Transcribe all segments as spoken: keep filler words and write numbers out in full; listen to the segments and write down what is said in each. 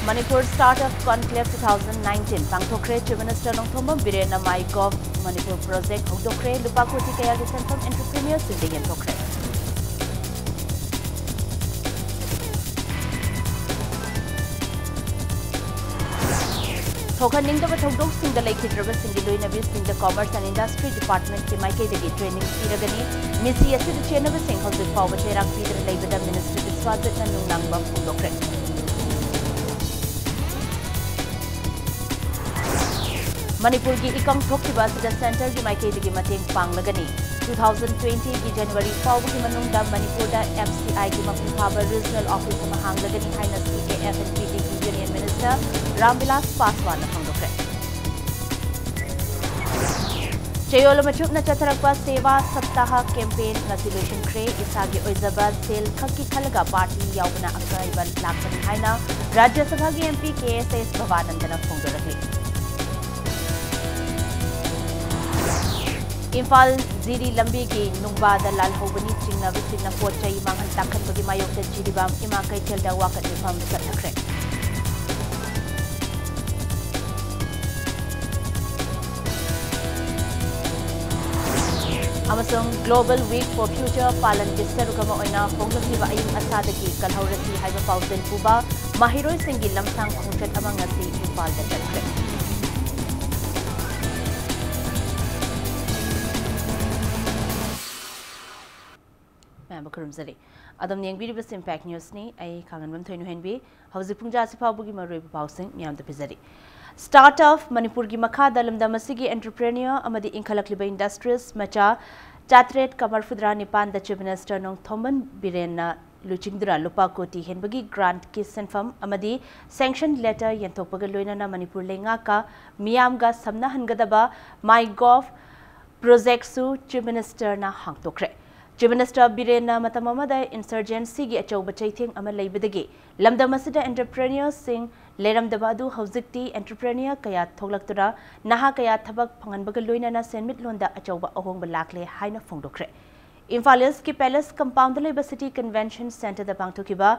Manipur Startup Conclave two thousand nineteen ꯄꯥꯡꯊꯣꯛꯈ꯭ꯔꯦ꯫ Chief Minister Nongthombam ꯕꯤꯔꯦꯟꯅ My Gov Manipur Project ꯍꯧꯗꯣꯛꯈ꯭ꯔꯦ꯫ ꯂꯨꯄꯥ ꯀꯣꯇꯤ ꯀꯌꯥꯒꯤ ꯁꯦꯟꯐꯝ entrepreneurꯁꯤꯡꯗ ꯌꯦꯟꯊꯣꯛꯈ꯭ꯔꯦ꯫ ꯊꯣꯛꯍꯟꯅꯤꯡꯗꯕ ꯊꯧꯗꯣꯛꯁꯤꯡꯗ ꯂꯩꯈꯤꯗ꯭ꯔꯕꯁꯤꯡꯒꯤ ꯂꯣꯏꯅꯕꯤꯁꯤꯡꯗ Commerce and Industry Departmentꯀꯤ ꯃꯥꯏꯀꯩꯗꯒꯤ training ꯄꯤꯔꯒꯅꯤ꯫ ꯃꯤꯁꯤ ꯑꯁꯤꯗ ꯆꯦꯟꯅꯕꯁꯤꯡ ꯍꯧꯖꯤꯛ ꯐꯥꯎꯕ ꯆꯩꯔꯥꯛ ꯄꯤꯗꯨꯅ ꯂꯩꯕꯗ Minister ꯕꯤꯁ꯭ꯋꯖꯤꯠꯅ ꯅꯨꯡꯅꯥꯡꯕ ꯐꯣꯡꯗꯣꯛꯈ꯭ꯔꯦ꯫ ꯃꯅꯤꯄꯨꯔꯒꯤ ꯏꯀꯪ ꯊꯣꯛꯈꯤꯕ ꯑꯁꯤꯗ centreꯒꯤ ꯃꯥꯏꯀꯩꯗꯒꯤ ꯃꯇꯦꯡ ꯄꯥꯡꯂꯒꯅꯤ꯫ Two thousand twentyꯒꯤ January ꯐꯥꯎꯕꯒꯤ ꯃꯅꯨꯡꯗ ꯃꯅꯤꯄꯨꯔꯗ MCIꯒꯤ ꯃꯄꯨꯡ ꯐꯥꯕ regional office ꯑꯃ ꯍꯥꯡꯂꯒꯅꯤ ꯍꯥꯏꯅ CAF and PTꯒꯤ Union Minister ꯔꯥꯝꯕꯤꯂꯥꯁ ꯄꯥꯁꯋꯥꯟꯅ ꯐꯣꯡꯗꯣꯛꯈ꯭ꯔꯦ꯫ ꯆꯌꯣꯜ ꯑꯃ ꯆꯨꯞꯅ ꯆꯠꯊꯔꯛꯄ ꯁꯦꯕꯥ ꯁꯞꯇꯥꯍ campaign ꯉꯁꯤ ꯂꯣꯏꯁꯤꯟꯈ꯭ꯔꯦ꯫ ꯏꯁꯥꯒꯤ ꯑꯣꯏꯖꯕ ꯁꯦꯜ ꯈꯛꯀꯤ ꯈꯜꯂꯒ party ꯌꯥꯎꯕꯅ ꯑꯀꯥꯏꯕ ꯂꯥꯛꯄꯅꯤ ꯍꯥꯏꯅ ꯔꯥꯖ꯭ꯌ ꯁꯚꯥꯒꯤ MP ꯀꯦ ꯑꯦꯁ ꯑꯦꯁ ꯚꯕꯥꯅꯟꯗꯅ ꯐꯣꯡꯗꯣꯔꯛꯂꯤ꯫ ꯏꯝꯐꯥꯜ ꯖꯤꯔꯤ ꯂꯝꯕꯤꯒꯤ ꯅꯨꯡꯕꯥꯗ ꯂꯥꯜꯍꯧꯕꯅꯤ ꯆꯤꯡꯅꯕꯁꯤꯡꯅ ꯄꯣꯠ ꯆꯩ ꯃꯥꯡꯍꯟ ꯇꯥꯛꯍꯟꯕꯒꯤ ꯃꯥꯌꯣꯛꯇ ꯖꯤꯔꯤꯕꯥꯝ ꯏꯃꯥ ꯀꯩꯊꯦꯜꯗ ꯋꯥꯀꯠ ꯃꯤꯐꯝ ꯆꯠꯊꯈ꯭ꯔꯦ꯫ ꯑꯃꯁꯨꯡ Global Week for Future ꯄꯥꯂꯟꯒꯤ ꯁꯔꯨꯛ ꯑꯃ ꯑꯣꯏꯅ ꯍꯣꯡꯂꯛꯂꯤꯕ ꯑꯏꯪ ꯑꯁꯥꯗꯒꯤ ꯀꯜꯍꯧꯔꯁꯤ ꯍꯥꯏꯕ ꯄꯥꯎꯖꯦꯜ ꯄꯨꯕ ꯃꯍꯩꯔꯣꯏꯁꯤꯡꯒꯤ ꯂꯝꯁꯥꯡ ꯈꯣꯡꯆꯠ ꯑꯃ ꯉꯁꯤ ꯏꯝꯐꯥꯜꯗ ꯆꯠꯈ꯭ꯔꯦ꯫ ꯃꯌꯥꯝꯕꯨ ꯈꯨꯔꯨꯝꯖꯔꯤ꯫ ꯑꯗꯣꯝꯅ ꯌꯦꯡꯕꯤꯔꯤꯕꯁꯤ Impact Newsꯅꯤ꯫ ꯑꯩ ꯈꯥꯡꯉꯟꯕꯝ ꯊꯣꯏꯅꯨꯍꯦꯟꯕꯤ꯫ ꯍꯧꯖꯤꯛ ꯄꯨꯡꯖꯥꯁꯤ ꯐꯥꯎꯕꯒꯤ ꯃꯔꯨꯑꯣꯏꯕ ꯄꯥꯎꯁꯤꯡ ꯃꯤꯌꯥꯝꯗ ꯄꯤꯖꯔꯤ꯫ Startup ꯃꯅꯤꯄꯨꯔꯒꯤ ꯃꯈꯥꯗ ꯂꯝꯗꯝ ꯑꯁꯤꯒꯤ entrepreneur ꯑꯃꯗꯤ ꯏꯟꯈꯠꯂꯛꯂꯤꯕ industries ꯃꯆꯥ ꯆꯥꯇ꯭ꯔꯦꯠꯀ ꯃꯔꯐꯨꯇꯔꯥ ꯅꯤꯄꯥꯟꯗ Chief Minister ꯅꯣꯡꯊꯣꯝꯕꯝ ꯕꯤꯔꯦꯟꯅ ꯂꯨꯆꯤꯡꯗꯨꯅ ꯂꯨꯄꯥ ꯀꯣꯇꯤ ꯍꯦꯟꯕꯒꯤ grantꯀꯤ ꯁꯦꯟꯐꯝ ꯑꯃꯗꯤ sanction letter ꯌꯦꯟꯊꯣꯛꯄꯒ ꯂꯣꯏꯅꯅ Manipur ꯂꯩꯉꯥꯛꯀ ꯃꯤꯌꯥꯝꯒ ꯁꯝꯅꯍꯟꯒꯗꯕ My Gov Projectꯁꯨ Chief Ministerꯅ ꯍꯥꯡꯗꯣꯛꯈ꯭ꯔꯦ꯫ Chief Minister ꯕꯤꯔꯦꯟꯅ ꯃꯇꯝ ꯑꯃꯗ insurgencyꯒꯤ ꯑꯆꯧꯕ ꯆꯩꯊꯦꯡ ꯑꯃ ꯂꯩꯕꯗꯒꯤ ꯂꯝꯗꯝ ꯑꯁꯤꯗ entrepreneurꯁꯤꯡ ꯂꯩꯔꯝꯗꯕ ꯑꯗꯨ ꯍꯧꯖꯤꯛꯇꯤ entrepreneur ꯀꯌꯥ ꯊꯣꯛꯂꯛꯇꯨꯅ ꯅꯍꯥ ꯀꯌꯥ ꯊꯕꯛ ꯐꯪꯍꯟꯕꯒ ꯂꯣꯏꯅꯅ ꯁꯦꯟꯃꯤꯠꯂꯣꯟꯗ ꯑꯆꯧꯕ ꯑꯍꯣꯡꯕ ꯂꯥꯛꯂꯦ ꯍꯥꯏꯅ ꯐꯣꯡꯗꯣꯛꯈ꯭ꯔꯦ꯫ ꯏꯝꯐꯥꯜ ꯏꯁꯀꯤ ꯄꯦꯂꯦꯁ ꯀꯝꯄꯥꯎꯟꯗ ꯂꯩꯕ ꯁꯤꯇꯤ ꯀꯟꯚꯦꯟꯁꯟ ꯁꯦꯟꯇꯔꯗ ꯄꯥꯡꯊꯣꯛꯈꯤꯕ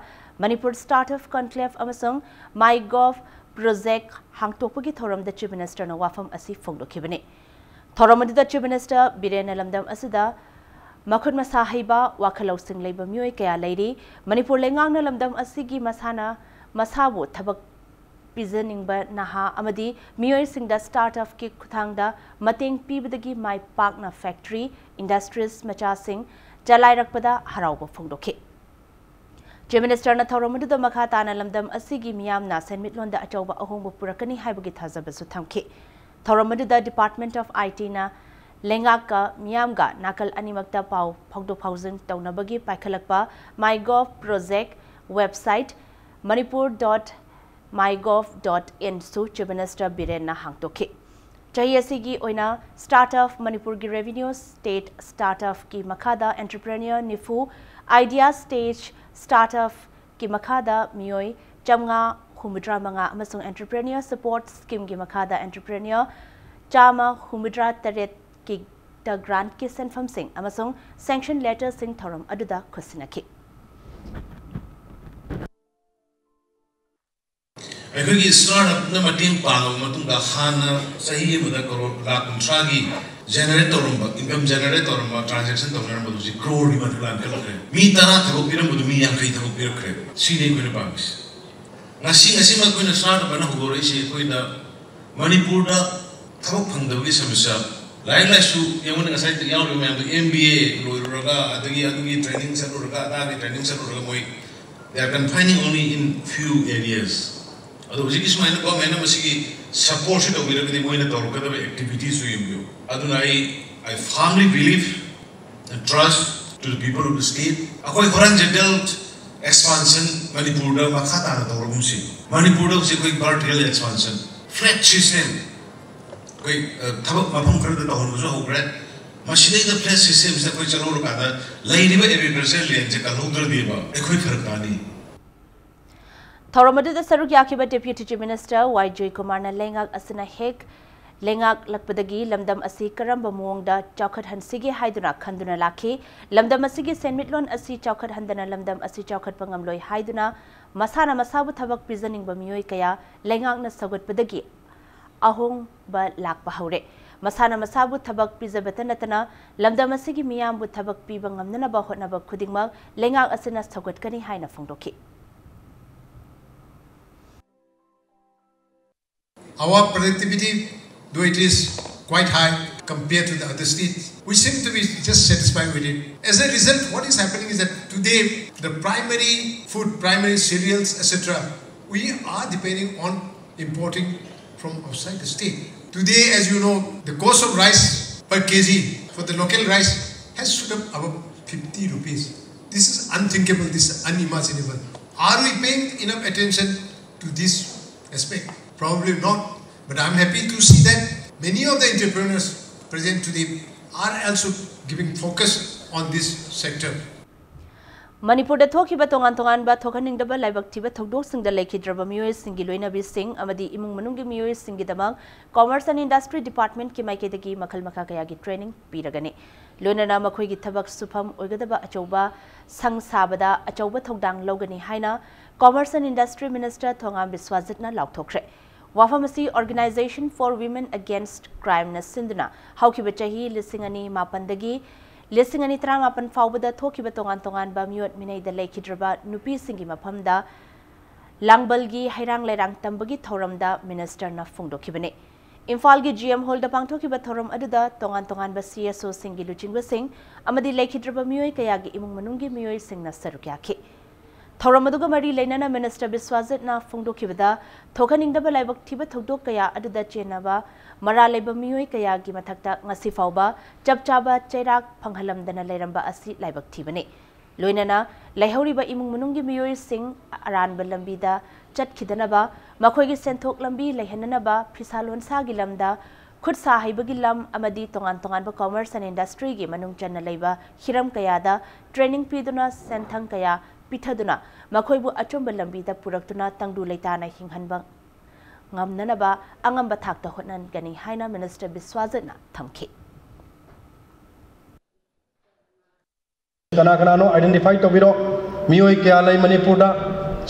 ꯃꯅꯤꯄꯨꯔ ꯁ꯭ꯇꯥꯔꯠ ꯑꯞ ꯀꯟꯀ꯭ꯂꯦꯚ ꯑꯃꯁꯨꯡ ꯃꯥꯏ ꯒꯣꯚ ꯄ꯭ꯔꯣꯖꯦꯛ ꯍꯥꯡꯇꯣꯛꯄꯒꯤ ꯊꯧꯔꯝꯗ ꯆꯤꯐ ꯃꯤꯅꯤꯁꯇꯔꯅ ꯋꯥꯐꯝ ꯑꯁꯤ ꯐꯣꯡꯗꯣꯛꯈꯤꯕꯅꯤ꯫ ꯊꯧꯔꯝ ꯑꯗꯨꯗ ꯆꯤꯐ ꯃꯤꯅꯤꯁꯇꯔ ꯕꯤꯔꯦꯟꯅ ꯂꯝꯗꯝ ꯑꯁꯤꯗ ꯃꯈꯨꯠ ꯃꯁꯥ ꯍꯩꯕ, ꯋꯥꯈꯜ ꯂꯧꯁꯤꯡ ꯂꯩꯕ ꯃꯤꯑꯣꯏ ꯀꯌꯥ ꯂꯩꯔꯤ꯫ ꯃꯅꯤꯄꯨꯔ ꯂꯩꯉꯥꯛꯅ ꯂꯝꯗꯝ ꯑꯁꯤꯒꯤ ꯃꯁꯥꯅ ꯃꯁꯥꯕꯨ ꯊꯕꯛ ꯄꯤꯖꯅꯤꯡꯕ ꯅꯍꯥ ꯑꯃꯗꯤ ꯃꯤꯑꯣꯏꯁꯤꯡꯗ ꯁ꯭ꯇꯥꯔꯠ ꯑꯞꯀꯤ ꯈꯨꯠꯊꯥꯡꯗ ꯃꯇꯦꯡ ꯄꯤꯕꯗꯒꯤ ꯃꯥꯏ ꯄꯥꯛꯅ ꯐꯦꯛꯇꯔꯤ, ꯏꯟꯗꯁꯇ꯭ꯔꯤꯁ ꯃꯆꯥꯁꯤꯡ ꯆꯂꯥꯏꯔꯛꯄꯗ ꯍꯔꯥꯎꯕ ꯐꯣꯡꯗꯣꯛꯈꯤ꯫ ꯆꯤꯐ ꯃꯤꯅꯤꯁꯇꯔꯅ ꯊꯧꯔꯝ ꯑꯗꯨꯗ ꯃꯈꯥ ꯇꯥꯅ ꯂꯝꯗꯝ ꯑꯁꯤꯒꯤ ꯃꯤꯌꯥꯝꯅ ꯁꯦꯟꯃꯤꯠꯂꯣꯟꯗ ꯑꯆꯧꯕ ꯑꯍꯣꯡꯕ ꯄꯨꯔꯛꯀꯅꯤ ꯍꯥꯏꯕꯒꯤ ꯊꯥꯖꯕꯁꯨ ꯊꯝꯈꯤ꯫ ꯊꯧꯔꯝ ꯑꯗꯨꯗ ꯗꯤꯄꯥꯔꯠꯃꯦꯟꯠ ꯑꯣꯐ ꯑꯥꯏ ꯇꯤꯅ ꯂꯩꯉꯥꯛꯀ ꯃꯤꯌꯥꯝꯒ ꯅꯥꯀꯜ ꯑꯅꯤꯃꯛꯇ ꯄꯥꯎ ꯐꯥꯎꯗꯣꯛ ꯐꯥꯎꯖꯤꯟ ꯇꯧꯅꯕꯒꯤ ꯄꯥꯏꯈꯠꯂꯛꯄ my gov project website, Manipur dot my gov dot ꯏꯟꯁꯨ ꯆꯤꯐ ꯃꯤꯅꯤꯁꯇꯔ ꯕꯤꯔꯦꯟꯅ ꯍꯥꯡꯗꯣꯛꯈꯤ꯫ ꯆꯍꯤ ꯑꯁꯤꯒꯤ ꯑꯣꯏꯅ ꯁ꯭ꯇꯥꯔꯠ ꯑꯞ ꯃꯅꯤꯄꯨꯔꯒꯤ ꯔꯦꯚꯤꯅ꯭ꯌꯨ ꯁ꯭ꯇꯦꯠ ꯁ꯭ꯇꯥꯔꯠ ꯑꯞꯀꯤ ꯃꯈꯥꯗ ꯑꯦꯟꯇꯔꯄ꯭ꯔꯦꯅ꯭ꯌꯣꯔ ꯅꯤꯐꯨ, ꯑꯥꯏꯗꯤꯌꯥ ꯁ꯭ꯇꯦꯖ ꯁ꯭ꯇꯥꯔꯠ ꯑꯞꯀꯤ ꯃꯈꯥꯗ ꯃꯤꯑꯣꯏ ꯆꯥꯝꯃꯉꯥ ꯍꯨꯝꯐꯨꯇꯔꯥ ꯃꯉꯥ ꯑꯃꯁꯨꯡ ꯑꯦꯟꯇꯔꯄ꯭ꯔꯦꯅ꯭ꯌꯣꯔ ꯁꯄꯣꯔꯠ ꯁ꯭ꯀꯤꯝꯒꯤ ꯃꯈꯥꯗ ꯑꯦꯟꯇꯔꯄ꯭ꯔꯦꯅ꯭ꯌꯣꯔ ꯆꯥꯝꯃ ꯍꯨꯝꯐꯨꯇꯔꯥ ꯇꯔꯦꯠꯀꯤꯗ ꯒ꯭ꯔꯥꯟꯠꯀꯤ ꯁꯦꯟꯐꯝꯁꯤꯡ ꯑꯃꯁꯨꯡ ꯁꯦꯡꯁꯟ ꯂꯦꯇꯔꯁꯤꯡ ꯊꯧꯔꯝ ꯑꯗꯨꯗ ꯈꯨꯠꯁꯤꯟꯅꯈꯤ꯫ ꯑꯩꯈꯣꯏꯒꯤ ꯁ꯭ꯇꯥꯔꯠ ꯑꯞꯅ ꯃꯇꯦꯡ ꯄꯥꯡꯉꯕ ꯃꯇꯨꯡꯗ ꯍꯥꯟꯅ ꯆꯍꯤ ꯑꯃꯗ ꯀꯔꯣꯔ ꯂꯥꯈ ꯀꯨꯟꯊ꯭ꯔꯥꯒꯤ ꯖꯦꯅꯦꯔꯦꯠ ꯇꯧꯔꯝꯕ, ꯏꯟꯀꯝ ꯖꯦꯅꯦꯔꯦꯠ ꯇꯧꯔꯝꯕ, ꯇ꯭ꯔꯥꯟꯖꯦꯛꯁꯟ ꯇꯧꯅꯔꯝꯕꯗꯨ ꯍꯧꯖꯤꯛ ꯀ꯭ꯔꯣꯔꯒꯤ ꯃꯊꯛ ꯂꯥꯟꯈꯠꯂꯛꯈ꯭ꯔꯦ꯫ ꯃꯤ ꯇꯔꯥ ꯊꯕꯛ ꯄꯤꯔꯝꯕꯗꯨ ꯃꯤ ꯌꯥꯡꯈꯩ ꯊꯕꯛ ꯄꯤꯔꯛꯈ꯭ꯔꯦ꯫ ꯁꯤꯅꯤ ꯑꯩꯈꯣꯏꯅ ꯄꯥꯝꯃꯤꯁꯦ꯫ ꯉꯁꯤ, ꯉꯁꯤꯃꯛ ꯑꯩꯈꯣꯏꯅ ꯁ꯭ꯇꯥꯔꯠ ꯑꯞ ꯑꯅ ꯍꯧꯗꯣꯔꯛꯏꯁꯤ ꯑꯩꯈꯣꯏꯗ ꯃꯅꯤꯄꯨꯔꯗ ꯊꯕꯛ ꯐꯪꯗꯕꯒꯤ ꯁꯃꯁ꯭ꯌꯥ, ꯂꯥꯏꯔꯤꯛ ꯂꯥꯏꯁꯨ ꯌꯦꯡꯉꯨꯅꯦ, ꯉꯁꯥꯏ ꯌꯥꯎꯔꯤꯕ ꯃꯌꯥꯝꯗꯣ ꯑꯦꯝ ꯕꯤ ꯑꯦ ꯂꯣꯏꯔꯨꯔꯒ, ꯑꯗꯒꯤ ꯑꯗꯨꯒꯤ ꯇ꯭ꯔꯦꯅꯤꯡ ꯆꯠꯂꯨꯔꯒ, ꯑꯗꯥꯒꯤ ꯇ꯭ꯔꯦꯅꯤꯡ ꯆꯠꯂꯨꯔꯒ ꯃꯣꯏ they are confining only in few areas. ꯑꯗꯣ ꯍꯧꯖꯤꯛꯀꯤ ꯁꯨꯃꯥꯏꯅ ꯒꯣꯔꯃꯦꯟꯅ ꯃꯁꯤꯒꯤ ꯁꯄꯣꯔꯠꯁꯤ ꯇꯧꯕꯤꯔꯒꯗꯤ ꯃꯣꯏꯅ ꯇꯧꯔꯛꯀꯗꯕ ꯑꯦꯛꯇꯤꯚꯤꯇꯤꯁꯁꯨ ꯌꯦꯡꯕꯤꯌꯨ꯫ ꯑꯗꯨꯅ ꯑꯩ, I firmly believe and trust to the people of the state. ꯑꯩꯈꯣꯏ ꯍꯣꯔꯤꯖꯣꯟꯇꯦꯜ ꯑꯦꯛꯁꯄꯥꯟꯁꯟ ꯃꯅꯤꯄꯨꯔꯗ ꯃꯈꯥ ꯇꯥꯅ ꯇꯧꯔꯒꯨꯝꯁꯤ꯫ ꯃꯅꯤꯄꯨꯔꯗ ꯍꯧꯖꯤꯛ ꯑꯩꯈꯣꯏ ꯚꯔꯇꯤꯀꯦꯜ ꯑꯦꯛꯁꯄꯥꯟꯁꯟ, ꯐ꯭ꯂꯦꯠ ꯁꯤꯁꯇꯦꯝ, ꯑꯩꯈꯣꯏ, ꯑ, ꯊꯕꯛ ꯃꯐꯝ ꯈꯔꯗ ꯇꯧꯍꯟꯕꯁꯨ ꯍꯧꯈ꯭ꯔꯦ꯫ ꯃꯁꯤꯗꯩꯗ ꯐ꯭ꯂꯦꯠ ꯁꯤꯁꯇꯦꯝꯁꯤꯗ ꯑꯩꯈꯣꯏ ꯆꯠꯍꯧꯔꯀꯥꯟꯗ ꯂꯩꯔꯤꯕ ꯑꯦꯒ꯭ꯔꯤꯀꯜꯆꯔ ꯂꯦꯟꯁꯦ ꯀꯜꯍꯧꯗ꯭ꯔꯗꯤꯕ ꯑꯩꯈꯣꯏ ꯐꯔꯛ ꯇꯥꯅꯤ꯫ ꯊꯧꯔꯝ ꯑꯗꯨꯗ ꯁꯔꯨꯛ ꯌꯥꯈꯤꯕ ꯗꯦꯄ꯭ꯌꯨꯇꯤ ꯆꯤꯐ ꯃꯤꯅꯤꯁꯇꯔ ꯋꯥꯏ ꯖꯣꯏꯀꯨꯃꯥꯔꯅ ꯂꯩꯉꯥꯛ ꯑꯁꯤꯅ ꯍꯦꯛ ꯂꯩꯉꯥꯛꯂꯛꯄꯗꯒꯤ ꯂꯝꯗꯝ ꯑꯁꯤ ꯀꯔꯝꯕ ꯃꯑꯣꯡꯗ ꯆꯥꯎꯈꯠꯍꯟꯁꯤꯒꯦ ꯍꯥꯏꯗꯨꯅ ꯈꯟꯗꯨꯅ ꯂꯥꯛꯈꯤ꯫ ꯂꯝꯗꯝ ꯑꯁꯤꯒꯤ ꯁꯦꯟꯃꯤꯠꯂꯣꯟ ꯑꯁꯤ ꯆꯥꯎꯈꯠꯍꯟꯗꯅ ꯂꯝꯗꯝ ꯑꯁꯤ ꯆꯥꯎꯈꯠꯄ ꯉꯝꯂꯣꯏ ꯍꯥꯏꯗꯨꯅ ꯃꯁꯥꯅ ꯃꯁꯥꯕꯨ ꯊꯕꯛ ꯄꯤꯖꯅꯤꯡꯕ ꯃꯤꯑꯣꯏ ꯀꯌꯥ ꯂꯩꯉꯥꯛꯅ ꯁꯧꯒꯠꯄꯗꯒꯤ ꯑꯍꯣꯡꯕ ꯂꯥꯛꯄ ꯍꯧꯔꯦ꯫ ꯃꯁꯥꯅ ꯃꯁꯥꯕꯨ ꯊꯕꯛ ꯄꯤꯖꯕꯇ ꯅꯠꯇꯅ ꯂꯝꯗꯝ ꯑꯁꯤꯒꯤ ꯃꯤꯌꯥꯝꯕꯨ ꯊꯕꯛ ꯄꯤꯕ ꯉꯝꯅꯅꯕ ꯍꯣꯠꯅꯕ ꯈꯨꯗꯤꯡꯃꯛ ꯂꯩꯉꯥꯛ ꯑꯁꯤꯅ ꯁꯧꯒꯠꯀꯅꯤ ꯍꯥꯏꯅ ꯐꯣꯡꯗꯣꯛꯈꯤ꯫ Our productivity, though it is quite high compared to the other states, we seem to be just satisfied with it. As a result, what is happening is that today the primary food, primary cereals, et cetera, we are depending on importing from outside the state. Today, as you know, the cost of rice per K G for the local rice has shot up above fifty rupees. This is unthinkable, this is unimaginable. Are we paying enough attention to this aspect? Probably not. But I'm happy to see that many of the entrepreneurs present today are also giving focus on this sector. ꯃꯅꯤꯄꯨꯔꯗ ꯊꯣꯛꯈꯤꯕ ꯇꯣꯉꯥꯟ ꯇꯣꯉꯥꯟꯕ ꯊꯣꯛꯍꯟꯅꯤꯡꯗꯕ ꯂꯥꯏꯕꯛ ꯊꯤꯕ ꯊꯧꯗꯣꯛꯁꯤꯡꯗ ꯂꯩꯈꯤꯗ꯭ꯔꯕ ꯃꯤꯑꯣꯏꯁꯤꯡꯒꯤ ꯂꯣꯏꯅꯕꯤꯁꯤꯡ ꯑꯃꯗꯤ ꯏꯃꯨꯡ ꯃꯅꯨꯡꯒꯤ ꯃꯤꯑꯣꯏꯁꯤꯡꯒꯤꯗꯃꯛ Commerce and Industry Department ꯀꯤ ꯃꯥꯏꯀꯩꯗꯒꯤ ꯃꯈꯜ ꯃꯈꯥ ꯀꯌꯥꯒꯤ training ꯄꯤꯔꯒꯅꯤ꯫ ꯂꯣꯏꯅꯅ ꯃꯈꯣꯏꯒꯤ ꯊꯕꯛ ꯁꯨꯐꯝ ꯑꯣꯏꯒꯗꯕ ꯑꯆꯧꯕ ꯁꯪ ꯁꯥꯕꯗ ꯑꯆꯧꯕ ꯊꯧꯗꯥꯡ ꯂꯧꯒꯅꯤ ꯍꯥꯏꯅ Commerce and Industry Minister ꯊꯣꯉꯥꯝ ꯕꯤꯁ꯭ꯋꯥꯖꯤꯠꯅ ꯂꯥꯎꯊꯣꯛꯈ꯭ꯔꯦ꯫ ꯋꯥꯐꯝ ꯑꯁꯤ Organisation for Women Against Crime ꯅ ꯁꯤꯟꯗꯨꯅ ꯍꯧꯈꯤꯕ ꯆꯍꯤ ꯂꯤꯁꯤꯡ ꯑꯅꯤ ꯃꯥꯄꯟꯗꯒꯤ ꯂꯤꯁꯤꯡ ꯑꯅꯤ ꯇꯔꯥꯃꯥꯄꯟ ꯐꯥꯎꯕꯗ ꯊꯣꯛꯈꯤꯕ ꯇꯣꯉꯥꯟ ꯇꯣꯉꯥꯟꯕ ꯃꯤꯑꯣꯠ ꯃꯤꯅꯩꯗ ꯂꯩꯈꯤꯗ꯭ꯔꯕ ꯅꯨꯄꯤꯁꯤꯡꯒꯤ ꯃꯐꯝꯗ ꯂꯥꯡꯕꯜꯒꯤ ꯍꯩꯔꯥꯡ ꯂꯩꯔꯥꯡ ꯇꯝꯕꯒꯤ ꯊꯧꯔꯝꯗ Minister ꯅ ꯐꯣꯡꯗꯣꯛꯈꯤꯕꯅꯤ꯫ ꯏꯝꯐꯥꯜꯒꯤ G M Hall ꯗ ꯄꯥꯡꯊꯣꯛꯈꯤꯕ ꯊꯧꯔꯝ ꯑꯗꯨꯗ ꯇꯣꯉꯥꯟ ꯇꯣꯉꯥꯟꯕ C S O ꯁꯤꯡꯒꯤ ꯂꯨꯆꯤꯡꯕꯁꯤꯡ ꯑꯃꯗꯤ ꯂꯩꯈꯤꯗ꯭ꯔꯕ ꯃꯤꯑꯣꯏ ꯀꯌꯥꯒꯤ ꯏꯃꯨꯡ ꯃꯅꯨꯡꯒꯤ ꯃꯤꯑꯣꯏꯁꯤꯡꯅ ꯁꯔꯨꯛ ꯌꯥꯈꯤ꯫ ꯊꯧꯔꯝ ꯑꯗꯨꯒ ꯃꯔꯤ ꯂꯩꯅꯅ Minister ꯕꯤꯁ꯭ꯋꯥꯖꯤꯠꯅ ꯐꯣꯡꯗꯣꯛꯈꯤꯕꯗ, ꯊꯣꯛꯍꯟꯅꯤꯡꯗꯕ ꯂꯥꯏꯕꯛ ꯊꯤꯕ ꯊꯧꯗꯣꯛ ꯀꯌꯥ ꯑꯗꯨꯗ ꯆꯦꯟꯅꯕ ꯃꯔꯥꯜ ꯂꯩꯕ ꯃꯤꯑꯣꯏ ꯀꯌꯥꯒꯤ ꯃꯊꯛꯇ ꯉꯁꯤ ꯐꯥꯎꯕ ꯆꯞ ꯆꯥꯕ ꯆꯩꯔꯥꯛ ꯐꯪꯍꯜꯂꯝꯗꯅ ꯂꯩꯔꯝꯕ ꯑꯁꯤ ꯂꯥꯏꯕꯛ ꯊꯤꯕꯅꯤ꯫ ꯂꯣꯏꯅꯅ ꯂꯩꯍꯧꯔꯤꯕ ꯏꯃꯨꯡ ꯃꯅꯨꯡꯒꯤ ꯃꯤꯑꯣꯏꯁꯤꯡ ꯑꯔꯥꯟꯕ ꯂꯝꯕꯤꯗ ꯆꯠꯈꯤꯗꯅꯕ, ꯃꯈꯣꯏꯒꯤ ꯁꯦꯟꯊꯣꯛ ꯂꯝꯕꯤ ꯂꯩꯍꯟꯅꯅꯕ ꯐꯤꯁꯥ ꯂꯣꯟꯁꯥꯒꯤ ꯂꯝꯗ, ꯈꯨꯠ ꯁꯥ ꯍꯩꯕꯒꯤ ꯂꯝ ꯑꯃꯗꯤ ꯇꯣꯉꯥꯟ ꯇꯣꯉꯥꯟꯕ Commerce and Industry ꯒꯤ ꯃꯅꯨꯡ ꯆꯟꯅ ꯂꯩꯕ ꯍꯤꯔꯝ ꯀꯌꯥꯗ training ꯄꯤꯗꯨꯅ ꯁꯦꯟꯊꯪ ꯀꯌꯥ ꯄꯤꯊꯗꯨꯅ ꯃꯈꯣꯏꯕꯨ ꯑꯆꯨꯝꯕ ꯂꯝꯕꯤꯗ ꯄꯨꯔꯛꯇꯨꯅ ꯇꯪꯗꯨ ꯂꯩꯇꯥꯅ ꯍꯤꯡꯍꯟꯕ ꯉꯝꯅꯅꯕ ꯑꯉꯝꯕ ꯊꯥꯛꯇ ꯍꯣꯠꯅꯒꯅꯤ ꯍꯥꯏꯅ ꯃꯤꯅꯤꯁꯇꯔ ꯕꯤꯁ꯭ꯋꯥꯖꯤꯠꯅ ꯊꯝꯈꯤ꯫ ꯀꯅꯥ ꯀꯅꯥꯅꯣ identify ꯇꯧꯕꯤꯔꯣ꯫ ꯃꯤꯑꯣꯏ ꯀꯌꯥ ꯂꯩ ꯃꯅꯤꯄꯨꯔꯗ?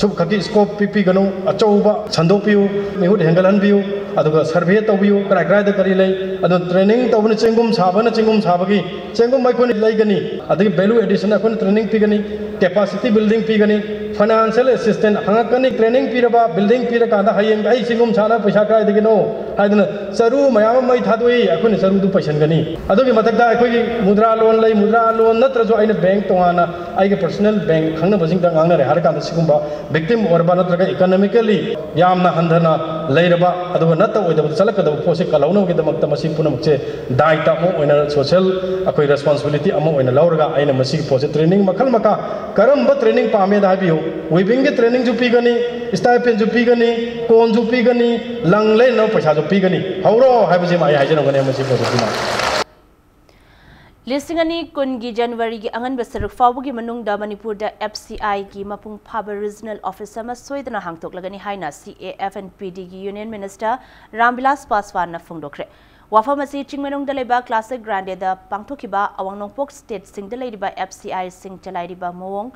ꯁꯨꯞꯈꯛꯀꯤ scope ꯄꯤꯕꯤꯒꯅꯨ꯫ ꯑꯆꯧꯕ ꯁꯟꯗꯣꯛꯄꯤꯌꯨ, ꯃꯤꯍꯨꯠ ꯍꯦꯟꯒꯠꯍꯟꯕꯤꯌꯨ꯫ ꯑꯗꯨꯒ survey ꯇꯧꯕꯤꯌꯨ, ꯀꯗꯥꯏ ꯀꯗꯥꯏꯗ ꯀꯔꯤ ꯂꯩ꯫ ꯑꯗꯨ training ꯇꯧꯕꯅ, ꯆꯦꯡꯒꯨꯝ ꯁꯥꯕꯅ ꯆꯦꯡꯒꯨꯝ ꯁꯥꯕꯒꯤ, ꯆꯦꯡꯒꯨꯝ ꯑꯩꯈꯣꯏꯅ ꯂꯩꯒꯅꯤ꯫ ꯑꯗꯒꯤ value addition ꯑꯩꯈꯣꯏꯅ training ꯄꯤꯒꯅꯤ, capacity building ꯄꯤꯒꯅꯤ, financial assistance ꯍꯪꯉꯛꯀꯅꯤ꯫ Training ꯄꯤꯔꯕ, building ꯄꯤꯔꯀꯥꯟꯗ ꯍꯌꯦꯡ ꯑꯩ ꯆꯦꯡꯒꯨꯝ ꯁꯥꯅꯕ ꯄꯩꯁꯥ ꯀꯗꯥꯏꯗꯒꯤꯅꯣ ꯍꯥꯏꯗꯅ ꯆꯔꯨ ꯃꯌꯥꯝ ꯑꯃ ꯃꯩ ꯊꯥꯗꯣꯛꯏ, ꯑꯩꯈꯣꯏꯅ ꯆꯔꯨꯗꯨ ꯄꯩꯁꯟꯒꯅꯤ꯫ ꯑꯗꯨꯒꯤ ꯃꯊꯛꯇ ꯑꯩꯈꯣꯏꯒꯤ ꯃꯨꯗ꯭ꯔꯥ loan ꯂꯩ, ꯃꯨꯗ꯭ꯔꯥ loan ꯅꯠꯇ꯭ꯔꯁꯨ ꯑꯩꯅ bank ꯇꯣꯉꯥꯟꯅ ꯑꯩꯒꯤ personal bank ꯈꯪꯅꯕꯁꯤꯡꯗ ꯉꯥꯡꯅꯔꯦ ꯍꯥꯏꯔꯀꯥꯟꯗ ꯁꯤꯒꯨꯝꯕ victim ꯑꯣꯏꯔꯕ ꯅꯠꯇ꯭ꯔꯒ economically ꯌꯥꯝꯅ ꯍꯟꯊꯅ ꯂꯩꯔꯕ ꯑꯗꯨꯒ ꯅꯠꯇ ꯑꯣꯏꯗꯕꯗ ꯆꯠꯂꯛꯀꯗꯕ ꯄꯣꯠꯁꯦ ꯀꯜꯍꯧꯅꯕꯒꯤꯗꯃꯛꯇ ꯃꯁꯤ ꯄꯨꯝꯅꯃꯛꯁꯦ ꯗꯥꯏꯇ ꯑꯃ ꯑꯣꯏꯅ, social ꯑꯩꯈꯣꯏ responsibility ꯑꯃ ꯑꯣꯏꯅ ꯂꯧꯔꯒ ꯑꯩꯅ ꯃꯁꯤꯒꯤ ꯄꯣꯠꯁꯦ training ꯃꯈꯜ ꯃꯈꯥ ꯀꯔꯝꯕ training ꯄꯥꯝꯃꯦꯗ ꯍꯥꯏꯕꯤꯌꯨ꯫ Weavingꯒꯤ trainingꯁꯨ ꯄꯤꯒꯅꯤ, stipendꯁꯨ ꯄꯤꯒꯅꯤ, ꯀꯣꯟꯁꯨ ꯄꯤꯒꯅꯤ, ꯂꯪ ꯂꯩꯅꯅꯕ ꯄꯩꯁꯥꯁꯨ ꯄꯤꯒꯅꯤ꯫ ꯍꯧꯔꯣ ꯍꯥꯏꯕꯁꯤꯃ ꯑꯩ ꯍꯥꯏꯖꯔꯝꯒꯅꯤ ꯃꯁꯤ ꯄꯣꯠꯁꯤꯃ꯫ ꯂꯤꯁꯤꯡ ꯑꯅꯤ ꯀꯨꯟꯒꯤ ꯖꯅꯋꯥꯔꯤꯒꯤ ꯑꯉꯟꯕ ꯁꯔꯨꯛ ꯐꯥꯎꯕꯒꯤ ꯃꯅꯨꯡꯗ ꯃꯅꯤꯄꯨꯔꯗ F C Iꯒꯤ ꯃꯄꯨꯡ ꯐꯥꯕ regional office ꯑꯃ ꯁꯣꯏꯗꯅ ꯍꯥꯡꯗꯣꯛꯂꯒꯅꯤ ꯍꯥꯏꯅ C A F and P Dꯒꯤ Union Minister ꯔꯥꯝꯕꯤꯂꯥꯁ ꯄꯥꯁꯋꯥꯟꯅ ꯐꯣꯡꯗꯣꯛꯈ꯭ꯔꯦ꯫ ꯋꯥꯐꯝ ꯑꯁꯤ ꯆꯤꯡꯃꯩꯔꯣꯡꯗ ꯂꯩꯕ Classic Grandeꯗ ꯄꯥꯡꯊꯣꯛꯈꯤꯕ ꯑꯋꯥꯡ ꯅꯣꯡꯄꯣꯛ stateꯁꯤꯡꯗ ꯂꯩꯔꯤꯕ F C Iꯁꯤꯡ ꯆꯂꯥꯏꯔꯤꯕ ꯃꯑꯣꯡ,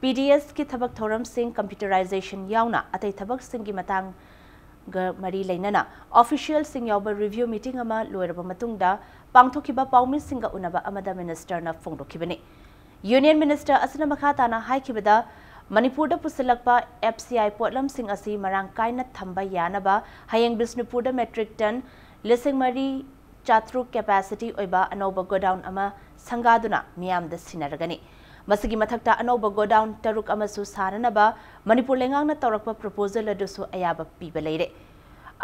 P D Sꯀꯤ ꯊꯕꯛ ꯊꯧꯔꯝꯁꯤꯡ, computerization ꯌꯥꯎꯅ ꯑꯇꯩ ꯊꯕꯛꯁꯤꯡꯒꯤ ꯃꯇꯥꯡꯒ ꯃꯔꯤ ꯂꯩꯅꯅ officialꯁꯤꯡ ꯌꯥꯎꯕ review meeting ꯑꯃ ꯂꯣꯏꯔꯕ ꯃꯇꯨꯡꯗ ꯄꯥꯡꯊꯣꯛꯈꯤꯕ ꯄꯥꯎꯃꯤꯁꯤꯡꯒ ꯎꯅꯕ ꯑꯃꯗ ministerꯅ ꯐꯣꯡꯗꯣꯛꯈꯤꯕꯅꯤ꯫ Union minister ꯑꯁꯤꯅ ꯃꯈꯥ ꯇꯥꯅ ꯍꯥꯏꯈꯤꯕꯗ, ꯃꯅꯤꯄꯨꯔꯗ ꯄꯨꯁꯤꯜꯂꯛꯄ F C I ꯄꯣꯠꯂꯝꯁꯤꯡ ꯑꯁꯤ ꯃꯔꯥꯡ ꯀꯥꯏꯅ ꯊꯝꯕ ꯌꯥꯅꯕ ꯍꯌꯦꯡ ꯕꯤꯁꯅꯨꯄꯨꯔꯗ metric ton ꯂꯤꯁꯤꯡ ꯃꯔꯤ ꯆꯥꯇ꯭ꯔꯨꯛ capacity ꯑꯣꯏꯕ ꯑꯅꯧꯕ godown ꯑꯃ ꯁꯪꯒꯥꯗꯨꯅ ꯃꯤꯌꯥꯝꯗ ꯁꯤꯟꯅꯔꯒꯅꯤ꯫ ꯃꯁꯤꯒꯤ ꯃꯊꯛꯇ ꯑꯅꯧꯕ godown ꯇꯔꯨꯛ ꯑꯃꯁꯨ ꯁꯥꯅꯅꯕ ꯃꯅꯤꯄꯨꯔ ꯂꯩꯉꯥꯛꯅ ꯇꯧꯔꯛꯄ proposal ꯑꯗꯨꯁꯨ ꯑꯌꯥꯕ ꯄꯤꯕ ꯂꯩꯔꯦ꯫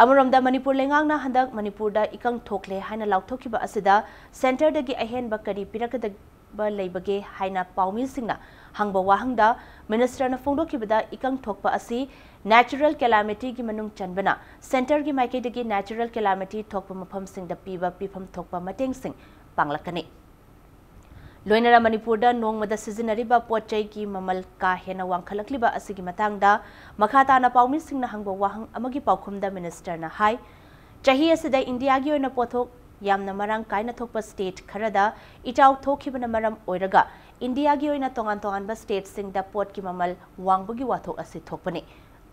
ꯑꯃꯔꯣꯝꯗ ꯃꯅꯤꯄꯨꯔ ꯂꯩꯉꯥꯛꯅ ꯍꯟꯗꯛ ꯃꯅꯤꯄꯨꯔꯗ ꯏꯀꯪ ꯊꯣꯛꯂꯦ ꯍꯥꯏꯅ ꯂꯥꯎꯊꯣꯛꯈꯤꯕ ꯑꯁꯤꯗ centreꯗꯒꯤ ꯑꯍꯦꯟꯕ ꯀꯔꯤ ꯄꯤꯔꯛꯀꯗꯕ ꯂꯩꯕꯒꯦ ꯍꯥꯏꯅ ꯄꯥꯎꯃꯤꯁꯤꯡꯅ ꯍꯪꯕ ꯋꯥꯍꯪꯗ ministerꯅ ꯐꯣꯡꯗꯣꯛꯈꯤꯕꯗ ꯏꯀꯪ ꯊꯣꯛꯄ ꯑꯁꯤ natural calamityꯒꯤ ꯃꯅꯨꯡ ꯆꯟꯕꯅ centreꯒꯤ ꯃꯥꯏꯀꯩꯗꯒꯤ natural calamity ꯊꯣꯛꯄ ꯃꯐꯝꯁꯤꯡꯗ ꯄꯤꯕ ꯄꯤꯐꯝ ꯊꯣꯛꯄ ꯃꯇꯦꯡꯁꯤꯡ ꯄꯥꯡꯂꯛꯀꯅꯤ꯫ ꯂꯣꯏꯅꯅ ꯃꯅꯤꯄꯨꯔꯗ ꯅꯣꯡꯃꯗ ꯁꯤꯖꯤꯟꯅꯔꯤꯕ ꯄꯣꯠ ꯆꯩꯒꯤ ꯃꯃꯜ ꯀꯥ ꯍꯦꯟꯅ ꯋꯥꯡꯈꯠꯂꯛꯂꯤꯕ ꯑꯁꯤꯒꯤ ꯃꯇꯥꯡꯗ ꯃꯈꯥ ꯇꯥꯅ ꯄꯥꯎꯃꯤꯁꯤꯡꯅ ꯍꯪꯕ ꯋꯥꯍꯪ ꯑꯃꯒꯤ ꯄꯥꯎꯈꯨꯝꯗ ꯃꯤꯅꯤꯁꯇꯔꯅ ꯍꯥꯏ, ꯆꯍꯤ ꯑꯁꯤꯗ ꯏꯟꯗꯤꯌꯥꯒꯤ ꯑꯣꯏꯅ ꯄꯣꯠꯊꯣꯛ ꯌꯥꯝꯅ ꯃꯔꯥꯡ ꯀꯥꯏꯅ ꯊꯣꯛꯄ ꯁ꯭ꯇꯦꯠ ꯈꯔꯗ ꯏꯆꯥꯎ ꯊꯣꯛꯈꯤꯕꯅ ꯃꯔꯝ ꯑꯣꯏꯔꯒ ꯏꯟꯗꯤꯌꯥꯒꯤ ꯑꯣꯏꯅ ꯇꯣꯉꯥꯟ ꯇꯣꯉꯥꯟꯕ ꯁ꯭ꯇꯦꯠꯁꯤꯡꯗ ꯄꯣꯠꯀꯤ ꯃꯃꯜ ꯋꯥꯡꯕꯒꯤ ꯋꯥꯊꯣꯛ ꯑꯁꯤ ꯊꯣꯛꯄꯅꯤ꯫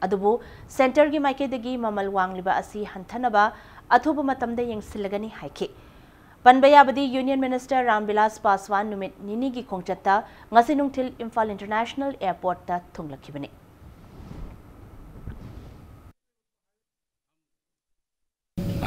ꯑꯗꯨꯕꯨ ꯁꯦꯟꯇꯔꯒꯤ ꯃꯥꯏꯀꯩꯗꯒꯤ ꯃꯃꯜ ꯋꯥꯡꯂꯤꯕ ꯑꯁꯤ ꯍꯟꯊꯅꯕ ꯑꯊꯨꯕ ꯃꯇꯝꯗ ꯌꯦꯡꯁꯤꯜꯂꯒꯅꯤ ꯍꯥꯏꯈꯤ꯫ ꯄꯟꯕ ꯌꯥꯕꯗꯤ ꯌꯨꯅꯤꯌꯟ ꯃꯤꯅꯤꯁꯇꯔ ꯔꯥꯝꯕꯤꯂꯥꯁ ꯄꯥꯁꯋꯥꯟ ꯅꯨꯃꯤꯠ ꯅꯤꯅꯤꯒꯤ ꯈꯣꯡꯆꯠꯇ ꯉꯁꯤ ꯅꯨꯡꯊꯤꯜ ꯏꯝꯐꯥꯜ ꯏꯟꯇꯔꯅꯦꯁꯅꯦꯜ ꯑꯦꯌꯔꯄꯣꯔꯠꯇ ꯊꯨꯡꯂꯛꯈꯤꯕꯅꯤ꯫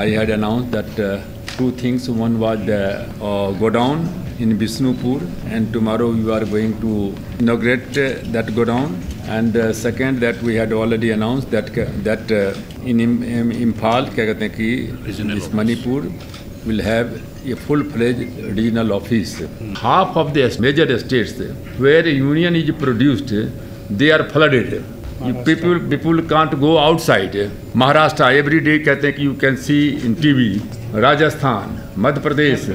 I had announced that uh, two things. One was the uh, godown in Bishnupur, and tomorrow you are going to inaugurate uh, that godown. And uh, second, that we had already announced that that uh, in, Im- in Imphal, क्या कहते हैं कि this Manipur will have a full-fledged regional office. Half of the major states where union is produced, they are flooded. You people people can't go outside. Maharashtra, every day कहते हैं कि you can see in T V, Rajasthan, Madhya Pradesh,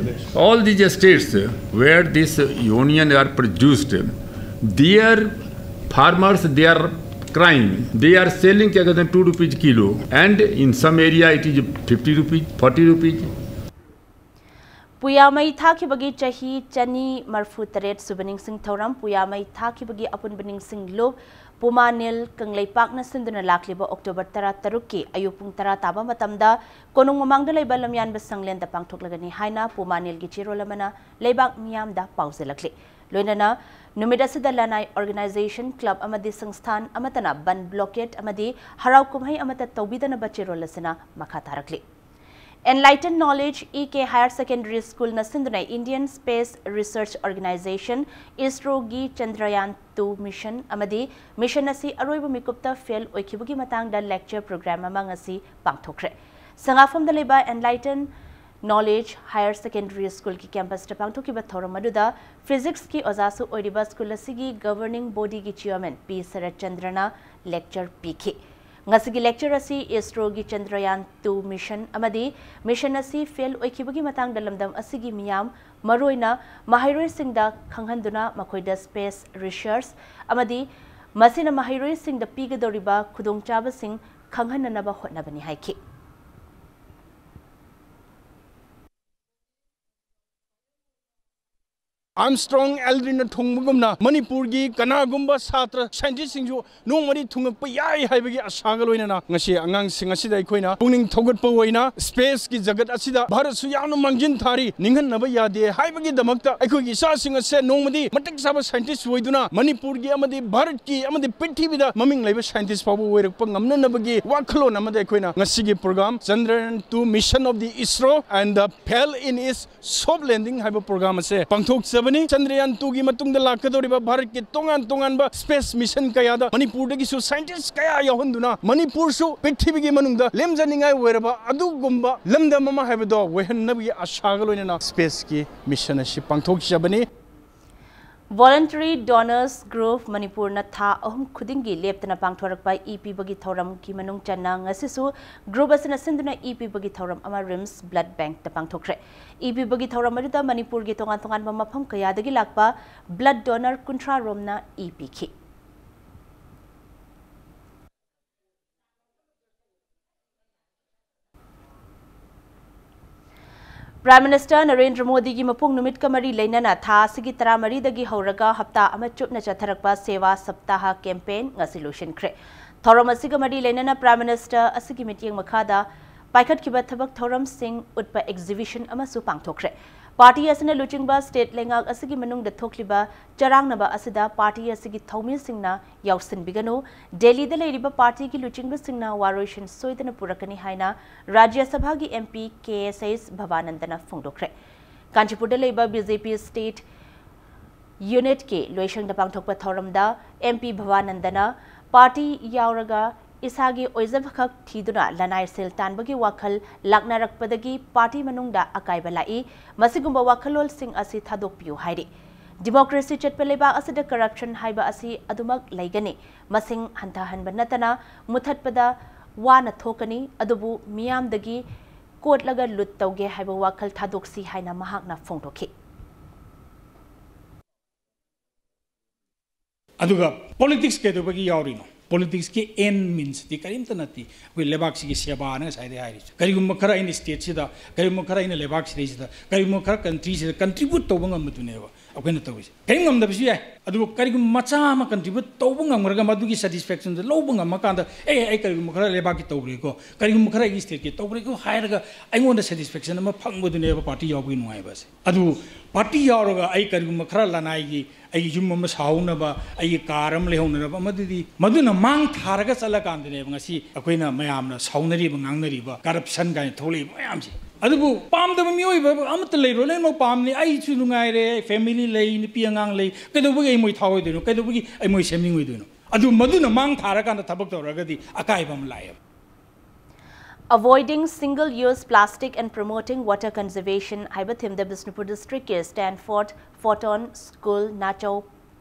all these states where this union are produced, their farmers, they are crying. They are selling क्या कहते हैं two rupees kilo, and in some area it is fifty rupees, forty rupees. ꯄꯨꯌꯥꯃꯩ ꯊꯥꯈꯤꯕꯒꯤ ꯆꯍꯤ ꯆꯅꯤ ꯃꯔꯐꯨ ꯇꯔꯦꯠ ꯁꯨꯕ ꯅꯤꯡꯁꯤꯡ ꯊꯧꯔꯝ꯫ ꯄꯨꯌꯥꯃꯩ ꯊꯥꯈꯤꯕꯒꯤ ꯑꯄꯨꯟꯕ ꯅꯤꯡꯁꯤꯡ ꯂꯨꯞ ꯄꯨꯃꯥ ꯅꯤꯜ ꯀꯪꯂꯩꯄꯥꯛꯅ ꯁꯤꯟꯗꯨꯅ ꯂꯥꯛꯂꯤꯕ ꯑꯣꯛꯇꯣꯕꯔ ꯇꯔꯥ ꯇꯔꯨꯛꯀꯤ ꯑꯌꯨꯛ ꯄꯨꯡ ꯇꯔꯥ ꯇꯥꯕ ꯃꯇꯝꯗ ꯀꯣꯅꯨꯡ ꯃꯃꯥꯡꯗ ꯂꯩꯕ ꯂꯝꯌꯥꯟꯕ ꯁꯪꯂꯦꯟꯗ ꯄꯥꯡꯊꯣꯛꯂꯒꯅꯤ ꯍꯥꯏꯅ ꯄꯨꯃꯥ ꯅꯤꯜꯒꯤ ꯆꯦꯔꯣꯜ ꯑꯃꯅ ꯂꯩꯕꯥꯛ ꯃꯤꯌꯥꯝꯗ ꯄꯥꯎꯖꯦꯜꯂꯛꯂꯤ꯫ ꯂꯣꯏꯅꯅ ꯅꯨꯃꯤꯠ ꯑꯁꯤꯗ ꯂꯅꯥꯏ ꯑꯣꯔꯒꯅꯥꯏꯖꯦꯁꯟ, ꯀ꯭ꯂꯕ ꯑꯃꯗꯤ ꯁꯪꯁꯊꯥꯟ ꯑꯃꯠꯇꯅ ꯕꯟ, ꯕ꯭ꯂꯣꯀꯦꯠ ꯑꯃꯗꯤ ꯍꯔꯥꯎ ꯀꯨꯝꯍꯩ ꯑꯃꯠꯇ ꯇꯧꯕꯤꯗꯅꯕ ꯆꯦꯔꯣꯜ ꯑꯁꯤꯅ ꯃꯈꯥ ꯇꯥꯔꯛꯂꯤ꯫ Enlighten Knowledge E K Higher Secondary School ꯅ ꯁꯤꯟꯗꯨꯅ Indian Space Research Organization, ISRO ꯒꯤ Chandrayaan two mission ꯑꯃꯗꯤ mission ꯑꯁꯤ ꯑꯔꯣꯏꯕ ꯃꯤꯀꯨꯞꯇ ꯐꯦꯜ ꯑꯣꯏꯈꯤꯕꯒꯤ ꯃꯇꯥꯡꯗ lecture program ꯑꯃ ꯉꯁꯤ ꯄꯥꯡꯊꯣꯛꯈ꯭ꯔꯦ꯫ ꯁꯉꯥꯐꯝꯗ ꯂꯩꯕ Enlighten Knowledge Higher Secondary School ꯒꯤ campus ꯇ ꯄꯥꯡꯊꯣꯛꯈꯤꯕ ꯊꯧꯔꯝ ꯑꯗꯨꯗ physics ꯀꯤ ꯑꯣꯖꯥꯁꯨ ꯑꯣꯏꯔꯤꯕ school ꯑꯁꯤꯒꯤ governing body ꯒꯤ chairman P ꯁꯔꯠ ꯆꯟꯗ꯭ꯔꯅ lecture ꯄꯤꯈꯤ꯫ ꯉꯁꯤꯒꯤ lecture ꯑꯁꯤ ISROꯒꯤ Chandrayaan two mission ꯑꯃꯗꯤ mission ꯑꯁꯤ fail ꯑꯣꯏꯈꯤꯕꯒꯤ ꯃꯇꯥꯡꯗ ꯂꯝꯗꯝ ꯑꯁꯤꯒꯤ ꯃꯤꯌꯥꯝ, ꯃꯔꯨꯑꯣꯏꯅ ꯃꯍꯩꯔꯣꯏꯁꯤꯡꯗ ꯈꯪꯍꯟꯗꯨꯅ ꯃꯈꯣꯏꯗ space research ꯑꯃꯗꯤ ꯃꯁꯤꯅ ꯃꯍꯩꯔꯣꯏꯁꯤꯡꯗ ꯄꯤꯒꯗꯧꯔꯤꯕ ꯈꯨꯗꯣꯡꯆꯥꯕꯁꯤꯡ ꯈꯪꯍꯟꯅꯅꯕ ꯍꯣꯠꯅꯕꯅꯤ ꯍꯥꯏꯈꯤ꯫ ꯑꯥꯔꯝꯁꯇ꯭ꯔꯣꯡ ꯑꯦꯜꯗ꯭ꯔꯤꯟꯅ ꯊꯨꯡꯕꯒꯨꯝꯅ ꯃꯅꯤꯄꯨꯔꯒꯤ ꯀꯅꯥꯒꯨꯝꯕ ꯁꯥꯇ꯭ꯔ scientistꯁꯤꯡꯁꯨ ꯅꯣꯡꯃꯗꯤ ꯊꯨꯡꯉꯛꯄ ꯌꯥꯏ ꯍꯥꯏꯕꯒꯤ ꯑꯁꯥꯒ ꯂꯣꯏꯅꯅ ꯉꯁꯤ ꯑꯉꯥꯡꯁꯤꯡ ꯑꯁꯤꯗ ꯑꯩꯈꯣꯏꯅ ꯄꯨꯛꯅꯤꯡ ꯊꯧꯒꯠꯄ ꯑꯣꯏꯅ spaceꯀꯤ ꯖꯒꯠ ꯑꯁꯤꯗ ꯚꯥꯔꯠꯁꯨ ꯌꯥꯝꯅ ꯃꯥꯡꯖꯤꯟ ꯊꯥꯔꯤ, ꯅꯤꯡꯍꯟꯅꯕ ꯌꯥꯗꯦ ꯍꯥꯏꯕꯒꯤꯗꯃꯛꯇ ꯑꯩꯈꯣꯏꯒꯤ ꯏꯆꯥꯁꯤꯡ ꯑꯁꯦ ꯅꯣꯡꯃꯗꯤ ꯃꯇꯤꯛ ꯆꯥꯕ scientist ꯑꯣꯏꯗꯨꯅ ꯃꯅꯤꯄꯨꯔꯒꯤ ꯑꯃꯗꯤ ꯚꯥꯔꯠꯀꯤ ꯑꯃꯗꯤ ꯄ꯭ꯔꯤꯊꯤꯕꯤꯗ ꯃꯃꯤꯡ ꯂꯩꯕ scientist ꯐꯥꯎꯕ ꯑꯣꯏꯔꯛꯄ ꯉꯝꯅꯅꯕꯒꯤ ꯋꯥꯈꯜꯂꯣꯟ ꯑꯃꯗ ꯑꯩꯈꯣꯏꯅ ꯉꯁꯤꯒꯤ program Chandrayaan two mission of the ISRO and the fail in its soft landing ꯍꯥꯏꯕ program ꯑꯁꯦ ꯄꯥꯡꯊꯣꯛꯆꯕꯅꯤ꯫ Chandrayaan twoꯒꯤ ꯃꯇꯨꯡꯗ ꯂꯥꯛꯀꯗꯧꯔꯤꯕ ꯚꯥꯔꯠꯀꯤ ꯇꯣꯉꯥꯟ ꯇꯣꯉꯥꯟꯕ space mission ꯀꯌꯥꯗ ꯃꯅꯤꯄꯨꯔꯗꯒꯤꯁꯨ scientist ꯀꯌꯥ ꯌꯥꯎꯍꯟꯗꯨꯅ ꯃꯅꯤꯄꯨꯔꯁꯨ ꯄ꯭ꯔꯤꯊꯤꯕꯤꯒꯤ ꯃꯅꯨꯡꯗ ꯂꯦꯝꯖꯅꯤꯡꯉꯥꯏ ꯑꯣꯏꯔꯕ ꯑꯗꯨꯒꯨꯝꯕ ꯂꯝꯗꯝ ꯑꯃ ꯍꯥꯏꯕꯗꯣ ꯑꯣꯏꯍꯟꯅꯕꯒꯤ ꯑꯁꯥꯒ ꯂꯣꯏꯅꯅ spaceꯀꯤ mission ꯑꯁꯤ ꯄꯥꯡꯊꯣꯛꯆꯕꯅꯤ꯫ Voluntary Donors Group ꯃꯅꯤꯄꯨꯔꯅ ꯊꯥ ꯑꯍꯨꯝ ꯈꯨꯗꯤꯡꯒꯤ ꯂꯦꯞꯇꯅ ꯄꯥꯡꯊꯣꯔꯛꯄ ꯏ ꯄꯤꯕꯒꯤ ꯊꯧꯔꯝꯒꯤ ꯃꯅꯨꯡ ꯆꯟꯅ ꯉꯁꯤꯁꯨ group ꯑꯁꯤꯅ ꯁꯤꯟꯗꯨꯅ ꯏ ꯄꯤꯕꯒꯤ ꯊꯧꯔꯝ ꯑꯃ RIMS Blood Bankꯇ ꯄꯥꯡꯊꯣꯛꯈ꯭ꯔꯦ꯫ ꯏ ꯄꯤꯕꯒꯤ ꯊꯧꯔꯝ ꯑꯗꯨꯗ ꯃꯅꯤꯄꯨꯔꯒꯤ ꯇꯣꯉꯥꯟ ꯇꯣꯉꯥꯟꯕ ꯃꯐꯝ ꯀꯌꯥꯗꯒꯤ ꯂꯥꯛꯄ blood donor ꯀꯨꯟꯊ꯭ꯔꯥ ꯔꯣꯝꯅ ꯏ ꯄꯤꯈꯤ꯫ Prime Minister ꯅꯔꯦꯟꯗ꯭ꯔ ꯃꯣꯗꯤꯒꯤ ꯃꯄꯣꯛ ꯅꯨꯃꯤꯠꯀ ꯃꯔꯤ ꯂꯩꯅꯅ ꯊꯥ ꯑꯁꯤꯒꯤ ꯇꯔꯥꯃꯔꯤꯗꯒꯤ ꯍꯧꯔꯒ ꯍꯞꯇꯥ ꯑꯃ ꯆꯨꯞꯅ ꯆꯠꯊꯔꯛꯄ ꯁꯦꯋꯥ ꯁꯞꯇꯥꯍ campaign ꯉꯁꯤ ꯂꯣꯏꯁꯤꯟꯈ꯭ꯔꯦ꯫ ꯊꯧꯔꯝ ꯑꯁꯤꯒ ꯃꯔꯤ ꯂꯩꯅꯅ Prime Minister ꯑꯁꯤꯒꯤ ꯃꯤꯠꯌꯦꯡ ꯃꯈꯥꯗ ꯄꯥꯏꯈꯠꯈꯤꯕ ꯊꯕꯛ ꯊꯧꯔꯝꯁꯤꯡ ꯎꯠꯄ exhibition ꯑꯃꯁꯨ ꯄꯥꯡꯊꯣꯛꯈ꯭ꯔꯦ꯫ Party ꯑꯁꯤꯅ ꯂꯨꯆꯤꯡꯕ state ꯂꯩꯉꯥꯛ ꯑꯁꯤꯒꯤ ꯃꯅꯨꯡꯗ ꯊꯣꯛꯂꯤꯕ ꯆꯔꯥꯡꯅꯕ ꯑꯁꯤꯗ party ꯑꯁꯤꯒꯤ ꯊꯧꯃꯤꯁꯤꯡꯅ ꯌꯥꯎꯁꯤꯟꯕꯤꯒꯅꯨ꯫ ꯗꯦꯜꯂꯤꯗ ꯂꯩꯔꯤꯕ partyꯒꯤ ꯂꯨꯆꯤꯡꯕꯁꯤꯡꯅ ꯋꯥꯔꯣꯏꯁꯤꯟ ꯁꯣꯏꯗꯅ ꯄꯨꯔꯛꯀꯅꯤ ꯍꯥꯏꯅ ꯔꯥꯖ꯭ꯌ ꯁꯚꯥꯒꯤ MP ꯀꯦ ꯑꯦꯁ ꯑꯩꯆ ꯚꯕꯥꯅꯟꯗꯅ ꯐꯣꯡꯗꯣꯛꯈ꯭ꯔꯦ꯫ ꯀꯥꯟꯆꯤꯄꯨꯔꯗ ꯂꯩꯕ BJP state unitꯀꯤ ꯂꯣꯏꯁꯪꯗ ꯄꯥꯡꯊꯣꯛꯄ ꯊꯧꯔꯝꯗ MP ꯚꯕꯥꯅꯟꯗꯅ party ꯌꯥꯎꯔꯒ ꯏꯁꯥꯒꯤ ꯑꯣꯏꯖꯕꯈꯛ ꯊꯤꯗꯨꯅ ꯂꯅꯥꯏ ꯁꯦꯜ ꯇꯥꯟꯕꯒꯤ ꯋꯥꯈꯜ ꯂꯥꯛꯅꯔꯛꯄꯗꯒꯤ party ꯃꯅꯨꯡꯗ ꯑꯀꯥꯏꯕ ꯂꯥꯛꯏ꯫ ꯃꯁꯤꯒꯨꯝꯕ ꯋꯥꯈꯜꯂꯣꯟꯁꯤꯡ ꯑꯁꯤ ꯊꯥꯗꯣꯛꯄꯤꯌꯨ ꯍꯥꯏꯔꯤ꯫ Democracy ꯆꯠꯄ ꯂꯩꯕꯥꯛ ꯑꯁꯤꯗ corruption ꯍꯥꯏꯕ ꯑꯁꯤ ꯑꯗꯨꯃꯛ ꯂꯩꯒꯅꯤ꯫ ꯃꯁꯤꯡ ꯍꯟꯊꯍꯟꯕ ꯅꯠꯇꯅ ꯃꯨꯊꯠꯄꯗ ꯋꯥꯅ ꯊꯣꯛꯀꯅꯤ, ꯑꯗꯨꯕꯨ ꯃꯤꯌꯥꯝꯗꯒꯤ ꯀꯣꯠꯂꯒ ꯂꯨꯠ ꯇꯧꯒꯦ ꯍꯥꯏꯕ ꯋꯥꯈꯜ ꯊꯥꯗꯣꯛꯁꯤ ꯍꯥꯏꯅ ꯃꯍꯥꯛꯅ ꯐꯣꯡꯗꯣꯛꯈꯤ꯫ ꯑꯗꯨꯒ politics ꯀꯩꯗꯧꯕꯒꯤ ꯌꯥꯎꯔꯤꯅꯣ? Politics ꯀꯤ end means ꯇꯤ ꯀꯔꯤꯝꯇ ꯅꯠꯇꯦ꯫ ꯑꯩꯈꯣꯏ ꯂꯩꯕꯥꯛꯁꯤꯒꯤ ꯁꯦꯕꯥꯅ ꯉꯁꯥꯏꯗꯩ ꯍꯥꯏꯔꯤꯁꯦ꯫ ꯀꯔꯤꯒꯨꯝꯕ ꯈꯔ ꯑꯩꯅ state ꯁꯤꯗ, ꯀꯔꯤꯒꯨꯝꯕ ꯈꯔ ꯑꯩꯅ ꯂꯩꯕꯥꯛꯁꯤꯗꯩꯁꯤꯗ, ꯀꯔꯤꯒꯨꯝꯕ ꯈꯔ country ꯁꯤꯗ contribute ꯇꯧꯕ ꯉꯝꯕꯗꯨꯅꯦꯕ ꯑꯩꯈꯣꯏꯅ ꯇꯧꯔꯤꯁꯦ꯫ ꯀꯔꯤꯝ ꯉꯝꯗꯕꯁꯨ ꯌꯥꯏ, ꯑꯗꯨꯕꯨ ꯀꯔꯤꯒꯨꯝꯕ ꯃꯆꯥ ꯑꯃ contribute ꯇꯧꯕ ꯉꯝꯈ꯭ꯔꯒ ꯃꯗꯨꯒꯤ satisfaction ꯗꯨ ꯂꯧꯕ ꯉꯝꯃꯀꯥꯟꯗ, "ꯑꯦ, ꯑꯩ ꯀꯔꯤꯒꯨꯝꯕ ꯈꯔ ꯂꯩꯕꯥꯛꯀꯤ ꯇꯧꯈ꯭ꯔꯦꯀꯣ, ꯀꯔꯤꯒꯨꯝꯕ ꯈꯔ ꯑꯩꯒꯤ state ꯀꯤ ꯇꯧꯈ꯭ꯔꯦꯀꯣ" ꯍꯥꯏꯔꯒ ꯑꯩꯉꯣꯟꯗ satisfaction ꯑꯃ ꯐꯪꯕꯗꯨꯅꯦꯕ party ꯌꯥꯎꯕꯒꯤ ꯅꯨꯡꯉꯥꯏꯕ ꯑꯁꯦ꯫ ꯑꯗꯨ party ꯌꯥꯎꯔꯒ ꯑꯩ ꯀꯔꯤꯒꯨꯝꯕ ꯈꯔ ꯂꯅꯥꯏꯒꯤ ꯑꯩꯒꯤ ꯌꯨꯝ ꯑꯃ ꯁꯥꯍꯧꯅꯕ, ꯑꯩꯒꯤ car ꯑꯃ ꯂꯩꯍꯧꯅꯅꯕ, ꯃꯗꯨꯗꯤ ꯃꯗꯨꯅ ꯃꯥꯡ ꯊꯥꯔꯒ ꯆꯠꯂꯀꯥꯟꯗꯅꯦꯕ ꯉꯁꯤ ꯑꯩꯈꯣꯏꯅ ꯃꯌꯥꯝꯅ ꯁꯥꯎꯅꯔꯤꯕ, ꯉꯥꯡꯅꯔꯤꯕ corruption ꯀꯥꯏꯅ ꯊꯣꯛꯂꯛꯏꯕ ꯃꯌꯥꯝꯁꯦ꯫ ꯑꯗꯨꯕꯨ ꯄꯥꯝꯗꯕ ꯃꯤꯑꯣꯏꯕ ꯑꯃꯠꯇ ꯂꯩꯔꯣꯏ, ꯂꯣꯏꯅꯃꯛ ꯄꯥꯝꯅꯤ꯫ ꯑꯩꯁꯨ ꯅꯨꯡꯉꯥꯏꯔꯦ, family ꯂꯩ, ꯅꯨꯄꯤ ꯑꯉꯥꯡ ꯂꯩ, ꯀꯩꯗꯧꯕꯒꯤ ꯑꯩ ꯃꯣꯏ ꯊꯥꯎꯑꯣꯏꯗꯣꯏꯅꯣ? ꯀꯩꯗꯧꯕꯒꯤ ꯑꯩ ꯃꯣꯏ ꯁꯦꯝꯅꯤꯡꯉꯣꯏꯗꯣꯏꯅꯣ? ꯑꯗꯨ ꯃꯗꯨꯅ ꯃꯥꯡ ꯊꯥꯔꯀꯥꯟꯗ ꯊꯕꯛ ꯇꯧꯔꯒꯗꯤ ꯑꯀꯥꯏꯕ ꯑꯃ ꯂꯥꯛꯑꯦꯕ꯫ Avoiding single use plastic and promoting water conservation ꯍꯥꯏꯕ theme ꯗ ꯕꯤꯁꯅꯨꯄꯨꯔ district ꯀꯤ Stanford Photon School ꯅꯥꯆꯧ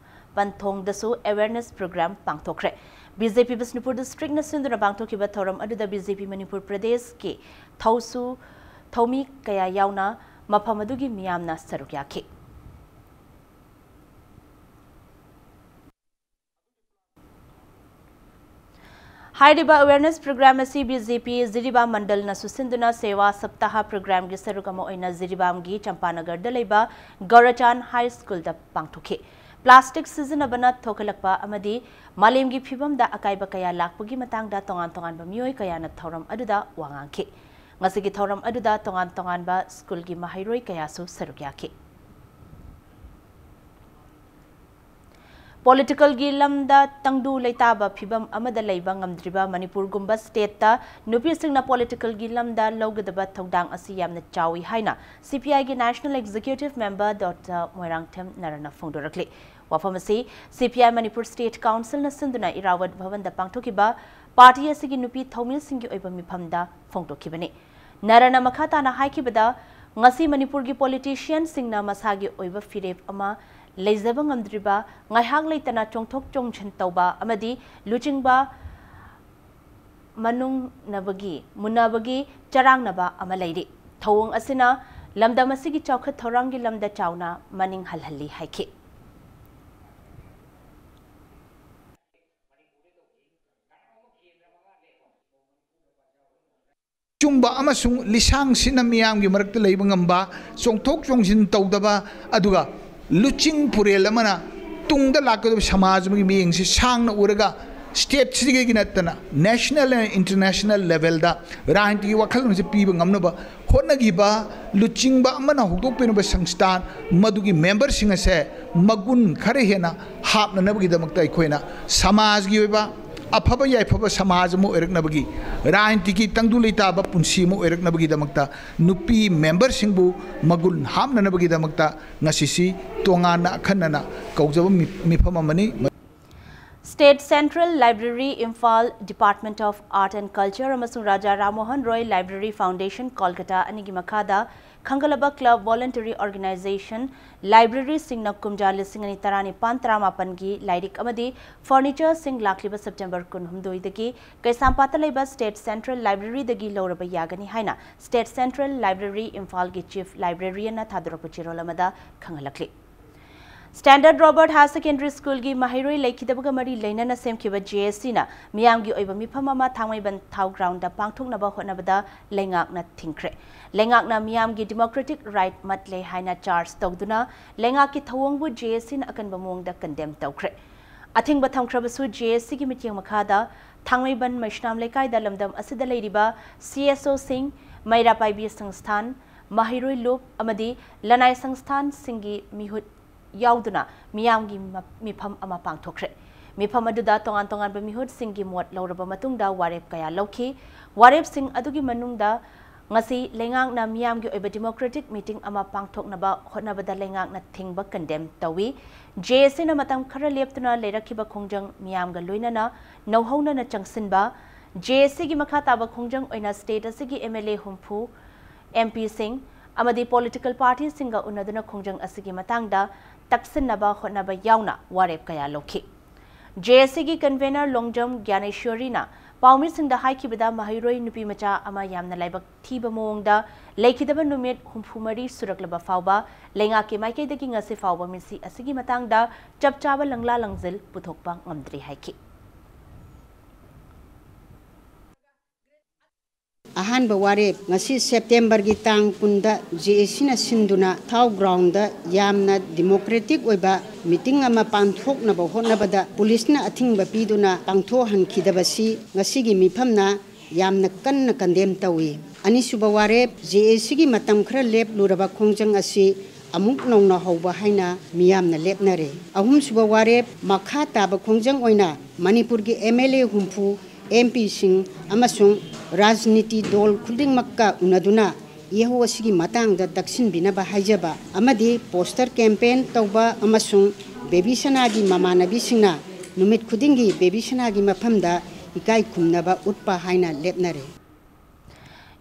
ꯄꯟꯊꯣꯡꯗꯁꯨ awareness program ꯄꯥꯡꯊꯣꯛꯈ꯭ꯔꯦ꯫ BJP Bishnupur district ꯅ ꯁꯤꯟꯗꯨꯅ ꯄꯥꯡꯊꯣꯛꯈꯤꯕ ꯊꯧꯔꯝ ꯑꯗꯨꯗ BJP ꯃꯅꯤꯄꯨꯔ ꯄ꯭ꯔꯗꯦꯁꯀꯤ ꯊꯧꯁꯨ ꯊꯧꯃꯤ ꯀꯌꯥ ꯌꯥꯎꯅ ꯃꯐꯝ ꯑꯗꯨꯒꯤ ꯃꯤꯌꯥꯝꯅ ꯁꯔꯨꯛ ꯌꯥꯈꯤ꯫ ꯍꯥꯏꯔꯤꯕ awareness program ꯑꯁꯤ BJP ꯖꯤꯔꯤꯕꯥꯝ ꯃꯟꯗꯜꯅ ꯁꯨꯁꯤꯟꯗꯨꯅ ꯁꯦꯋꯥ ꯁꯞꯇꯥꯍ program ꯒꯤ ꯁꯔꯨꯛ ꯑꯃ ꯑꯣꯏꯅ ꯖꯤꯔꯤꯕꯥꯝꯒꯤ ꯆꯝꯄꯥꯅꯒꯔꯗ ꯂꯩꯕ ꯒꯧꯔꯆꯥꯟ High School ꯗ ꯄꯥꯡꯊꯣꯛꯈꯤ꯫ Plastic ꯁꯤꯖꯤꯟꯅꯕꯅ ꯊꯣꯛꯍꯜꯂꯛꯄ ꯑꯃꯗꯤ ꯃꯥꯂꯦꯝꯒꯤ ꯐꯤꯕꯝꯗ ꯑꯀꯥꯏꯕ ꯀꯌꯥ ꯂꯥꯛꯄꯒꯤ ꯃꯇꯥꯡꯗ ꯇꯣꯉꯥꯟ ꯇꯣꯉꯥꯟꯕ ꯃꯤꯑꯣꯏ ꯀꯌꯥꯅ ꯊꯧꯔꯝ ꯑꯗꯨꯗ ꯋꯥ ꯉꯥꯡꯈꯤ꯫ ꯉꯁꯤꯒꯤ ꯊꯧꯔꯝ ꯑꯗꯨꯗ ꯇꯣꯉꯥꯟ ꯇꯣꯉꯥꯟꯕ school ꯒꯤ ꯃꯍꯩꯔꯣꯏ ꯀꯌꯥꯁꯨ ꯁꯔꯨꯛ ꯌꯥꯈꯤ꯫ Political ꯒꯤ ꯂꯝꯗ ꯇꯪꯗꯨ ꯂꯩꯇꯥꯕ ꯐꯤꯕꯝ ꯑꯃꯗ ꯂꯩꯕ ꯉꯝꯗ꯭ꯔꯤꯕ ꯃꯅꯤꯄꯨꯔꯒꯨꯝꯕ state ꯇ ꯅꯨꯄꯤꯁꯤꯡꯅ political ꯒꯤ ꯂꯝꯗ ꯂꯧꯒꯗꯕ ꯊꯧꯗꯥꯡ ꯑꯁꯤ ꯌꯥꯝꯅ ꯆꯥꯎꯏ ꯍꯥꯏꯅ CPI ꯒꯤ National Executive Member Doctor Moirangthem ꯅꯔꯟꯅ ꯐꯣꯡꯗꯣꯔꯛꯂꯤ꯫ ꯋꯥꯐꯝ ꯑꯁꯤ CPI ꯃꯅꯤꯄꯨꯔ State Council ꯅ ꯁꯤꯟꯗꯨꯅ ꯏꯔꯥꯋꯠ ꯚꯕꯟꯗ ꯄꯥꯡꯊꯣꯛꯈꯤꯕ party ꯑꯁꯤꯒꯤ ꯅꯨꯄꯤ ꯊꯧꯃꯤꯁꯤꯡꯒꯤ ꯑꯣꯏꯕ ꯃꯤꯐꯝꯗ ꯐꯣꯡꯗꯣꯛꯈꯤꯕꯅꯤ꯫ ꯅꯔꯟꯅ ꯃꯈꯥ ꯇꯥꯅ ꯍꯥꯏꯈꯤꯕꯗ, ꯉꯁꯤ ꯃꯅꯤꯄꯨꯔꯒꯤ politician ꯁꯤꯡꯅ ꯃꯁꯥꯒꯤ ꯑꯣꯏꯕ ꯐꯤꯔꯦꯞ ꯑꯃ ꯂꯩꯖꯕ ꯉꯝꯗ꯭ꯔꯤꯕ, ꯉꯥꯏꯍꯥꯛ ꯂꯩꯇꯅ ꯆꯣꯡꯊꯣꯛ ꯆꯣꯡꯁꯤꯟ ꯇꯧꯕ ꯑꯃꯗꯤ ꯂꯨꯆꯤꯡꯕ ꯃꯅꯨꯡꯅꯕꯒꯤ, ꯃꯨꯟꯅꯕꯒꯤ ꯆꯔꯥꯡꯅꯕ ꯑꯃ ꯂꯩꯔꯤ꯫ ꯊꯧꯑꯣꯡ ꯑꯁꯤꯅ ꯂꯝꯗꯝ ꯑꯁꯤꯒꯤ ꯆꯥꯎꯈꯠ ꯊꯧꯔꯥꯡꯒꯤ ꯂꯝꯗ ꯆꯥꯎꯅ ꯃꯅꯤꯡ ꯍꯜꯍꯜꯂꯤ ꯍꯥꯏꯈꯤ꯫ ꯑꯆꯨꯝꯕ ꯑꯃꯁꯨꯡ ꯂꯤꯁꯥꯡ ꯁꯤꯠꯅ ꯃꯤꯌꯥꯝꯒꯤ ꯃꯔꯛꯇ ꯂꯩꯕ ꯉꯝꯕ, ꯆꯣꯡꯊꯣꯛ ꯆꯣꯡꯁꯤꯟ ꯇꯧꯗꯕ, ꯑꯗꯨꯒ ꯂꯨꯆꯤꯡ ꯄꯨꯔꯦꯜ ꯑꯃꯅ ꯇꯨꯡꯗ ꯂꯥꯛꯀꯗꯕ ꯁꯃꯥꯖ ꯑꯃꯒꯤ ꯃꯤꯠꯌꯦꯡꯁꯤ ꯁꯥꯡꯅ ꯎꯔꯒ, state ꯁꯤꯗꯒꯤ ꯅꯠꯇꯅ national and international level ꯗ ꯔꯥꯖꯅꯤꯇꯤꯒꯤ ꯋꯥꯈꯜꯂꯣꯟꯁꯦ ꯄꯤꯕ ꯉꯝꯅꯕ ꯍꯣꯠꯅꯈꯤꯕ ꯂꯨꯆꯤꯡꯕ ꯑꯃꯅ ꯍꯧꯗꯣꯛꯄꯤꯔꯝꯕ ꯁꯪꯁꯊꯥꯟ, ꯃꯗꯨꯒꯤ member ꯁꯤꯡ ꯑꯁꯦ ꯃꯒꯨꯟ ꯈꯔ ꯍꯦꯟꯅ ꯍꯥꯞꯅꯅꯕꯒꯤꯗꯃꯛꯇ ꯑꯩꯈꯣꯏꯅ ꯁꯃꯥꯖꯒꯤ ꯑꯣꯏꯕ ꯑꯐꯕ ꯌꯥꯏꯐꯕ ꯁꯃꯥꯖ ꯑꯃ ꯑꯣꯏꯔꯛꯅꯕꯒꯤ, ꯔꯥꯖꯅꯤꯇꯤꯒꯤ ꯇꯪꯗꯨ ꯂꯩꯇꯥꯕ ꯄꯨꯟꯁꯤ ꯑꯃ ꯑꯣꯏꯔꯛꯅꯕꯒꯤꯗꯃꯛꯇ ꯅꯨꯄꯤ member ꯁꯤꯡꯕꯨ ꯃꯒꯨꯟ ꯍꯥꯞꯅꯅꯕꯒꯤꯗꯃꯛꯇ ꯉꯁꯤꯁꯤ ꯇꯣꯉꯥꯟꯅ ꯑꯈꯟꯅꯅ ꯀꯧꯖꯕ ꯃꯤ-, ꯃꯤꯐꯝ ꯑꯃꯅꯤ꯫ State Central Library, Imphal, Department of Art and Culture ꯑꯃꯁꯨꯡ ꯔꯥꯖꯥ ꯔꯥꯝ ꯃꯣꯍꯟ ꯔꯣꯏ Library Foundation, ꯀꯣꯜꯀꯇꯥ ꯑꯅꯤꯒꯤ ꯃꯈꯥꯗ ꯈꯪꯒꯠꯂꯕ club, voluntary organization, library ꯁꯤꯡꯅ ꯀꯨꯝꯖꯥ ꯂꯤꯁꯤꯡ ꯑꯅꯤ ꯇꯔꯥꯅꯤꯄꯥꯟ ꯇꯔꯥꯃꯥꯄꯟꯒꯤ ꯂꯥꯏꯔꯤꯛ ꯑꯃꯗꯤ furniture ꯁꯤꯡ ꯂꯥꯛꯂꯤꯕ September ꯀꯨꯟꯍꯨꯝꯗꯣꯏꯗꯒꯤ ꯀꯩꯁꯥꯝꯄꯥꯠꯇ ꯂꯩꯕ State Central Library ꯗꯒꯤ ꯂꯧꯔꯕ ꯌꯥꯒꯅꯤ ꯍꯥꯏꯅ State Central Library, ꯏꯝꯐꯥꯜꯒꯤ Chief Librarian ꯅ ꯊꯥꯗꯣꯔꯛꯄ ꯆꯦꯔꯣꯜ ꯑꯃꯗ ꯈꯪꯍꯜꯂꯛꯂꯤ꯫ Standard Robert Higher Secondary School ꯒꯤ ꯃꯍꯩꯔꯣꯏ ꯂꯩꯈꯤꯗꯕꯒ ꯃꯔꯤ ꯂꯩꯅꯅ ꯁꯦꯝꯈꯤꯕ J A C ꯅ ꯃꯤꯌꯥꯝꯒꯤ ꯑꯣꯏꯕ ꯃꯤꯐꯝ ꯑꯃ ꯊꯥꯡꯃꯩꯕꯟ ꯊꯥꯎ ground ꯗ ꯄꯥꯡꯊꯣꯛꯅꯕ ꯍꯣꯠꯅꯕꯗ ꯂꯩꯉꯥꯛꯅ ꯊꯤꯡꯈ꯭ꯔꯦ꯫ ꯂꯩꯉꯥꯛꯅ ꯃꯤꯌꯥꯝꯒꯤ democratic right ꯃꯠꯂꯦ ꯍꯥꯏꯅ charge ꯇꯧꯗꯨꯅ ꯂꯩꯉꯥꯛꯀꯤ ꯊꯧꯑꯣꯡꯕꯨ J A C ꯅ ꯑꯀꯟꯕ ꯃꯑꯣꯡꯗ condemn ꯇꯧꯈ꯭ꯔꯦ꯫ ꯑꯊꯤꯡꯕ ꯊꯝꯈ꯭ꯔꯕꯁꯨ J A C ꯒꯤ ꯃꯤꯠꯌꯦꯡ ꯃꯈꯥꯗ ꯊꯥꯡꯃꯩꯕꯟ ꯃꯩꯁꯅꯥꯝ ꯂꯩꯀꯥꯏꯗ ꯂꯝꯗꯝ ꯑꯁꯤꯗ ꯂꯩꯔꯤꯕ C S O ꯁꯤꯡ, ꯃꯩꯔꯥ ꯄꯥꯏꯕꯤ ꯁꯪꯁꯊꯥꯟ, ꯃꯍꯩꯔꯣꯏ ꯂꯨꯞ ꯑꯃꯗꯤ ꯂꯅꯥꯏ ꯁꯪꯁꯊꯥꯟꯁꯤꯡꯒꯤ ꯃꯤꯍꯨꯠ ꯌꯥꯎꯗꯨꯅ ꯃꯤꯌꯥꯝꯒꯤ ꯃ-, ꯃꯤꯐꯝ ꯑꯃ ꯄꯥꯡꯊꯣꯛꯈ꯭ꯔꯦ꯫ ꯃꯤꯐꯝ ꯑꯗꯨꯗ ꯇꯣꯉꯥꯟ ꯇꯣꯉꯥꯟꯕ ꯃꯤꯍꯨꯠꯁꯤꯡꯒꯤ ꯃꯣꯠ ꯂꯧꯔꯕ ꯃꯇꯨꯡꯗ ꯋꯥꯔꯦꯞ ꯀꯌꯥ ꯂꯧꯈꯤ꯫ ꯋꯥꯔꯦꯞꯁꯤꯡ ꯑꯗꯨꯒꯤ ꯃꯅꯨꯡꯗ ꯉꯁꯤ ꯂꯩꯉꯥꯛꯅ ꯃꯤꯌꯥꯝꯒꯤ ꯑꯣꯏꯕ democratic meeting ꯑꯃ ꯄꯥꯡꯊꯣꯛꯅꯕ ꯍꯣꯠꯅꯕꯗ ꯂꯩꯉꯥꯛꯅ ꯊꯤꯡꯕ condemn ꯇꯧꯏ꯫ J A C ꯅ ꯃꯇꯝ ꯈꯔ ꯂꯦꯞꯇꯨꯅ ꯂꯩꯔꯛꯈꯤꯕ ꯈꯣꯡꯖꯪ ꯃꯤꯌꯥꯝꯒ ꯂꯣꯏꯅꯅ ꯅꯧꯍꯧꯅꯅ ꯆꯪꯁꯤꯟꯕ, J A C ꯒꯤ ꯃꯈꯥ ꯇꯥꯕ ꯈꯣꯡꯖꯪ ꯑꯣꯏꯅ state ꯑꯁꯤꯒꯤ M L A ꯍꯨꯝꯐꯨ, M P ꯁꯤꯡ ꯑꯃꯗꯤ political party ꯁꯤꯡꯒ ꯎꯅꯗꯨꯅ ꯈꯣꯡꯖꯪ ꯑꯁꯤꯒꯤ ꯃꯇꯥꯡꯗ ꯇꯛꯁꯤꯟꯅꯕ ꯍꯣꯠꯅꯕ ꯌꯥꯎꯅ ꯋꯥꯔꯦꯞ ꯀꯌꯥ ꯂꯧꯈꯤ꯫ ꯖꯦ ꯑꯦ ꯁꯤꯒꯤ convener ꯂꯣꯡꯖꯝ ꯒ꯭ꯌꯥꯅꯦꯁ꯭ꯋꯔꯤꯅ ꯄꯥꯎꯃꯤꯁꯤꯡꯗ ꯍꯥꯏꯈꯤꯕꯗ, ꯃꯍꯩꯔꯣꯏ ꯅꯨꯄꯤ ꯃꯆꯥ ꯑꯃ ꯌꯥꯝꯅ ꯂꯥꯏꯕꯛ ꯊꯤꯕ ꯃꯑꯣꯡꯗ ꯂꯩꯈꯤꯗꯕ ꯅꯨꯃꯤꯠ ꯍꯨꯝꯐꯨ ꯃꯔꯤ ꯁꯨꯔꯛꯂꯕ ꯐꯥꯎꯕ ꯂꯩꯉꯥꯛꯀꯤ ꯃꯥꯏꯀꯩꯗꯒꯤ ꯉꯁꯤ ꯐꯥꯎꯕ ꯃꯤꯁꯤ ꯑꯁꯤꯒꯤ ꯃꯇꯥꯡꯗ ꯆꯞ ꯆꯥꯕ ꯂꯪꯂꯥ ꯂꯪꯖꯤꯜ ꯄꯨꯊꯣꯛꯄ ꯉꯝꯗ꯭ꯔꯤ ꯍꯥꯏꯈꯤ꯫ ꯑꯍꯥꯟꯕ ꯋꯥꯔꯦꯞ ꯉꯁꯤ ꯁꯦꯞꯇꯦꯝꯕꯔꯒꯤ ꯇꯥꯡ ꯀꯨꯟꯗ ꯖꯦ ꯑꯦ ꯁꯤꯅ ꯁꯤꯟꯗꯨꯅ ꯊꯥꯎ ꯒ꯭ꯔꯥꯎꯟꯗ ꯌꯥꯝꯅ ꯗꯤꯃꯣꯀ꯭ꯔꯦꯇꯤꯛ ꯑꯣꯏꯕ ꯃꯤꯇꯤꯡ ꯑꯃ ꯄꯥꯡꯊꯣꯛꯅꯕ ꯍꯣꯠꯅꯕꯗ ꯄꯨꯂꯤꯁꯅ ꯑꯊꯤꯡꯕ ꯄꯤꯗꯨꯅ ꯄꯥꯡꯊꯣꯛꯍꯟꯈꯤꯗꯕꯁꯤ ꯉꯁꯤꯒꯤ ꯃꯤꯐꯝꯅ ꯌꯥꯝꯅ ꯀꯟꯅ ꯀꯟꯗꯦꯝ ꯇꯧꯏ꯫ ꯑꯅꯤꯁꯨꯕ ꯋꯥꯔꯦꯞ, ꯖꯦ ꯑꯦ ꯁꯤꯒꯤ ꯃꯇꯝ ꯈꯔ ꯂꯦꯞꯂꯨꯔꯕ ꯈꯣꯡꯖꯪ ꯑꯁꯤ ꯑꯃꯨꯛ ꯅꯧꯅ ꯍꯧꯕ ꯍꯥꯏꯅ ꯃꯤꯌꯥꯝꯅ ꯂꯦꯞꯅꯔꯦ꯫ ꯑꯍꯨꯝꯁꯨꯕ ꯋꯥꯔꯦꯞ, ꯃꯈꯥ ꯇꯥꯕ ꯈꯣꯡꯖꯪ ꯑꯣꯏꯅ ꯃꯅꯤꯄꯨꯔꯒꯤ ꯑꯦꯝ ꯑꯦꯜ ꯑꯦ ꯍꯨꯝꯐꯨ, ꯑꯦꯝ ꯄꯤꯁꯤꯡ ꯑꯃꯁꯨꯡ ꯔꯥꯖꯅꯤꯇꯤ ꯗꯣꯜ ꯈꯨꯗꯤꯡꯃꯛꯀ ꯎꯅꯗꯨꯅ ꯏꯍꯧ ꯑꯁꯤꯒꯤ ꯃꯇꯥꯡꯗ ꯇꯛꯁꯤꯟꯕꯤꯅꯕ ꯍꯥꯏꯖꯕ ꯑꯃꯗꯤ ꯄꯣꯁꯇꯔ ꯀꯦꯝꯄꯦꯟ ꯇꯧꯕ ꯑꯃꯁꯨꯡ ꯕꯦꯕꯤ ꯁꯅꯥꯒꯤ ꯃꯃꯥꯟꯅꯕꯤꯁꯤꯡꯅ ꯅꯨꯃꯤꯠ ꯈꯨꯗꯤꯡꯒꯤ ꯕꯦꯕꯤ ꯁꯅꯥꯒꯤ ꯃꯐꯝꯗ ꯏꯀꯥꯏ ꯈꯨꯝꯅꯕ ꯎꯠꯄ ꯍꯥꯏꯅ ꯂꯦꯞꯅꯔꯦ꯫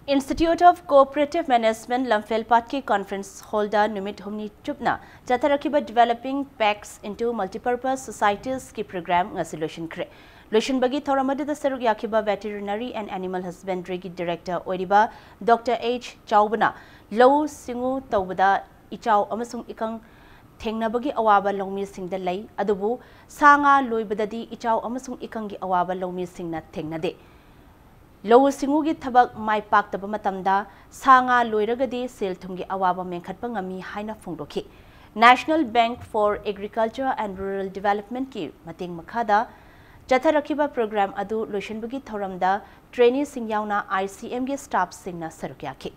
Institute of Cooperative Management ꯂꯝꯐꯦꯜꯄꯥꯠꯀꯤ conference hall ꯗ ꯅꯨꯃꯤꯠ ꯍꯨꯝꯅꯤ ꯆꯨꯞꯅ ꯆꯠꯊꯔꯛꯈꯤꯕ Developing Packs into Multipurpose Societies ꯀꯤ program ꯉꯁꯤ ꯂꯣꯏꯁꯤꯟꯈ꯭ꯔꯦ꯫ ꯂꯣꯏꯁꯤꯟꯕꯒꯤ ꯊꯧꯔꯝ ꯑꯗꯨꯗ ꯁꯔꯨꯛ ꯌꯥꯈꯤꯕ Veterinary and Animal Husbandry ꯒꯤ director ꯑꯣꯏꯔꯤꯕ Doctor H ꯆꯥꯎꯕꯅ ꯂꯧꯎ ꯁꯤꯡꯎ ꯇꯧꯕꯗ ꯏꯆꯥꯎ ꯑꯃꯁꯨꯡ ꯏꯀꯪ ꯊꯦꯡꯅꯕꯒꯤ ꯑꯋꯥꯕ ꯂꯧꯃꯤꯁꯤꯡꯗ ꯂꯩ, ꯑꯗꯨꯕꯨ ꯁꯥ ꯉꯥ ꯂꯣꯏꯕꯗꯗꯤ ꯏꯆꯥꯎ ꯑꯃꯁꯨꯡ ꯏꯀꯪꯒꯤ ꯑꯋꯥꯕ ꯂꯧꯃꯤꯁꯤꯡꯅ ꯊꯦꯡꯅꯗꯦ꯫ ꯂꯧꯎ ꯁꯤꯡꯎꯒꯤ ꯊꯕꯛ ꯃꯥꯏ ꯄꯥꯛꯇꯕ ꯃꯇꯝꯗ ꯁꯥ ꯉꯥ ꯂꯣꯏꯔꯒꯗꯤ ꯁꯦꯜ ꯊꯨꯝꯒꯤ ꯑꯋꯥꯕ ꯃꯦꯟꯈꯠꯄ ꯉꯝꯃꯤ ꯍꯥꯏꯅ ꯐꯣꯡꯗꯣꯛꯈꯤ꯫ National Bank for Agriculture and Rural Development ꯀꯤ ꯃꯇꯦꯡ ꯃꯈꯥꯗ ꯆꯠꯊꯔꯛꯈꯤꯕ program ꯑꯗꯨ ꯂꯣꯏꯁꯤꯟꯕꯒꯤ ꯊꯧꯔꯝꯗ trainee ꯁꯤꯡ ꯌꯥꯎꯅ I C M ꯒꯤ staff ꯁꯤꯡꯅ ꯁꯔꯨꯛ ꯌꯥꯈꯤ꯫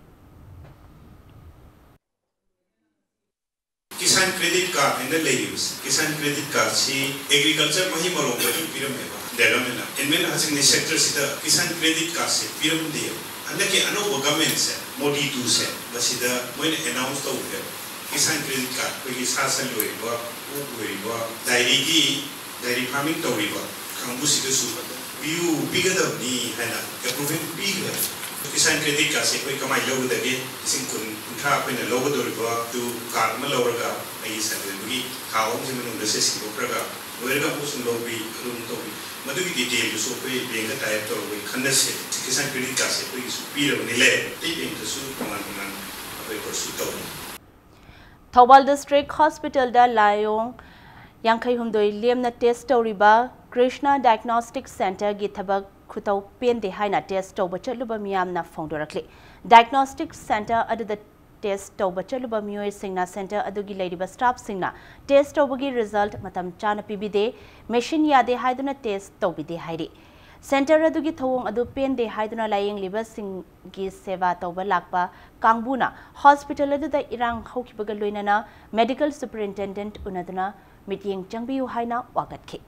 ꯀꯤꯁꯥꯟ ꯀ꯭ꯔꯦꯗꯤꯠ ꯀꯥꯔꯗ ꯍꯥꯏꯅ ꯂꯩꯔꯤꯕꯁꯤ, ꯀꯤꯁꯥꯟ ꯀ꯭ꯔꯦꯗꯤꯠ ꯀꯥꯔꯗꯁꯤ ꯑꯦꯒ꯭ꯔꯤꯀꯜꯆꯔ ꯃꯍꯩ ꯃꯔꯣꯡ ꯈꯛꯇꯪ ꯄꯤꯔꯝꯃꯦꯕ ꯗꯦꯕꯂꯞꯃꯦꯟꯅ꯫ Animal ꯍꯁꯕꯦꯟꯗꯔꯤ ꯁꯦꯛꯇꯔꯁꯤꯗ Kisan credit ꯀꯥꯔꯗꯁꯦ ꯄꯤꯔꯝꯗꯦꯕ꯫ ꯍꯟꯗꯛꯀꯤ ꯑꯅꯧꯕ ꯒꯚꯔꯟꯃꯦꯟꯠꯁꯦ, ꯃꯣꯗꯤ ꯇꯨꯁꯦ, ꯃꯁꯤꯗ ꯃꯣꯏꯅ ꯑꯦꯅꯥꯎꯟꯁ ꯇꯧꯈ꯭ꯔꯦꯕ꯫ ꯀꯤꯁꯥꯟ ꯀ꯭ꯔꯦꯗꯤꯠ ꯀꯥꯔꯗ ꯑꯩꯈꯣꯏꯒꯤ ꯁꯥ ꯁꯟ ꯂꯣꯏꯔꯤꯕ, ꯑꯣꯛ ꯂꯣꯏꯔꯤꯕ, ꯗꯥꯏꯔꯤꯒꯤ, ꯗꯥꯏꯔꯤ ꯐꯥꯔꯃꯤꯡ ꯇꯧꯔꯤꯕ ꯀꯥꯡꯕꯨꯁꯤꯗꯁꯨ ꯄꯤꯌꯨ, ꯄꯤꯒꯗꯕꯅꯤ ꯍꯥꯏꯅ ꯑꯦꯄ꯭ꯔꯨꯚꯦꯜ ꯄꯤꯈ꯭ꯔꯦ꯫ ꯀꯤꯁꯥꯟ ꯀ꯭ꯔꯦꯗꯤꯠ ꯀꯥꯔꯗꯁꯦ ꯑꯩꯈꯣꯏ ꯀꯃꯥꯏꯅ ꯂꯧꯒꯗꯒꯦ? ꯂꯤꯁꯤꯡ ꯀꯨꯟ, ꯀꯨꯟꯊ꯭ꯔꯥ ꯑꯩꯈꯣꯏꯅ ꯂꯧꯒꯗꯧꯔꯤꯕ ꯑꯗꯨ ꯀꯥꯔꯗ ꯑꯃ ꯂꯧꯔꯒ ꯑꯩꯒꯤ ꯁꯟꯗꯣꯏꯕꯒꯤ ꯊꯥ ꯑꯍꯨꯝꯒꯤ ꯃꯅꯨꯡꯗ ꯁꯦ ꯁꯤꯟꯗꯣꯛꯈ꯭ꯔꯒ ꯂꯣꯏꯔꯒ ꯑꯃꯨꯛꯁꯨ ꯂꯧꯕꯤ, ꯑꯗꯨꯝ ꯇꯧꯕꯤ꯫ ꯃꯗꯨꯒꯤ ꯗꯤꯇꯦꯜꯗꯨꯁꯨ ꯑꯩꯈꯣꯏ ꯕꯦꯡꯒ ꯇꯥꯏ ꯑꯞ ꯇꯧꯔꯒ ꯑꯩꯈꯣꯏ ꯈꯟꯅꯁꯦ꯫ ꯀꯤꯁꯥꯟ ꯀ꯭ꯔꯦꯗꯤꯠ ꯀꯥꯔꯗꯁꯦ ꯑꯩꯈꯣꯏꯒꯤꯁꯨ ꯄꯤꯔꯕꯅꯤ, ꯂꯩ꯫ ꯑꯇꯩ ꯕꯦꯡꯗꯁꯨ ꯇꯣꯉꯥꯟ ꯇꯣꯉꯥꯟ ꯑꯩꯈꯣꯏ ꯄꯔꯁꯨ ꯇꯧꯏ꯫ ꯊꯧꯕꯥꯜ ꯗꯤꯁꯇ꯭ꯔꯤꯛ ꯍꯣꯁꯄꯤꯇꯥꯜꯗ ꯂꯥꯏꯑꯣꯡ ꯌꯥꯡꯈꯩ ꯍꯨꯝꯗꯣꯏ ꯂꯦꯝꯅ ꯇꯦꯁ ꯇꯧꯔꯤꯕ ꯀ꯭ꯔꯤꯁꯅ ꯗꯥꯏꯒꯅꯣꯁꯇꯤꯛ ꯁꯦꯟꯇꯔꯒꯤ ꯊꯕꯛ ꯈꯨꯇꯧ ꯄꯦꯟꯗꯦ ꯍꯥꯏꯅ ꯇꯦꯁ ꯇꯧꯕ ꯆꯠꯂꯨꯕ ꯃꯤꯌꯥꯝꯅ ꯐꯣꯡꯗꯣꯔꯛꯂꯤ꯫ ꯗꯥꯏꯒꯅꯣꯁꯇꯤꯛ ꯁꯦꯟꯇꯔ ꯑꯗꯨꯗ ꯇꯦꯁ ꯇꯧꯕ ꯆꯠꯂꯨꯕ ꯃꯤꯑꯣꯏꯁꯤꯡꯅ ꯁꯦꯟꯇꯔ ꯑꯗꯨꯒꯤ ꯂꯩꯔꯤꯕ ꯁ꯭ꯇꯥꯐꯁꯤꯡꯅ ꯇꯦꯁ ꯇꯧꯕꯒꯤ ꯔꯤꯖꯜꯠ ꯃꯇꯝ ꯆꯥꯅ ꯄꯤꯕꯤꯗꯦ, ꯃꯦꯁꯤꯟ ꯌꯥꯗꯦ ꯍꯥꯏꯗꯨꯅ ꯇꯦꯁ ꯇꯧꯕꯤꯗꯦ ꯍꯥꯏꯔꯤ꯫ ꯁꯦꯟꯇꯔ ꯑꯗꯨꯒꯤ ꯊꯧꯑꯣꯡ ꯑꯗꯨ ꯄꯦꯟꯗꯦ ꯍꯥꯏꯗꯨꯅ ꯂꯥꯌꯦꯡꯂꯤꯕꯁꯤꯡꯒꯤ ꯁꯦꯕꯥ ꯇꯧꯕ ꯂꯥꯛꯄ ꯀꯥꯡꯕꯨꯅ ꯍꯣꯁꯄꯤꯇꯥꯜ ꯑꯗꯨꯗ ꯏꯔꯥꯡ ꯍꯧꯈꯤꯕꯒ ꯂꯣꯏꯅꯅ ꯃꯦꯗꯤꯀꯦꯜ ꯁꯨꯄꯔꯤꯟꯇꯦꯟꯗꯦꯟꯠ ꯎꯅꯗꯨꯅ ꯃꯤꯠꯌꯦꯡ ꯆꯪꯕꯤꯌꯨ ꯍꯥꯏꯅ ꯋꯥꯀꯠꯈꯤ꯫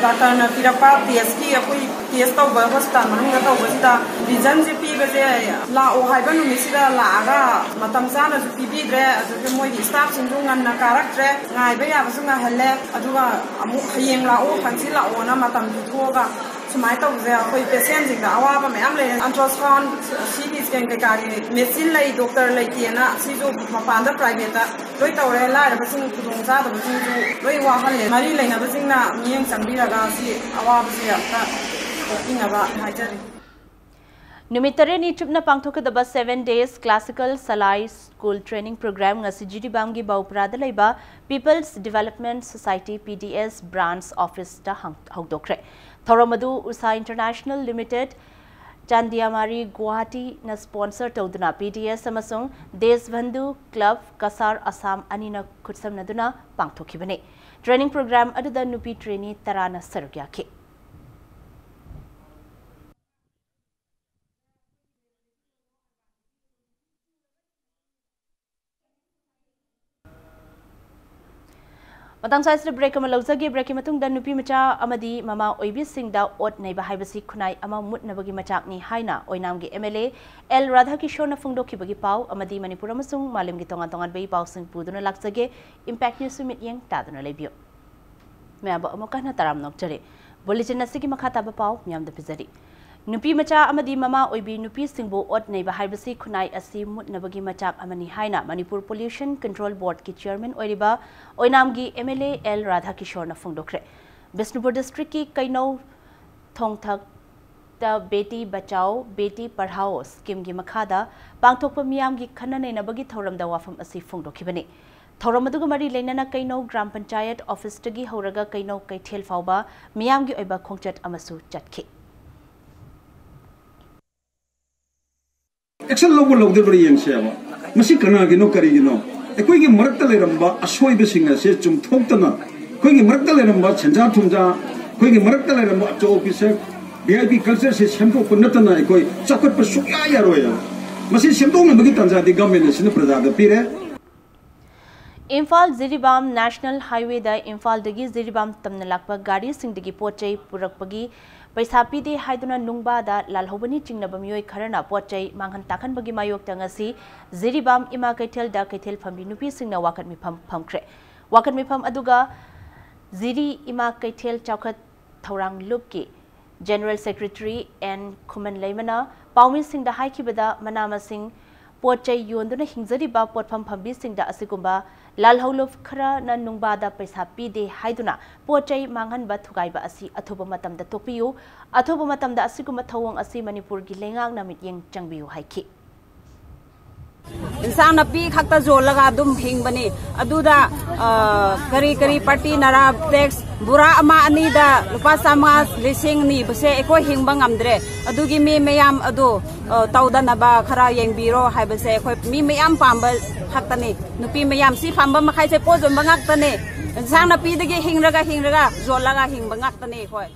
ꯗꯥꯛꯇꯔꯅ ꯄꯤꯔꯛꯄ ꯇꯦꯁꯀꯤ, ꯑꯩꯈꯣꯏ ꯇꯦꯁ ꯇꯧꯕ ꯍꯣꯁꯄꯤꯇꯥꯜ ꯃꯅꯨꯡꯗ ꯇꯧꯕꯁꯤꯗ ꯔꯤꯖꯟꯁꯦ ꯄꯤꯕꯁꯦ ꯂꯥꯛꯑꯣ ꯍꯥꯏꯕ ꯅꯨꯃꯤꯠꯁꯤꯗ ꯂꯥꯛꯑꯒ ꯃꯇꯝ ꯆꯥꯅꯁꯨ ꯄꯤꯕꯤꯗ꯭ꯔꯦ꯫ ꯑꯗꯨꯒ ꯃꯣꯏꯒꯤ ꯁ꯭ꯇꯥꯐꯁꯤꯡꯁꯨ ꯉꯟꯅ ꯀꯥꯔꯛꯇ꯭ꯔꯦ, ꯉꯥꯏꯕ ꯌꯥꯕꯁꯨ ꯉꯥꯏꯍꯜꯂꯦ꯫ ꯑꯗꯨꯒ ꯑꯃꯨꯛ ꯍꯌꯦꯡ ꯂꯥꯛꯑꯣ, ꯍꯪꯆꯤꯠ ꯂꯥꯛꯑꯣꯅ ꯃꯇꯝ ꯄꯤꯊꯣꯛꯑꯒ ꯁꯨꯃꯥꯏꯅ ꯇꯧꯕꯁꯦ ꯑꯩꯈꯣꯏ ꯄꯦꯁꯦꯟꯁꯤꯡꯗ ꯑꯋꯥꯕ ꯃꯌꯥꯝ ꯂꯩꯔꯦ꯫ ꯑꯜꯇ꯭ꯔꯥꯁꯥꯎꯟ, ꯁꯤ ꯇꯤ ꯁ꯭ꯀꯦꯟ ꯀꯩꯀꯥꯒꯤ ꯃꯦꯆꯤꯟ ꯂꯩ, ꯗꯣꯛꯇꯔ ꯂꯩꯇꯦꯅ ꯁꯤꯁꯨ ꯃꯄꯥꯟꯗ ꯄ꯭ꯔꯥꯏꯚꯦꯠꯇ ꯂꯣꯏ ꯇꯧꯔꯦ꯫ ꯂꯥꯏꯔꯕꯁꯤꯡ ꯈꯨꯗꯣꯡ ꯆꯥꯗꯕꯁꯤꯡꯁꯨ ꯂꯣꯏ ꯋꯥꯍꯜꯂꯦ꯫ ꯃꯔꯤ ꯂꯩꯅꯕꯁꯤꯡꯅ ꯃꯤꯠꯌꯦꯡ ꯆꯪꯕꯤꯔꯒ ꯁꯤ ꯑꯋꯥꯕꯁꯦ ꯑꯝꯇ ꯀꯣꯛꯄꯤꯅꯕ ꯍꯥꯏꯖꯔꯤ꯫ ꯅꯨꯃꯤꯠ ꯇꯔꯦꯠꯅꯤ ꯆꯨꯞꯅ ꯄꯥꯡꯊꯣꯛꯀꯗꯕ Seven Days Classical Salai School Training Program ꯉꯁꯤ ꯖꯤꯔꯤꯕꯥꯝꯒꯤ ꯕꯧꯄ꯭ꯔꯥꯗ ꯂꯩꯕ People's Development Society, P D S, branch office ꯇ ꯍꯪ-, ꯍꯧꯗꯣꯛꯈ꯭ꯔꯦ꯫ ꯊꯧꯔꯝ ꯑꯗꯨ ꯎꯁꯥ International Limited, ꯆꯥꯟꯗꯤꯌꯥꯃꯥꯔꯤ, ꯒꯨꯋꯥꯍꯥꯇꯤꯅ sponsor ꯇꯧꯗꯨꯅ P D S ꯑꯃꯁꯨꯡ ꯗꯦꯁꯕꯟꯙꯨ ꯀ꯭ꯂꯕ ꯀꯁꯥꯔ ꯑꯁꯥꯝ ꯑꯅꯤꯅ ꯈꯨꯠꯁꯝꯅꯗꯨꯅ ꯄꯥꯡꯊꯣꯛꯈꯤꯕꯅꯤ꯫ Training program ꯑꯗꯨꯗ ꯅꯨꯄꯤ trainee ꯇꯔꯥꯅ ꯁꯔꯨꯛ ꯌꯥꯈꯤ꯫ ꯃꯇꯥꯡ ꯆꯥꯁꯤꯗ break ꯑꯃ ꯂꯧꯖꯒꯦ꯫ Break ꯀꯤ ꯃꯇꯨꯡꯗ ꯅꯨꯄꯤ ꯃꯆꯥ ꯑꯃꯗꯤ ꯃꯃꯥ ꯑꯣꯏꯕꯤꯁꯤꯡꯗ ꯑꯣꯠ ꯅꯩꯕ ꯍꯥꯏꯕꯁꯤ ꯈꯨꯟꯅꯥꯏ ꯑꯃ ꯃꯨꯠꯅꯕꯒꯤ ꯃꯆꯥꯛꯅꯤ ꯍꯥꯏꯅ ꯑꯣꯏꯅꯥꯝꯒꯤ M L A L ꯔꯥꯙꯥꯀꯤꯁꯣꯔꯅ ꯐꯣꯡꯗꯣꯛꯈꯤꯕꯒꯤ ꯄꯥꯎ ꯑꯃꯗꯤ ꯃꯅꯤꯄꯨꯔ ꯑꯃꯁꯨꯡ ꯃꯥꯂꯦꯝꯒꯤ ꯇꯣꯉꯥꯟ ꯇꯣꯉꯥꯟꯕꯒꯤ ꯄꯥꯎꯁꯤꯡ ꯄꯨꯗꯨꯅ ꯂꯥꯛꯆꯒꯦ꯫ Impact News ꯁꯨ ꯃꯤꯠꯌꯦꯡ ꯇꯥꯗꯨꯅ ꯂꯩꯕꯤꯌꯨ꯫ ꯃꯌꯥꯝꯕꯨ ꯑꯃꯨꯛꯀ ꯍꯟꯅ ꯇꯔꯥꯝꯅ ꯑꯣꯛꯆꯔꯤ꯫ ꯕꯨꯂꯦꯇꯤꯟ ꯑꯁꯤꯒꯤ ꯃꯈꯥ ꯇꯥꯕ ꯄꯥꯎ ꯃꯤꯌꯥꯝꯗ ꯄꯤꯖꯔꯤ꯫ ꯅꯨꯄꯤ ꯃꯆꯥ ꯑꯃꯗꯤ ꯃꯃꯥ ꯑꯣꯏꯕꯤ ꯅꯨꯄꯤꯁꯤꯡꯕꯨ ꯑꯣꯠ ꯅꯩꯕ ꯍꯥꯏꯕꯁꯤ ꯈꯨꯟꯅꯥꯏ ꯑꯁꯤ ꯃꯨꯠꯅꯕꯒꯤ ꯃꯆꯥꯛ ꯑꯃꯅꯤ ꯍꯥꯏꯅ ꯃꯅꯤꯄꯨꯔ ꯄꯣꯂ꯭ꯌꯨꯁꯟ ꯀꯟꯇ꯭ꯔꯣꯜ ꯕꯣꯔꯗꯀꯤ ꯆꯤꯌꯔꯃꯦꯟ ꯑꯣꯏꯔꯤꯕ ꯑꯣꯏꯅꯥꯝꯒꯤ ꯑꯦꯝ ꯑꯦꯜ ꯑꯦ ꯑꯦꯜ ꯔꯥꯙꯥꯀꯤꯁꯣꯔꯅ ꯐꯣꯡꯗꯣꯛꯈ꯭ꯔꯦ꯫ ꯕꯤꯁꯅꯨꯄꯨꯔ ꯗꯤꯁꯇ꯭ꯔꯤꯛꯀꯤ ꯀꯩꯅꯧ ꯊꯣꯡꯊꯛꯇ ꯕꯦꯇꯤ ꯕꯆꯥꯎ ꯕꯦꯇꯤ ꯄꯔꯍꯥꯎ ꯁ꯭ꯀꯤꯝꯒꯤ ꯃꯈꯥꯗ ꯄꯥꯡꯊꯣꯛꯄ ꯃꯤꯌꯥꯝꯒꯤ ꯈꯟꯅ ꯅꯩꯅꯕꯒꯤ ꯊꯧꯔꯝꯗ ꯋꯥꯐꯝ ꯑꯁꯤ ꯐꯣꯡꯗꯣꯛꯈꯤꯕꯅꯤ꯫ ꯊꯧꯔꯝ ꯑꯗꯨꯒ ꯃꯔꯤ ꯂꯩꯅꯅ ꯀꯩꯅꯧ ꯒ꯭ꯔꯥꯝ ꯄꯟꯆꯥꯌꯠ ꯑꯣꯐꯤꯁꯇꯒꯤ ꯍꯧꯔꯒ ꯀꯩꯅꯧ ꯀꯩꯊꯦꯜ ꯐꯥꯎꯕ ꯃꯤꯌꯥꯝꯒꯤ ꯑꯣꯏꯕ ꯈꯣꯡꯆꯠ ꯑꯃꯁꯨ ꯆꯠꯈꯤ꯫ ꯑꯦꯛꯁꯟ ꯂꯧꯕ ꯂꯧꯗꯕ꯭ꯔꯥ ꯌꯦꯡꯁꯦꯕ꯫ ꯃꯁꯤ ꯀꯅꯥꯒꯤꯅꯣ, ꯀꯔꯤꯒꯤꯅꯣ? ꯑꯩꯈꯣꯏꯒꯤ ꯃꯔꯛꯇ ꯂꯩꯔꯝꯕ ꯑꯁꯣꯏꯕꯁꯤꯡ ꯑꯁꯦ ꯆꯨꯝꯊꯣꯛꯇꯅ, ꯑꯩꯈꯣꯏꯒꯤ ꯃꯔꯛꯇ ꯂꯩꯔꯝꯕ ꯁꯦꯟꯖꯥ ꯊꯨꯝꯖꯥ, ꯑꯩꯈꯣꯏꯒꯤ ꯃꯔꯛꯇ ꯂꯩꯔꯝꯕ ꯑꯆꯧ ꯑꯣꯐꯤꯁꯔ, ꯚꯤ ꯑꯥꯏ ꯄꯤ ꯀꯜꯆꯔꯁꯦ ꯁꯦꯝꯗꯣꯛꯄ ꯅꯠꯇꯅ ꯑꯩꯈꯣꯏ ꯆꯥꯎꯈꯠꯄ ꯁꯨꯡꯌꯥ ꯌꯥꯔꯣꯏꯕ꯫ ꯃꯁꯤ ꯁꯦꯝꯗꯣꯛꯅꯕꯒꯤ ꯇꯥꯟꯖꯥꯗꯤ ꯒꯚꯔꯟꯃꯦꯟꯠ ꯑꯁꯤꯅ ꯄ꯭ꯔꯖꯥꯗ ꯄꯤꯔꯦ꯫ ꯏꯝꯐꯥꯜ ꯖꯤꯔꯤꯕꯥꯝ ꯅꯦꯁꯅꯦꯜ ꯍꯥꯏꯋꯦꯗ ꯏꯝꯐꯥꯜꯗꯒꯤ ꯖꯤꯔꯤꯕꯥꯝ ꯇꯝꯅ ꯂꯥꯛꯄ ꯒꯥꯔꯤꯁꯤꯡꯗꯒꯤ ꯄꯣꯠ ꯆꯩ ꯄꯨꯔꯛꯄꯒꯤ ꯄꯩꯁꯥ ꯄꯤꯗꯦ ꯍꯥꯏꯗꯨꯅ ꯅꯨꯡꯕꯥꯗ ꯂꯥꯜꯍꯧꯕꯅꯤ ꯆꯤꯡꯅꯕ ꯃꯤꯑꯣꯏ ꯈꯔꯅ ꯄꯣꯠ ꯆꯩ ꯃꯥꯡꯍꯟ ꯇꯥꯛꯍꯟꯕꯒꯤ ꯃꯥꯌꯣꯛꯇ ꯉꯁꯤ ꯖꯤꯔꯤꯕꯥꯝ ꯏꯃꯥ ꯀꯩꯊꯦꯜꯗ ꯀꯩꯊꯦꯜ ꯐꯝꯕꯤ ꯅꯨꯄꯤꯁꯤꯡꯅ ꯋꯥꯀꯠ ꯃꯤꯐꯝ ꯐꯝꯈ꯭ꯔꯦ꯫ ꯋꯥꯀꯠ ꯃꯤꯐꯝ ꯑꯗꯨꯒ ꯖꯤꯔꯤ ꯏꯃꯥ ꯀꯩꯊꯦꯜ ꯆꯥꯎꯈꯠ ꯊꯧꯔꯥꯡ ꯂꯨꯞꯀꯤ ꯖꯦꯅꯔꯦꯜ ꯁꯦꯀ꯭ꯔꯦꯇꯔꯤ ꯑꯦꯟ ꯈꯨꯃꯟꯂꯩꯃꯅ ꯄꯥꯎꯃꯤꯁꯤꯡꯗ ꯍꯥꯏꯈꯤꯕꯗ, ꯃꯅꯥ ꯃꯁꯤꯡ ꯄꯣꯠ ꯆꯩ ꯌꯣꯟꯗꯨꯅ ꯍꯤꯡꯖꯔꯤꯕ ꯄꯣꯠꯐꯝ ꯐꯝꯕꯤꯁꯤꯡꯗ ꯑꯁꯤꯒꯨꯝꯕ ꯂꯥꯜꯍꯧꯂꯨꯞ ꯈꯔꯅ ꯅꯨꯡꯕꯥꯗ ꯄꯩꯁꯥ ꯄꯤꯗꯦ ꯍꯥꯏꯗꯨꯅ ꯄꯣꯠ ꯆꯩ ꯃꯥꯡꯍꯟꯕ ꯊꯨꯒꯥꯏꯕ ꯑꯁꯤ ꯑꯊꯨꯕ ꯃꯇꯝꯗ ꯇꯣꯛꯄꯤꯌꯨ, ꯑꯊꯨꯕ ꯃꯇꯝꯗ ꯑꯁꯤꯒꯨꯝꯕ ꯊꯧꯑꯣꯡ ꯑꯁꯤ ꯃꯅꯤꯄꯨꯔꯒꯤ ꯂꯩꯉꯥꯛꯅ ꯃꯤꯠꯌꯦꯡ ꯆꯪꯕꯤꯌꯨ ꯍꯥꯏꯈꯤ꯫ ꯏꯟꯁꯥꯡ ꯅꯥꯄꯤ ꯈꯛꯇ ꯌꯣꯜꯂꯒ ꯑꯗꯨꯝ ꯍꯤꯡꯕꯅꯤ꯫ ꯑꯗꯨꯗ, ꯑ, ꯀꯔꯤ ꯀꯔꯤ ꯄꯥꯔꯇꯤꯅꯔ ꯇꯦꯛꯁ ꯕꯣꯔꯥ ꯑꯃ ꯑꯅꯤꯗ ꯂꯨꯄꯥ ꯆꯥꯝꯃꯉꯥ, ꯂꯤꯁꯤꯡ ꯅꯤꯕꯁꯦ ꯑꯩꯈꯣꯏ ꯍꯤꯡꯕ ꯉꯝꯗ꯭ꯔꯦ꯫ ꯑꯗꯨꯒꯤ ꯃꯤ ꯃꯌꯥꯝ ꯑꯗꯨ, ꯑ, ꯇꯧꯗꯅꯕ ꯈꯔ ꯌꯦꯡꯕꯤꯔꯣ ꯍꯥꯏꯕꯁꯦ ꯑꯩꯈꯣꯏ ꯃꯤ ꯃꯌꯥꯝ ꯄꯥꯝꯕ ꯈꯛꯇꯅꯤ꯫ ꯅꯨꯄꯤ ꯃꯌꯥꯝ ꯁꯤ ꯐꯝꯕ ꯃꯈꯩꯁꯦ ꯄꯣꯠ ꯌꯣꯟꯕ ꯉꯥꯛꯇꯅꯤ꯫ ꯏꯟꯁꯥꯡ ꯅꯥꯄꯤꯗꯒꯤ ꯍꯤꯡꯔꯒ, ꯍꯤꯡꯔꯒ ꯌꯣꯜꯂꯒ ꯍꯤꯡꯕ ꯉꯥꯛꯇꯅꯤ ꯑꯩꯈꯣꯏ꯫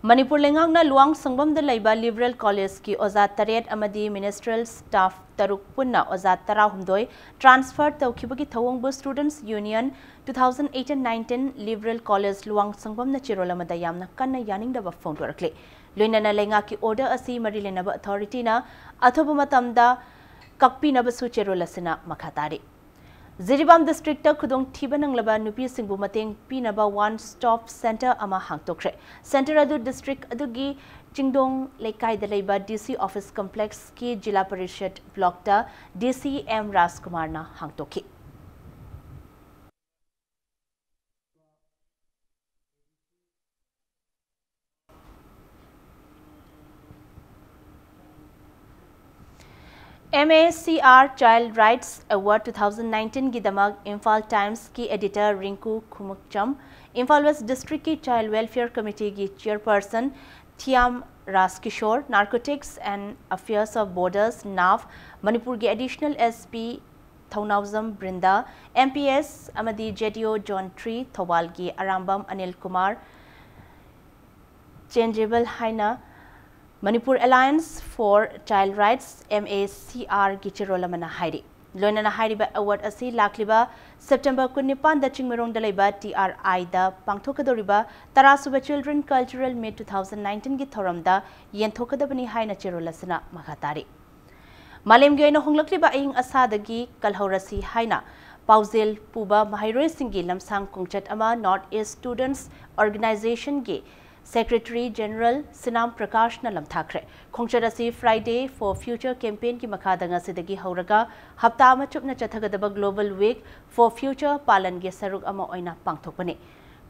ꯃꯅꯤꯄꯨꯔ ꯂꯩꯉꯥꯛꯅ ꯂꯨꯋꯥꯡ ꯁꯪꯕꯝꯗ ꯂꯩꯕ ꯂꯤꯕꯔꯦꯜ ꯀꯣꯂꯦꯖꯀꯤ ꯑꯣꯖꯥ ꯇꯔꯦꯠ ꯑꯃꯗꯤ ꯃꯤꯅꯤꯁꯇ꯭ꯔꯦꯜ ꯁ꯭ꯇꯥꯐ ꯇꯔꯨꯛ ꯄꯨꯟꯅ ꯑꯣꯖꯥ ꯇꯔꯥꯍꯨꯝꯗꯣꯏ ꯇ꯭ꯔꯥꯟꯁꯐꯔ ꯇꯧꯈꯤꯕꯒꯤ ꯊꯧꯑꯣꯡꯕꯨ Students Union two thousand eighteen nineteen Liberal College Luwang ꯁꯪꯕꯝꯅ ꯆꯦꯔꯣꯜ ꯑꯃꯗ ꯌꯥꯝꯅ ꯀꯟꯅ ꯌꯥꯅꯤꯡꯗꯕ ꯐꯣꯡꯗꯣꯔꯛꯂꯤ꯫ ꯂꯣꯏꯅꯅ ꯂꯩꯉꯥꯛꯀꯤ ꯑꯣꯔꯗꯔ ꯑꯁꯤ ꯃꯔꯤ ꯂꯩꯅꯕ ꯑꯣꯊꯣꯔꯤꯇꯤꯅ ꯑꯊꯨꯕ ꯃꯇꯝꯗ ꯀꯛꯄꯤꯅꯕꯁꯨ ꯆꯦꯔꯣꯜ ꯑꯁꯤꯅ ꯃꯈꯥ ꯇꯥꯔꯤ꯫ ꯖꯤꯔꯤꯕꯥꯝ ꯗꯤꯁꯇ꯭ꯔꯤꯛꯇ ꯈꯨꯗꯣꯡꯊꯤꯕ ꯅꯪꯂꯕ ꯅꯨꯄꯤꯁꯤꯡꯕꯨ ꯃꯇꯦꯡ ꯄꯤꯅꯕ ꯋꯥꯟ ꯁ꯭ꯇꯣꯞ ꯁꯦꯟꯇꯔ ꯑꯃ ꯍꯥꯡꯗꯣꯛꯈ꯭ꯔꯦ꯫ ꯁꯦꯟꯇꯔ ꯑꯗꯨ ꯗꯤꯁꯇ꯭ꯔꯤꯛ ꯑꯗꯨꯒꯤ ꯆꯤꯡꯗꯣꯡ ꯂꯩꯀꯥꯏꯗ ꯂꯩꯕ ꯗꯤ ꯁꯤ ꯑꯣꯐꯤꯁ ꯀꯝꯄ꯭ꯂꯦꯛꯁꯀꯤ ꯖꯤꯂꯥ ꯄꯔꯤꯁꯠ ꯕ꯭ꯂꯣꯛꯇ ꯗꯤ ꯁꯤ M ꯔꯥꯖꯀꯨꯃꯥꯔꯅ ꯍꯥꯡꯗꯣꯛꯈꯤ꯫ M A C R Child Rights Award two thousand nineteen ꯒꯤꯗꯃꯛ ꯏꯝꯐꯥꯜ ꯇꯥꯏꯝꯁꯀꯤ editor ꯔꯤꯡꯀꯨ ꯈꯨꯃꯨꯛꯆꯝ, ꯏꯝꯐꯥꯜ ꯋꯦꯁ꯭ꯠ ꯗꯤꯁꯇ꯭ꯔꯤꯛꯀꯤ Child Welfare Committeeꯒꯤ chairperson Thiyam Rajkishor, Narcotics and Affairs of Borders, NAF, ꯃꯅꯤꯄꯨꯔꯒꯤ additional S P Thounaojam Brinda, M P S ꯑꯃꯗꯤ J D O Zone three ꯊꯧꯕꯥꯜꯒꯤ ꯑꯔꯥꯝꯕꯝ ꯑꯅꯤꯜ ꯀꯨꯃꯥꯔ, ꯆꯦꯟꯖꯦꯕꯜ ꯍꯥꯏꯅ Manipur Alliance for Child Rights, M A C R ꯒꯤ ꯆꯦꯔꯣꯜ ꯑꯃꯅ ꯍꯥꯏꯔꯤ꯫ ꯂꯣꯏꯅꯅ ꯍꯥꯏꯔꯤꯕ award ꯑꯁꯤ ꯂꯥꯛꯂꯤꯕ ꯁꯦꯞꯇꯦꯝꯕꯔ ꯀꯨꯟꯅꯤꯄꯥꯟꯗ ꯆꯤꯡꯃꯩꯔꯣꯡꯗ ꯂꯩꯕ T R I the ꯄꯥꯡꯊꯣꯛꯀꯗꯧꯔꯤꯕ ꯇꯔꯥꯁꯨꯕ Children Cultural Meet two thousand nineteen ꯒꯤ ꯊꯧꯔꯝꯗ ꯌꯦꯟꯊꯣꯛꯀꯗꯕꯅꯤ ꯍꯥꯏꯅ ꯆꯦꯔꯣꯜ ꯑꯁꯤꯅ ꯃꯈꯥ ꯇꯥꯔꯤ꯫ ꯃꯥꯂꯦꯝꯒꯤ ꯑꯣꯏꯅ ꯍꯣꯡꯂꯛꯂꯤꯕ ꯑꯏꯪ ꯑꯁꯥꯗꯒꯤ ꯀꯜꯍꯧꯔꯁꯤ ꯍꯥꯏꯅ ꯄꯥꯎꯖꯦꯜ ꯄꯨꯕ ꯃꯍꯩꯔꯣꯏꯁꯤꯡꯒꯤ ꯂꯝꯁꯥꯡ ꯈꯣꯡꯆꯠ ꯑꯃ North East Students Organizationꯒꯤ Secretary General ꯁꯤꯅꯥꯝ ꯄ꯭ꯔꯀꯥꯁꯅ ꯂꯝꯊꯥꯈ꯭ꯔꯦ꯫ ꯈꯣꯡꯆꯠ ꯑꯁꯤ Friday for Future campaignꯒꯤ ꯃꯈꯥꯗ ꯉꯁꯤꯗꯒꯤ ꯍꯧꯔꯒ ꯍꯞꯇꯥ ꯑꯃ ꯆꯨꯞꯅ ꯆꯠꯊꯒꯗꯕ Global Week for Future ꯄꯥꯂꯟꯒꯤ ꯁꯔꯨꯛ ꯑꯃ ꯑꯣꯏꯅ ꯄꯥꯡꯊꯣꯛꯄꯅꯤ꯫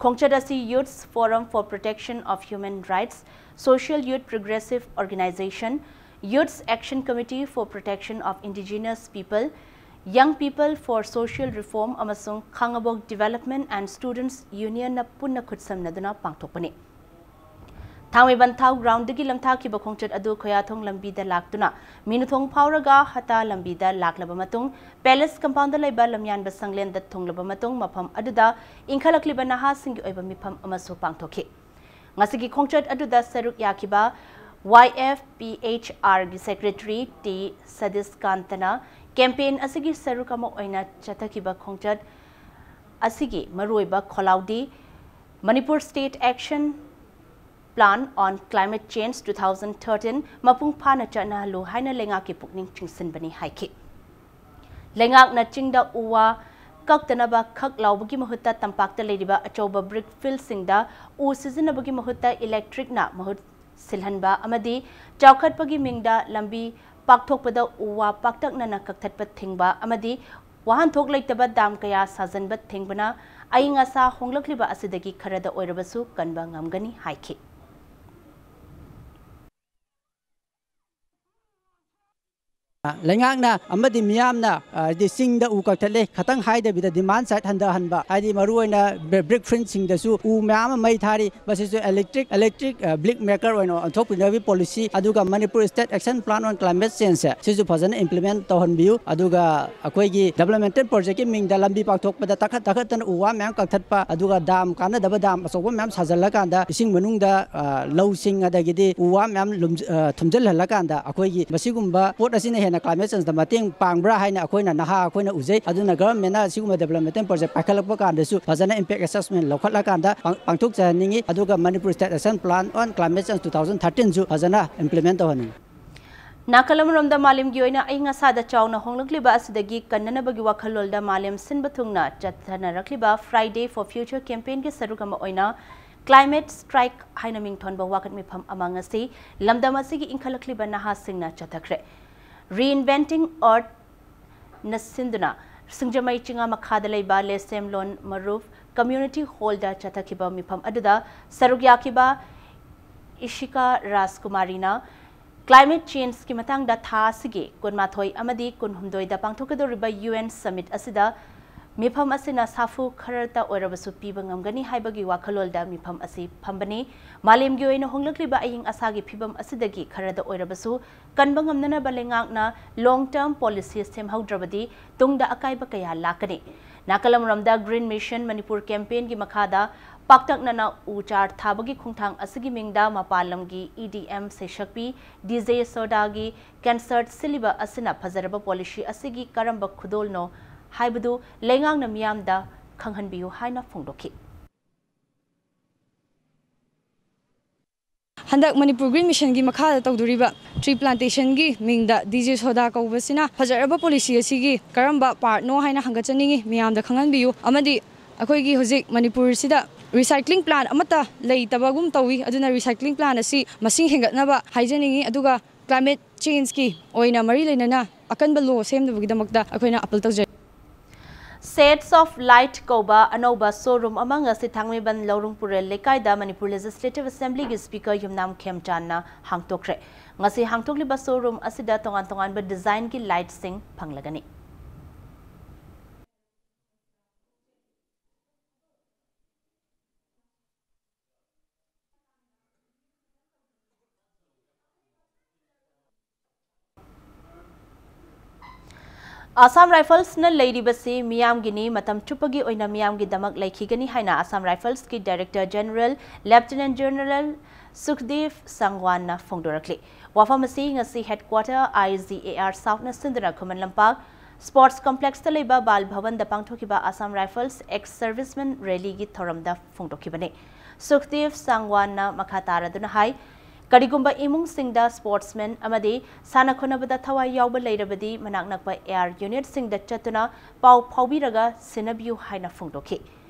ꯈꯣꯡꯆꯠ ꯑꯁꯤ Youths Forum for Protection of Human Rights, Social Youth Progressive Organization, Youths Action Committee for Protection of Indigenous People, Young People for Social Reform ꯑꯃꯁꯨꯡ ꯈꯥꯉꯕꯣꯛ Development and Students Unionꯅ ꯄꯨꯟꯅ ꯈꯨꯠꯁꯝꯅꯗꯨꯅ ꯄꯥꯡꯊꯣꯛꯄꯅꯤ꯫ ꯊꯥꯡꯃꯩꯕꯟ ꯊꯥꯎ groundꯗꯒꯤ ꯂꯝꯊꯥꯈꯤꯕ ꯈꯣꯡꯆꯠ ꯑꯗꯨ ꯈꯣꯌꯥꯊꯣꯡ ꯂꯝꯕꯤꯗ ꯂꯥꯛꯇꯨꯅ ꯃꯤꯅꯨꯊꯣꯡ ꯐꯥꯎꯔꯒ ꯍꯇꯥ ꯂꯝꯕꯤꯗ ꯂꯥꯛꯂꯕ ꯃꯇꯨꯡ, Palace compoundꯗ ꯂꯩꯕ ꯂꯝꯌꯥꯟꯕ ꯁꯪꯂꯦꯟꯗ ꯊꯨꯡꯂꯕ ꯃꯇꯨꯡ, ꯃꯐꯝ ꯑꯗꯨꯗ ꯏꯟꯈꯠꯂꯛꯂꯤꯕ ꯅꯍꯥꯁꯤꯡꯒꯤ ꯑꯣꯏꯕ ꯃꯤꯐꯝ ꯑꯃꯁꯨ ꯄꯥꯡꯊꯣꯛꯈꯤ꯫ ꯉꯁꯤꯒꯤ ꯈꯣꯡꯆꯠ ꯑꯗꯨꯗ ꯁꯔꯨꯛ ꯌꯥꯈꯤꯕ Y F P H Rꯒꯤ Secretary T ꯁꯗꯤꯁꯀꯥꯟꯇꯅ campaign ꯑꯁꯤꯒꯤ ꯁꯔꯨꯛ ꯑꯃ ꯑꯣꯏꯅ ꯆꯠꯊꯈꯤꯕ ꯈꯣꯡꯆꯠ ꯑꯁꯤꯒꯤ ꯃꯔꯨꯑꯣꯏꯕ ꯈꯣꯜꯂꯥꯎꯗꯤ Manipur State Action Plan on Climate Change two thousand thirteen ꯃꯄꯨꯡ ꯐꯥꯅ ꯆꯠꯅꯍꯜꯂꯨ ꯍꯥꯏꯅ ꯂꯩꯉꯥꯛꯀꯤ ꯄꯨꯛꯅꯤꯡ ꯆꯤꯡꯁꯤꯟꯕꯅꯤ ꯍꯥꯏꯈꯤ꯫ ꯂꯩꯉꯥꯛꯅ ꯆꯤꯡꯗ ꯎ ꯋꯥ ꯀꯛꯇꯅꯕ ꯈꯛ ꯂꯥꯎꯕꯒꯤ ꯃꯍꯨꯠꯇ ꯇꯝꯄꯥꯛꯇ ꯂꯩꯔꯤꯕ ꯑꯆꯧꯕ ꯕ꯭ꯔꯤꯛ ꯐꯤꯜꯁꯤꯡꯗ ꯎ ꯁꯤꯖꯤꯟꯅꯕꯒꯤ ꯃꯍꯨꯠꯇ ꯏꯂꯦꯛꯇ꯭ꯔꯤꯛꯅ ꯃꯍꯨꯠ ꯁꯤꯜꯍꯟꯕ ꯑꯃꯗꯤ ꯆꯥꯎꯈꯠꯄꯒꯤ ꯃꯤꯡꯗ ꯂꯝꯕꯤ ꯄꯥꯛꯊꯣꯛꯄꯗ ꯎ ꯋꯥ ꯄꯥꯛꯇꯛꯅꯅ ꯀꯛꯊꯠꯄ ꯊꯤꯡꯕ ꯑꯃꯗꯤ ꯋꯥꯍꯟꯊꯣꯛ ꯂꯩꯇꯕ ꯗꯥꯝ ꯀꯌꯥ ꯁꯥꯖꯟꯕ ꯊꯤꯡꯕꯅ ꯑꯏꯪ ꯑꯁꯥ ꯍꯣꯡꯂꯛꯂꯤꯕ ꯑꯁꯤꯗꯒꯤ ꯈꯔꯗ ꯑꯣꯏꯔꯕꯁꯨ ꯀꯟꯕ ꯉꯝꯒꯅꯤ ꯍꯥꯏꯈꯤ꯫ ꯂꯩꯉꯥꯛꯅ ꯑꯃꯗꯤ ꯃꯤꯌꯥꯝꯅ, ꯑ, ꯍꯥꯏꯗꯤ ꯆꯤꯡꯗ ꯎ ꯀꯛꯊꯠꯂꯦ ꯈꯇꯪ ꯍꯥꯏꯗꯕꯤꯗ demand side ꯍꯟꯊꯍꯟꯕ, ꯍꯥꯏꯗꯤ ꯃꯔꯨꯑꯣꯏꯅ ꯕ꯭ꯔꯤ-, ꯕ꯭ꯔꯤꯛ ꯐꯤꯜꯁꯤꯡꯗꯁꯨ ꯎ ꯃꯌꯥꯝ ꯑꯃ ꯃꯩ ꯊꯥꯔꯤ, ꯃꯁꯤꯁꯨ electric, electric, ꯑ, ꯕ꯭ꯔꯤꯛ ꯃꯦꯀꯔ ꯑꯣꯏꯅ ꯑꯣꯟꯊꯣꯛꯄꯤꯅꯕꯒꯤ ꯄꯣꯂꯤꯁꯤ, ꯑꯗꯨꯒ Manipur State Action Plan on Climate Change ꯁꯦ ꯁꯤꯁꯨ ꯐꯖꯅ implement ꯇꯧꯍꯟꯕꯤꯌꯨ꯫ ꯑꯗꯨꯒ ꯑꯩꯈꯣꯏꯒꯤ developmental project ꯀꯤ ꯃꯤꯡꯗ ꯂꯝꯕꯤ ꯄꯥꯛꯊꯣꯛꯄꯗ ꯇꯥꯈꯠ ꯇꯥꯈꯠꯇꯅ ꯎ ꯋꯥ ꯃꯌꯥꯝ ꯀꯛꯊꯠꯄ, ꯑꯗꯨꯒ ꯗꯥꯝ, ꯀꯥꯟꯅꯗꯕ ꯗꯥꯝ ꯑꯆꯧꯕ ꯃꯌꯥꯝ ꯁꯥꯖꯜꯂꯀꯥꯟꯗ ꯏꯁꯤꯡ ꯃꯅꯨꯡꯗ, ꯑ, ꯂꯧꯁꯤꯡ ꯑꯗꯒꯤꯗꯤ ꯎ ꯋꯥ ꯃꯌꯥꯝ ꯂꯨꯝ-, ꯑ, ꯊꯨꯝꯖꯤꯜꯍꯜꯂꯀꯥꯟꯗ ꯑꯩꯈꯣꯏꯒꯤ ꯃꯁꯤꯒꯨꯝꯕ ꯄꯣꯠ ꯑꯁꯤꯅ ꯍꯦꯟꯅ climate change ꯇ ꯃꯇꯦꯡ ꯄꯥꯡꯕ꯭ꯔꯥ ꯍꯥꯏꯅ ꯑꯩꯈꯣꯏꯅ, ꯅꯍꯥ ꯑꯩꯈꯣꯏꯅ ꯎꯖꯩ꯫ ꯑꯗꯨꯅ government ꯅ ꯁꯤꯒꯨꯝꯕ developmental project ꯄꯥꯏꯈꯠꯂꯛꯄ ꯀꯥꯟꯗꯁꯨ ꯐꯖꯅ impact assessment ꯂꯧꯈꯠꯂꯀꯥꯟꯗ ꯄꯥꯡ-, ꯄꯥꯡꯊꯣꯛꯆꯍꯟꯅꯤꯡꯉꯤ꯫ ꯑꯗꯨꯒ Manipur State Action Plan on Climate Change two thousand thirteen ꯁꯨ ꯐꯖꯅ implement ꯇꯧꯍꯟꯅꯤꯡꯉꯤ꯫ ꯅꯥꯀꯜ ꯑꯃꯔꯣꯝꯗ ꯃꯥꯂꯦꯝꯒꯤ ꯑꯣꯏꯅ ꯑꯏꯪ ꯑꯁꯥꯗ ꯆꯥꯎꯅ ꯍꯣꯡꯂꯛꯂꯤꯕ ꯑꯁꯤꯗꯒꯤ ꯀꯟꯅꯅꯕꯒꯤ ꯋꯥꯈꯜꯂꯣꯜꯗ ꯃꯥꯂꯦꯝ ꯁꯤꯟꯕ ꯊꯨꯡꯅ ꯆꯠꯊꯅꯔꯛꯂꯤꯕ Friday for Future campaign ꯒꯤ ꯁꯔꯨꯛ ꯑꯃ ꯑꯣꯏꯅ Climate Strike ꯍꯥꯏꯅ ꯃꯤꯡꯊꯣꯟꯕ ꯋꯥꯀꯠ ꯃꯤꯐꯝ ꯑꯃ ꯉꯁꯤ ꯂꯝꯗꯝ ꯑꯁꯤꯒꯤ ꯏꯟꯈꯠꯂꯛꯂꯤꯕ ꯅꯍꯥꯁꯤꯡꯅ ꯆꯠꯊꯈ꯭ꯔꯦ꯫ Reinventing Earth ꯅ ꯁꯤꯟꯗꯨꯅ ꯁꯤꯡꯖꯃꯩ ꯆꯤꯉꯥ ꯃꯈꯥꯗ ꯂꯩꯕ ꯂꯦꯁꯦꯝꯂꯣꯟ ꯃꯔꯨꯞ community hall ꯗ ꯆꯠꯊꯈꯤꯕ ꯃꯤꯐꯝ ꯑꯗꯨꯗ ꯁꯔꯨꯛ ꯌꯥꯈꯤꯕ ꯏꯁꯤꯀꯥ ꯔꯥꯖꯀꯨꯃꯥꯔꯤꯅ climate change ꯀꯤ ꯃꯇꯥꯡꯗ ꯊꯥ ꯑꯁꯤꯒꯤ ꯀꯨꯟꯃꯥꯊꯣꯏ ꯑꯃꯗꯤ ꯀꯨꯟꯍꯨꯝꯗꯣꯏꯗ ꯄꯥꯡꯊꯣꯛꯀꯗꯧꯔꯤꯕ U N summit ꯑꯁꯤꯗ ꯃꯤꯐꯝ ꯑꯁꯤꯅ ꯁꯥꯐꯨ ꯈꯔꯇ ꯑꯣꯏꯔꯕꯁꯨ ꯄꯤꯕ ꯉꯝꯒꯅꯤ ꯍꯥꯏꯕꯒꯤ ꯋꯥꯈꯜꯂꯣꯟꯗ ꯃꯤꯐꯝ ꯑꯁꯤ ꯐꯝꯕꯅꯤ꯫ ꯃꯥꯂꯦꯝꯒꯤ ꯑꯣꯏꯅ ꯍꯣꯡꯂꯛꯂꯤꯕ ꯑꯏꯪ ꯑꯁꯥꯒꯤ ꯐꯤꯕꯝ ꯑꯁꯤꯗꯒꯤ ꯈꯔꯗ ꯑꯣꯏꯔꯕꯁꯨ ꯀꯟꯕ ꯉꯝꯅꯅꯕ ꯂꯩꯉꯥꯛꯅ long term policy ꯁꯦꯝꯍꯧꯗ꯭ꯔꯕꯗꯤ ꯇꯨꯡꯗ ꯑꯀꯥꯏꯕ ꯀꯌꯥ ꯂꯥꯛꯀꯅꯤ꯫ ꯅꯥꯀꯜ ꯑꯃꯔꯣꯝꯗ Green Mission Manipur campaign ꯒꯤ ꯃꯈꯥꯗ ꯄꯥꯛꯇꯛꯅꯅ ꯎ ꯆꯥꯔ ꯊꯥꯕꯒꯤ ꯈꯣꯡꯊꯥꯡ ꯑꯁꯤꯒꯤ ꯃꯤꯡꯗ ꯃꯄꯥꯟ ꯂꯝꯒꯤ E D M ꯁꯩꯁꯛꯄꯤ D J Yashoda ꯒꯤ concert ꯁꯤꯜꯂꯤꯕ ꯑꯁꯤꯅ ꯐꯖꯔꯕ policy ꯑꯁꯤꯒꯤ ꯀꯔꯝꯕ ꯈꯨꯗꯣꯜꯅꯣ ꯍꯥꯏꯕꯗꯨ ꯂꯩꯉꯥꯛꯅ ꯃꯤꯌꯥꯝꯗ ꯈꯪꯍꯟꯕꯤꯌꯨ ꯍꯥꯏꯅ ꯐꯣꯡꯗꯣꯛꯈꯤ꯫ ꯍꯟꯗꯛ ꯃꯅꯤꯄꯨꯔ ꯒ꯭ꯔꯤꯟ ꯃꯤꯁꯟꯒꯤ ꯃꯈꯥꯗ ꯇꯧꯗꯣꯔꯤꯕ ꯇ꯭ꯔꯤ ꯄ꯭ꯂꯥꯟꯇꯦꯁꯟꯒꯤ ꯃꯤꯡꯗ ꯗꯤ ꯖꯦ ꯁꯣꯗꯥ ꯀꯧꯕꯁꯤꯅ ꯐꯖꯔꯕ ꯄꯣꯂꯤꯁꯤ ꯑꯁꯤꯒꯤ ꯀꯔꯝꯕ ꯄꯥꯔꯠꯅꯣ ꯍꯥꯏꯅ ꯍꯪꯒꯠꯆꯅꯤꯡꯏ꯫ ꯃꯤꯌꯥꯝꯗ ꯈꯪꯍꯟꯕꯤꯌꯨ꯫ ꯑꯃꯗꯤ ꯑꯩꯈꯣꯏꯒꯤ ꯍꯧꯖꯤꯛ ꯃꯅꯤꯄꯨꯔꯁꯤꯗ ꯔꯤꯁꯥꯏꯀ꯭ꯂꯤꯡ ꯄ꯭ꯂꯥꯟ ꯑꯃꯠꯇ ꯂꯩꯇꯕꯒꯨꯝ ꯇꯧꯏ꯫ ꯑꯗꯨꯅ ꯔꯤꯁꯥꯏꯀ꯭ꯂꯤꯡ ꯄ꯭ꯂꯥꯟ ꯑꯁꯤ ꯃꯁꯤꯡ ꯍꯦꯟꯒꯠꯅꯕ ꯍꯥꯏꯖꯅꯤꯡꯏ꯫ ꯑꯗꯨꯒ ꯀ꯭ꯂꯥꯏꯃꯦꯠ ꯆꯦꯟꯖꯀꯤ ꯑꯣꯏꯅ ꯃꯔꯤ ꯂꯩꯅꯅ ꯑꯀꯟꯕ ꯂꯣ ꯁꯦꯝꯅꯕꯒꯤꯗꯃꯛꯇ ꯑꯩꯈꯣꯏꯅ ꯑꯄꯤꯜ ꯇꯧꯖꯔꯤ꯫ Shades of Light ꯀꯧꯕ ꯑꯅꯧꯕ ꯁꯣꯔꯨꯝ ꯑꯃ ꯉꯁꯤ ꯊꯥꯡꯃꯩꯕꯟ ꯂꯧꯔꯨꯡ ꯄꯨꯔꯦꯜ ꯂꯩꯀꯥꯏꯗ ꯃꯅꯤꯄꯨꯔ ꯂꯦꯖꯤꯁꯂꯦꯇꯤꯚ ꯑꯦꯁꯦꯝꯕ꯭ꯂꯤꯒꯤ ꯁ꯭ꯄꯤꯀꯔ ꯌꯨꯝꯅꯥꯝ ꯈꯦꯝꯆꯥꯟꯅ ꯍꯥꯡꯗꯣꯛꯈ꯭ꯔꯦ꯫ ꯉꯁꯤ ꯍꯥꯡꯗꯣꯛꯂꯤꯕ ꯁꯣꯔꯨꯝ ꯑꯁꯤꯗ ꯇꯣꯉꯥꯟ ꯇꯣꯉꯥꯟꯕ ꯗꯤꯖꯥꯏꯟꯒꯤ ꯂꯥꯏꯠꯁꯤꯡ ꯐꯪꯂꯒꯅꯤ꯫ ꯑꯁꯥꯝ ꯔꯥꯏꯐꯜꯁꯅ ꯂꯩꯔꯤꯕꯁꯤ ꯃꯤꯌꯥꯝꯒꯤꯅꯤ, ꯃꯇꯝ ꯆꯨꯞꯄꯒꯤ ꯑꯣꯏꯅ ꯃꯤꯌꯥꯝꯒꯤꯗꯃꯛ ꯂꯩꯈꯤꯒꯅꯤ ꯍꯥꯏꯅ ꯑꯁꯥꯝ ꯔꯥꯏꯐꯜꯁꯀꯤ director general lieutenant general Sukhdev ꯁꯥꯡꯋꯥꯟꯅ ꯐꯣꯡꯗꯣꯔꯛꯂꯤ꯫ ꯋꯥꯐꯝ ꯑꯁꯤ ꯉꯁꯤ headquarter I G A R ꯁꯥꯎꯠꯅ ꯁꯤꯟꯗꯨꯅ ꯈꯨꯃꯟ ꯂꯝꯄꯥꯛ ꯁ꯭ꯄꯣꯔꯠꯁ ꯀꯝꯄ꯭ꯂꯦꯛꯁꯇ ꯂꯩꯕ ꯕꯥꯜ ꯚꯋꯟꯗ ꯄꯥꯡꯊꯣꯛꯈꯤꯕ ꯑꯁꯥꯝ ꯔꯥꯏꯐꯜꯁ ꯑꯦꯛꯁ ꯁꯔꯚꯤꯁꯃꯦꯟ ꯔꯦꯂꯤꯒꯤ ꯊꯧꯔꯝꯗ ꯐꯣꯡꯗꯣꯛꯈꯤꯕꯅꯤ꯫ ꯁꯨꯈꯗꯦꯕ ꯁꯥꯡꯋꯥꯟꯅ ꯃꯈꯥ ꯇꯥꯔꯗꯨꯅ ꯍꯥꯏ, ꯀꯔꯤꯒꯨꯝꯕ ꯏꯃꯨꯡꯁꯤꯡꯗ ꯁ꯭ꯄꯣꯔꯠꯁꯃꯦꯟ ꯑꯃꯗꯤ ꯁꯥꯟꯅ ꯈꯣꯠꯅꯕꯗ ꯊꯋꯥꯏ ꯌꯥꯎꯕ ꯂꯩꯔꯕꯗꯤ ꯃꯅꯥꯛ ꯅꯛꯄ ꯑꯦ ꯑꯥꯔ ꯌꯨꯅꯤꯠꯁꯤꯡꯗ ꯆꯠꯇꯨꯅ ꯄꯥꯎ ꯐꯥꯎꯕꯤꯔꯒ ꯁꯤꯟꯅꯕꯤꯌꯨ ꯍꯥꯏꯅ ꯐꯣꯡꯗꯣꯛꯈꯤ꯫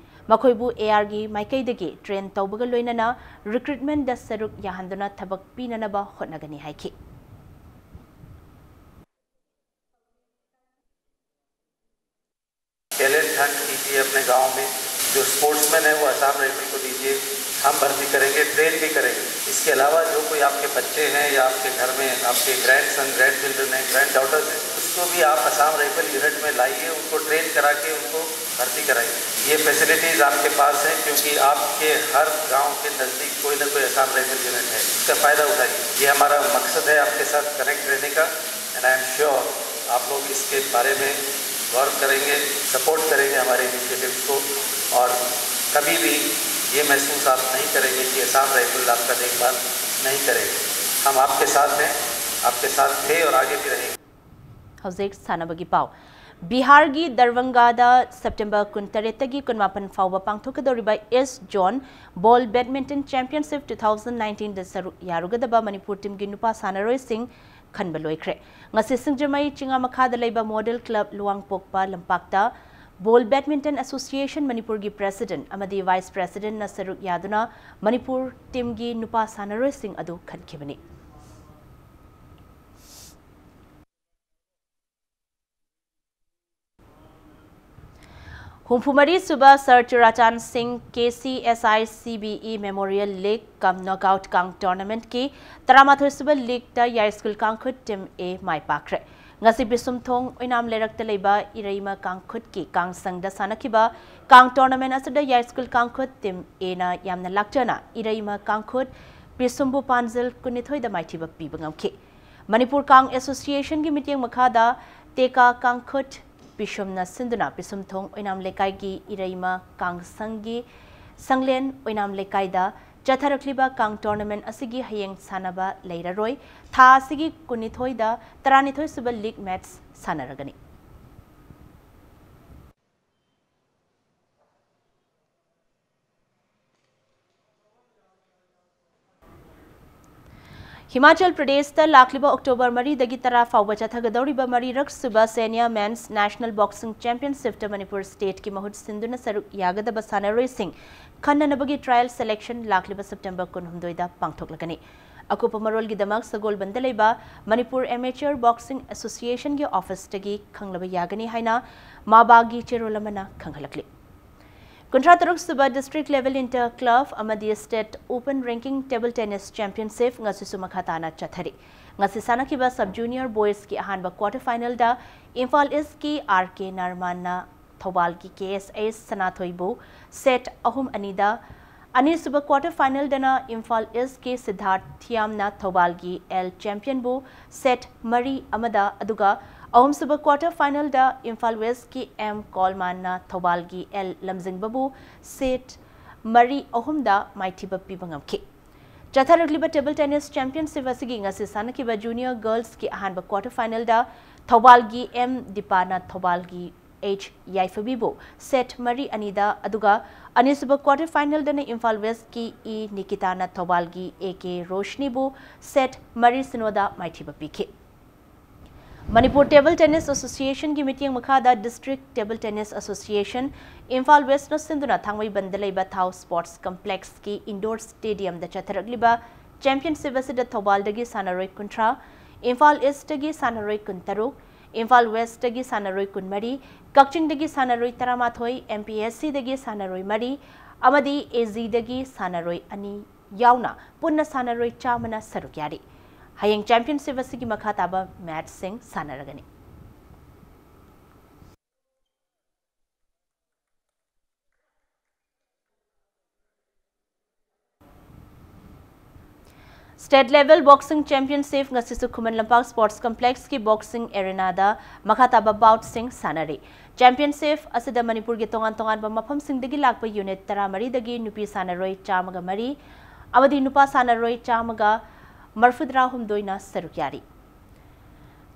ꯃꯈꯣꯏꯕꯨ ꯑꯦ ꯑꯥꯔꯒꯤ ꯃꯥꯏꯀꯩꯗꯒꯤ ꯇ꯭ꯔꯦꯟ ꯇꯧꯕꯒ ꯂꯣꯏꯅꯅ ꯔꯤꯀ꯭ꯔꯨꯠꯃꯦꯟꯗ ꯁꯔꯨꯛ ꯌꯥꯍꯟꯗꯨꯅ ꯊꯕꯛ ꯄꯤꯅꯅꯕ ꯍꯣꯠꯅꯒꯅꯤ ꯍꯥꯏꯈꯤ꯫ टैलेंट हंट कीजिए अपने गांव में। जो स्पोर्ट्समैन है वो आसाम राइफल को दीजिए, हम भर्ती करेंगे, ट्रेन भी करेंगे। इसके अलावा जो कोई आपके बच्चे हैं या आपके घर में आपके ग्रैंडसन, ग्रैंडचिल्ड्रन हैं, ग्रैंड डॉटर्स हैं, उसको भी आप आसाम राइफल यूनिट में लाइए, उनको ट्रेन करा के उनको भर्ती कराइए। ये फैसिलिटीज आपके पास हैं क्योंकि आपके हर गांव के नजदीक कोई ना कोई आसाम राइफल यूनिट है, इसका फायदा उठाइए। ये हमारा मकसद है आपके साथ कनेक्ट रहने का। And I am sure आप लोग इसके बारे में गौर करेंगे, सपोर्ट करेंगे हमारे इनिशिएटिव्स को और कभी भी ये महसूस आप नहीं करेंगे कि आसाम राइफल आपका देखभाल नहीं करेंगे। हम आपके साथ हैं, आपके साथ थे और आगे भी रहेंगे। ꯍꯧꯖꯤꯛ ꯁꯥꯟꯅꯕꯒꯤ ꯄꯥꯎ꯫ ꯕꯤꯍꯥꯔꯒꯤ ꯗꯔꯚꯪꯒꯥꯗ ꯁꯦꯞꯇꯦꯝꯕꯔ ꯀꯨꯟꯇꯔꯦꯠꯇꯒꯤ ꯀꯨꯟꯃꯥꯄꯟ ꯐꯥꯎꯕ ꯄꯥꯡꯊꯣꯛꯀꯗꯧꯔꯤꯕ East Zone Ball Badminton Championship two thousand nineteenꯗ ꯁꯔꯨꯛ ꯌꯥꯔꯨꯒꯗꯕ ꯃꯅꯤꯄꯨꯔ ꯇꯤꯝꯒꯤ ꯅꯨꯄꯥ ꯁꯥꯟꯅꯔꯣꯏꯁꯤꯡ ꯈꯟꯕ ꯂꯣꯏꯈ꯭ꯔꯦ꯫ ꯉꯁꯤ ꯁꯤꯡꯖꯃꯩ ꯆꯤꯉꯥ ꯃꯈꯥꯗ ꯂꯩꯕ Model Club ꯂꯨꯋꯥꯡꯄꯣꯛꯄ ꯂꯝꯄꯥꯛꯇ Ball Badminton Association ꯃꯅꯤꯄꯨꯔꯒꯤ President ꯑꯃꯗꯤ Vice Presidentꯅ ꯁꯔꯨꯛ ꯌꯥꯗꯨꯅ ꯃꯅꯤꯄꯨꯔ ꯇꯤꯝꯒꯤ ꯅꯨꯄꯥ ꯁꯥꯟꯅꯔꯣꯏꯁꯤꯡ ꯑꯗꯨ ꯈꯟꯈꯤꯕꯅꯤ꯫ ꯍꯨꯝꯐꯨꯃꯔꯤ ꯁꯨꯕ Sir Churachan Singh KCSI CBE Memorial League cum Knockout ꯀꯥꯡ Tournamentꯀꯤ ꯇꯔꯥꯃꯥꯊꯣꯏ ꯁꯨꯕ leagueꯇ ꯌꯥꯏꯁ꯭ꯀꯨꯜ ꯀꯥꯡꯈꯨꯠ Team A ꯃꯥꯏ ꯄꯥꯛꯈ꯭ꯔꯦ꯫ ꯉꯁꯤ ꯄꯤꯁꯨꯝꯊꯣꯡ ꯑꯣꯏꯅꯥꯝ ꯂꯩꯔꯛꯇ ꯂꯩꯕ ꯏꯔꯩꯃ ꯀꯥꯡꯈꯨꯠꯀꯤ ꯀꯥꯡꯁꯪꯗ ꯁꯥꯟꯅꯈꯤꯕ ꯀꯥꯡ tournament ꯑꯁꯤꯗ ꯌꯥꯏꯁ꯭ꯀꯨꯜ ꯀꯥꯡꯈꯨꯠ Team Aꯅ ꯌꯥꯝꯅ ꯂꯥꯛꯆꯅ ꯏꯔꯩꯃ ꯀꯥꯡꯈꯨꯠ ꯄꯤꯁꯨꯝꯕꯨ ꯄꯥꯟꯖꯤꯜ ꯀꯨꯟꯅꯤꯊꯣꯏꯗ ꯃꯥꯏꯊꯤꯕ ꯄꯤꯕ ꯉꯝꯈꯤ꯫ ꯃꯅꯤꯄꯨꯔ ꯀꯥꯡ Associationꯒꯤ ꯃꯤꯠꯌꯦꯡ ꯃꯈꯥꯗ ꯇꯦꯀꯥ ꯀꯥꯡꯈꯨꯠ ꯄꯤꯁꯨꯝꯅ ꯁꯤꯟꯗꯨꯅ ꯄꯤꯁꯨꯝꯊꯣꯡ ꯑꯣꯏꯅꯥꯝ ꯂꯩꯀꯥꯏꯒꯤ ꯏꯔꯩꯃ ꯀꯥꯡꯁꯪꯒꯤ ꯁꯪꯂꯦꯟ ꯑꯣꯏꯅꯥꯝ ꯂꯩꯀꯥꯏꯗ ꯆꯠꯊꯔꯛꯂꯤꯕ ꯀꯥꯡ tournament ꯑꯁꯤꯒꯤ ꯍꯌꯦꯡ ꯁꯥꯟꯅꯕ ꯂꯩꯔꯔꯣꯏ꯫ ꯊꯥ ꯑꯁꯤꯒꯤ ꯀꯨꯟꯅꯤꯊꯣꯏꯗ ꯇꯔꯥꯅꯤꯊꯣꯏ ꯁꯨꯕ league match ꯁꯥꯟꯅꯔꯒꯅꯤ꯫ ꯍꯤꯃꯥꯆꯜ ꯄ꯭ꯔꯗꯦꯁꯇ ꯂꯥꯛꯂꯤꯕ ꯑꯣꯛꯇꯣꯕꯔ ꯃꯔꯤꯗꯒꯤ ꯇꯔꯥ ꯐꯥꯎꯕ ꯆꯠꯊꯒꯗꯧꯔꯤꯕ ꯃꯔꯤꯔꯛ ꯁꯨꯕ Senior Men's National Boxing Championshipꯇ Manipur stateꯀꯤ ꯃꯍꯨꯠ ꯁꯤꯟꯗꯨꯅ ꯁꯔꯨꯛ ꯌꯥꯒꯗꯕ ꯁꯥꯟꯅꯔꯣꯏꯁꯤꯡ ꯈꯟꯅꯅꯕꯒꯤ trial selection ꯂꯥꯛꯂꯤꯕ ꯁꯦꯞꯇꯦꯝꯕꯔ ꯀꯨꯟꯍꯨꯝꯗꯣꯏꯗ ꯄꯥꯡꯊꯣꯛꯂꯒꯅꯤ꯫ ꯑꯀꯨꯞꯄ ꯃꯔꯣꯜꯒꯤꯗꯃꯛ ꯁꯒꯣꯜꯕꯟꯗ ꯂꯩꯕ ꯃꯅꯤꯄꯨꯔ Amateur Boxing Associationꯒꯤ officeꯇꯒꯤ ꯈꯪꯂꯕ ꯌꯥꯒꯅꯤ ꯍꯥꯏꯅ ꯃꯥꯕꯥꯒꯤ ꯆꯦꯔꯣꯜ ꯑꯃꯅ ꯈꯪꯍꯜꯂꯛꯂꯤ꯫ ꯀꯨꯟꯊ꯭ꯔꯥ ꯇꯔꯨꯛ ꯁꯨꯕ District Level Inter Club ꯑꯃꯗꯤ State Open Ranking Table Tennis Championship ꯉꯁꯤꯁꯨ ꯃꯈꯥ ꯇꯥꯅ ꯆꯠꯊꯔꯤ꯫ ꯉꯁꯤ ꯁꯥꯟꯅꯈꯤꯕ Sub Junior Boysꯀꯤ ꯑꯍꯥꯟꯕ quarter finalꯗ Imphal Eastꯀꯤ R K ꯅꯔꯃꯥꯟꯅ ꯊꯧꯕꯥꯜꯒꯤ K S H ꯁꯅꯥꯊꯣꯏꯕꯨ set ꯑꯍꯨꯝ ꯑꯅꯤꯗ, ꯑꯅꯤꯁꯨꯕ quarter finalꯗꯅ ꯏꯝꯐꯥꯜ Eastꯀꯤ ꯁꯤꯗꯥꯔꯊ ꯊꯤꯌꯥꯝꯅ ꯊꯧꯕꯥꯜꯒꯤ L ꯆꯦꯝꯄꯤꯌꯟꯕꯨ set ꯃꯔꯤ ꯑꯃꯗ, ꯑꯗꯨꯒ ꯑꯍꯨꯝꯁꯨꯕ quarter finalꯗ Imphal Westꯀꯤ M ꯀꯣꯜꯃꯥꯟꯅ ꯊꯧꯕꯥꯜꯒꯤ L ꯂꯝꯖꯤꯡꯕꯕꯨ set ꯃꯔꯤ ꯑꯍꯨꯝꯗ ꯃꯥꯏꯊꯤꯕ ꯄꯤꯕ ꯉꯝꯈꯤ꯫ ꯆꯠꯊꯔꯛꯂꯤꯕ table tennis championship ꯑꯁꯤꯒꯤ ꯉꯁꯤ ꯁꯥꯟꯅꯈꯤꯕ junior girlsꯀꯤ ꯑꯍꯥꯟꯕ quarter finalꯗ ꯊꯧꯕꯥꯜꯒꯤ ꯑꯦꯝ ꯗꯤꯄꯥꯅ ꯊꯧꯕꯥꯜꯒꯤ ꯑꯩꯆ ꯌꯥꯏꯐꯕꯤꯕꯨ ꯁꯦꯠ ꯃꯔꯤ ꯑꯅꯤꯗ, ꯑꯗꯨꯒ ꯑꯅꯤꯁꯨꯕ ꯀ꯭ꯋꯥꯔꯇꯔ ꯐꯥꯏꯅꯦꯜꯗꯅ ꯏꯝꯐꯥꯜ ꯋꯦꯁꯀꯤ ꯏ ꯅꯤꯀꯤꯇꯥꯅ ꯊꯧꯕꯥꯜꯒꯤ ꯑꯦ ꯀꯦ ꯔꯣꯁꯅꯤꯕꯨ ꯁꯦꯠ ꯃꯔꯤ ꯁꯤꯅꯣꯗ ꯃꯥꯏꯊꯤꯕ ꯄꯤꯈꯤ꯫ ꯃꯅꯤꯄꯨꯔ ꯇꯦꯕꯜ ꯇꯦꯅꯤꯁ ꯑꯦꯁꯣꯁꯤꯌꯦꯁꯟꯒꯤ ꯃꯤꯠꯌꯦꯡ ꯃꯈꯥꯗ district table tennis association Imphal ꯋꯦꯁꯅ ꯁꯤꯟꯗꯨꯅ ꯊꯥꯡꯃꯩꯕꯟꯗ ꯂꯩꯕ ꯊꯥꯎ ꯁ꯭ꯄꯣꯔꯠꯁ ꯀꯝꯄ꯭ꯂꯦꯛꯁꯀꯤ ꯏꯟꯗꯣꯔ ꯁ꯭ꯇꯦꯗꯤꯌꯝꯗ ꯆꯠꯊꯔꯛꯂꯤꯕ ꯆꯦꯝꯄꯤꯌꯟꯁꯤꯞ ꯑꯁꯤꯗ ꯊꯧꯕꯥꯜꯗꯒꯤ ꯁꯥꯟꯅꯔꯣꯏ ꯀꯨꯟꯊ꯭ꯔꯥ, ꯏꯝꯐꯥꯜ ꯏꯁ꯭ꯠꯇꯒꯤ ꯁꯥꯟꯅꯔꯣꯏ ꯀꯨꯟꯇꯔꯨꯛ, ꯏꯝꯐꯥꯜ ꯋꯦꯁ꯭ꯠꯇꯒꯤ ꯁꯥꯟꯅꯔꯣꯏ ꯀꯨꯟꯃꯔꯤ, ꯀꯛꯆꯤꯡꯗꯒꯤ ꯁꯥꯟꯅꯔꯣꯏ ꯇꯔꯥꯃꯥꯊꯣꯏ, ꯑꯦꯝ ꯄꯤ ꯑꯦꯁ ꯁꯤꯗꯒꯤ ꯁꯥꯟꯅꯔꯣꯏ ꯃꯔꯤ ꯑꯃꯗꯤ ꯑꯦ ꯖꯤꯗꯒꯤ ꯁꯥꯟꯅꯔꯣꯏ ꯑꯅꯤ ꯌꯥꯎꯅ ꯄꯨꯟꯅ ꯁꯥꯟꯅꯔꯣꯏ ꯆꯥꯝꯃꯅ ꯁꯔꯨꯛ ꯌꯥꯔꯤ꯫ ꯍꯌꯦꯡ ꯆꯦꯝꯄꯤꯌꯟꯁꯤꯞ ꯑꯁꯤꯒꯤ ꯃꯈꯥ ꯇꯥꯕ ꯃꯦꯆꯁꯤꯡ ꯁꯥꯟꯅꯔꯒꯅꯤ꯫ ꯁ꯭ꯇꯦꯠ ꯂꯦꯚꯦꯜ ꯕꯣꯛꯁꯤꯡ ꯆꯦꯝꯄꯤꯌꯟꯁꯤꯞ ꯉꯁꯤꯁꯨ ꯈꯨꯃꯟ ꯂꯝꯄꯥꯛ ꯁ꯭ꯄꯣꯔꯠꯁ ꯀꯝꯄ꯭ꯂꯦꯛꯁꯀꯤ ꯕꯣꯛꯁꯤꯡ ꯑꯦꯔꯦꯅꯥꯗ ꯃꯈꯥ ꯇꯥꯕ ꯕꯥꯎꯠꯁꯤꯡ ꯁꯥꯟꯅꯔꯤ꯫ ꯆꯦꯝꯄꯤꯌꯟꯁꯤꯞ ꯑꯁꯤꯗ ꯃꯅꯤꯄꯨꯔꯒꯤ ꯇꯣꯉꯥꯟ ꯇꯣꯉꯥꯟꯕ ꯃꯐꯝꯁꯤꯡꯗꯒꯤ ꯂꯥꯛꯄ ꯌꯨꯅꯤꯠ ꯇꯔꯥꯃꯔꯤꯗꯒꯤ ꯅꯨꯄꯤ ꯁꯥꯟꯅꯔꯣꯏ ꯆꯥꯝꯃꯒ ꯃꯔꯤ ꯑꯃꯗꯤ ꯅꯨꯄꯥ ꯁꯥꯟꯅꯔꯣꯏ ꯆꯥꯝꯃꯒ ꯃꯔꯐꯨꯇꯔꯥꯍꯨꯝꯗꯣꯏꯅ ꯁꯔꯨꯛ ꯌꯥꯔꯤ꯫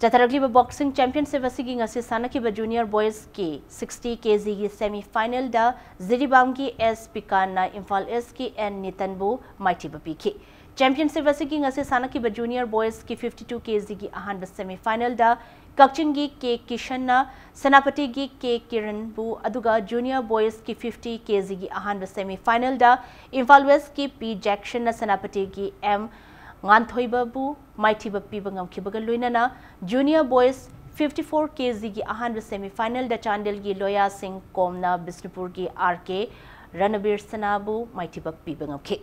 ꯆꯠꯊꯔꯛꯂꯤꯕ ꯕꯣꯛꯁꯤꯡ ꯆꯦꯝꯄꯤꯌꯟꯁꯤꯞ ꯑꯁꯤꯒꯤ ꯉꯁꯤ ꯁꯥꯟꯅꯈꯤꯕ ꯖꯨꯅꯤꯌꯔ ꯕꯣꯏꯁꯀꯤ ꯁꯤꯛꯁꯇꯤ ꯀꯦꯖꯤꯒꯤ ꯁꯦꯃꯤ ꯐꯥꯏꯅꯦꯜꯗ ꯖꯤꯔꯤꯕꯥꯝꯒꯤ ꯑꯦꯁ ꯄꯤꯀꯥꯟꯅ ꯏꯝꯐꯥꯜ ꯏꯁ꯭ꯠꯀꯤ ꯑꯦꯟ ꯅꯤꯇꯟꯕꯨ ꯃꯥꯏꯊꯤꯕ ꯄꯤꯈꯤ꯫ ꯆꯦꯝꯄꯤꯌꯟꯁꯤꯞ ꯑꯁꯤꯒꯤ ꯉꯁꯤ ꯁꯥꯟꯅꯈꯤꯕ ꯖꯨꯅꯤꯌꯔ ꯕꯣꯏꯁꯀꯤ ꯐꯤꯐꯇꯤ ꯇꯨ ꯀꯦꯖꯤꯒꯤ ꯑꯍꯥꯟꯕ ꯁꯦꯃꯤ ꯐꯥꯏꯅꯦꯜꯗ ꯀꯛꯆꯤꯡꯒꯤ ꯀꯦ ꯀꯤꯁꯟꯅ ꯁꯦꯅꯥꯄꯇꯤꯒꯤ ꯀꯦ ꯀꯤꯔꯟꯕꯨ, ꯑꯗꯨꯒ ꯖꯨꯅꯤꯌꯔ ꯕꯣꯏꯁꯀꯤ ꯐꯤꯐꯇꯤ ꯀꯦꯖꯤꯒꯤ ꯑꯍꯥꯟꯕ ꯁꯦꯃꯤ ꯐꯥꯏꯅꯦꯜꯗ ꯏꯝꯐꯥꯜ ꯋꯦꯁ꯭ꯠꯀꯤ ꯄꯤ ꯖꯦꯛꯁꯟꯅ ꯁꯦꯅꯥꯄꯇꯤꯒꯤ ꯑꯦꯝ ꯉꯥꯟꯊꯣꯏꯕꯕꯨ ꯃꯥꯏꯊꯤꯕ ꯄꯤꯕ ꯉꯝꯈꯤꯕꯒ ꯂꯣꯏꯅꯅ ꯖꯨꯅꯤꯌꯔ ꯕꯣꯏꯁ ꯐꯤꯐꯇꯤ ꯐꯣꯔ ꯀꯦꯖꯤꯒꯤ ꯑꯍꯥꯟꯕ ꯁꯦꯃꯤ ꯐꯥꯏꯅꯦꯜꯗ ꯆꯥꯟꯗꯦꯜꯒꯤ ꯂꯣꯌꯥ ꯁꯤꯡ ꯀꯣꯝꯅ ꯕꯤꯁꯅꯨꯄꯨꯔꯒꯤ ꯑꯥꯔ ꯀꯦ ꯔꯅꯕꯤꯔ ꯁꯅꯥꯕꯨ ꯃꯥꯏꯊꯤꯕ ꯄꯤꯕ ꯉꯝꯈꯤ꯫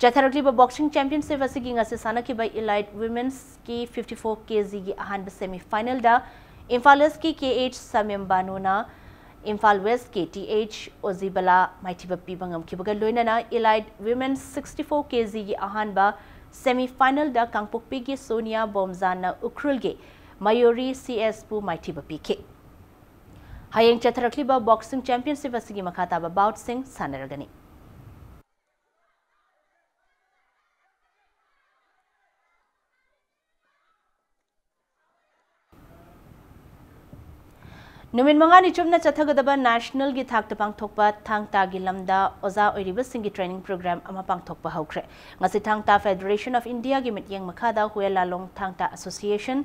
ꯆꯠꯊꯔꯛꯂꯤꯕ ꯕꯣꯛꯁꯤꯡ ꯆꯦꯝꯄꯤꯌꯟꯁꯤꯞ ꯑꯁꯤꯒꯤ ꯉꯁꯤ ꯁꯥꯟꯅꯈꯤꯕ ꯏꯂꯥꯏꯠ ꯋꯤꯃꯦꯟꯁꯀꯤ ꯐꯤꯐꯇꯤ ꯐꯣꯔ ꯀꯦꯖꯤꯒꯤ ꯑꯍꯥꯟꯕ ꯁꯦꯃꯤ ꯐꯥꯏꯅꯦꯜꯗ ꯏꯝꯐꯥꯜ ꯏꯁ꯭ꯠꯀꯤ ꯀꯦ ꯑꯩꯆ ꯁꯃꯤꯝ ꯕꯥꯅꯨꯅ ꯏꯝꯐꯥꯜ ꯋꯦꯁ꯭ꯠꯀꯤ ꯇꯤ ꯑꯩꯆ ꯑꯣꯖꯤꯕꯂꯥ ꯃꯥꯏꯊꯤꯕ ꯄꯤꯕ ꯉꯝꯈꯤꯕꯒ ꯂꯣꯏꯅꯅ ꯏꯂꯥꯏꯠ ꯋꯤꯃꯦꯟ ꯁꯤꯛꯁꯇꯤ ꯐꯣꯔ ꯀꯦꯖꯤꯒꯤ ꯑꯍꯥꯟꯕ ꯁꯦꯃꯤ ꯐꯥꯏꯅꯦꯜꯗ ꯀꯥꯡꯄꯣꯛꯄꯤꯒꯤ ꯁꯣꯅꯤꯌꯥ ꯕꯣꯝꯖꯥꯟꯅ ꯎꯈ꯭ꯔꯨꯜꯒꯤ ꯃꯌꯨꯔꯤ ꯁꯤ ꯑꯦꯁꯄꯨ ꯃꯥꯏꯊꯤꯕ ꯄꯤꯈꯤ꯫ ꯍꯌꯦꯡ ꯆꯠꯊꯔꯛꯂꯤꯕ ꯕꯣꯛꯁꯤꯡ ꯆꯦꯝꯄꯤꯌꯟꯁꯤꯞ ꯑꯁꯤꯒꯤ ꯃꯈꯥ ꯇꯥꯕ ꯕꯥꯎꯠꯁꯤꯡ ꯁꯥꯟꯅꯔꯒꯅꯤ꯫ ꯅꯨꯃꯤꯠ ꯃꯉꯥꯅꯤ ꯆꯨꯞꯅ ꯆꯠꯊꯒꯗꯕ ꯅꯦꯁꯅꯦꯜꯒꯤ ꯊꯥꯛꯇ ꯄꯥꯡꯊꯣꯛꯄ ꯊꯥꯡ ꯇꯥꯒꯤ ꯂꯝꯗ ꯑꯣꯖꯥ ꯑꯣꯏꯔꯤꯕꯁꯤꯡꯒꯤ ꯇ꯭ꯔꯦꯅꯤꯡ ꯄ꯭ꯔꯣꯒ꯭ꯔꯥꯝ ꯑꯃ ꯄꯥꯡꯊꯣꯛꯄ ꯍꯧꯈ꯭ꯔꯦ꯫ ꯉꯁꯤ ꯊꯥꯡ ꯇꯥ ꯐꯦꯗꯔꯦꯁꯟ ꯑꯣꯐ ꯏꯟꯗꯤꯌꯥꯒꯤ ꯃꯤꯠꯌꯦꯡ ꯃꯈꯥꯗ ꯍꯨꯌꯦꯟ ꯂꯥꯂꯣꯡ ꯊꯥꯡ ꯇꯥ ꯑꯦꯁꯣꯁꯤꯌꯦꯁꯟ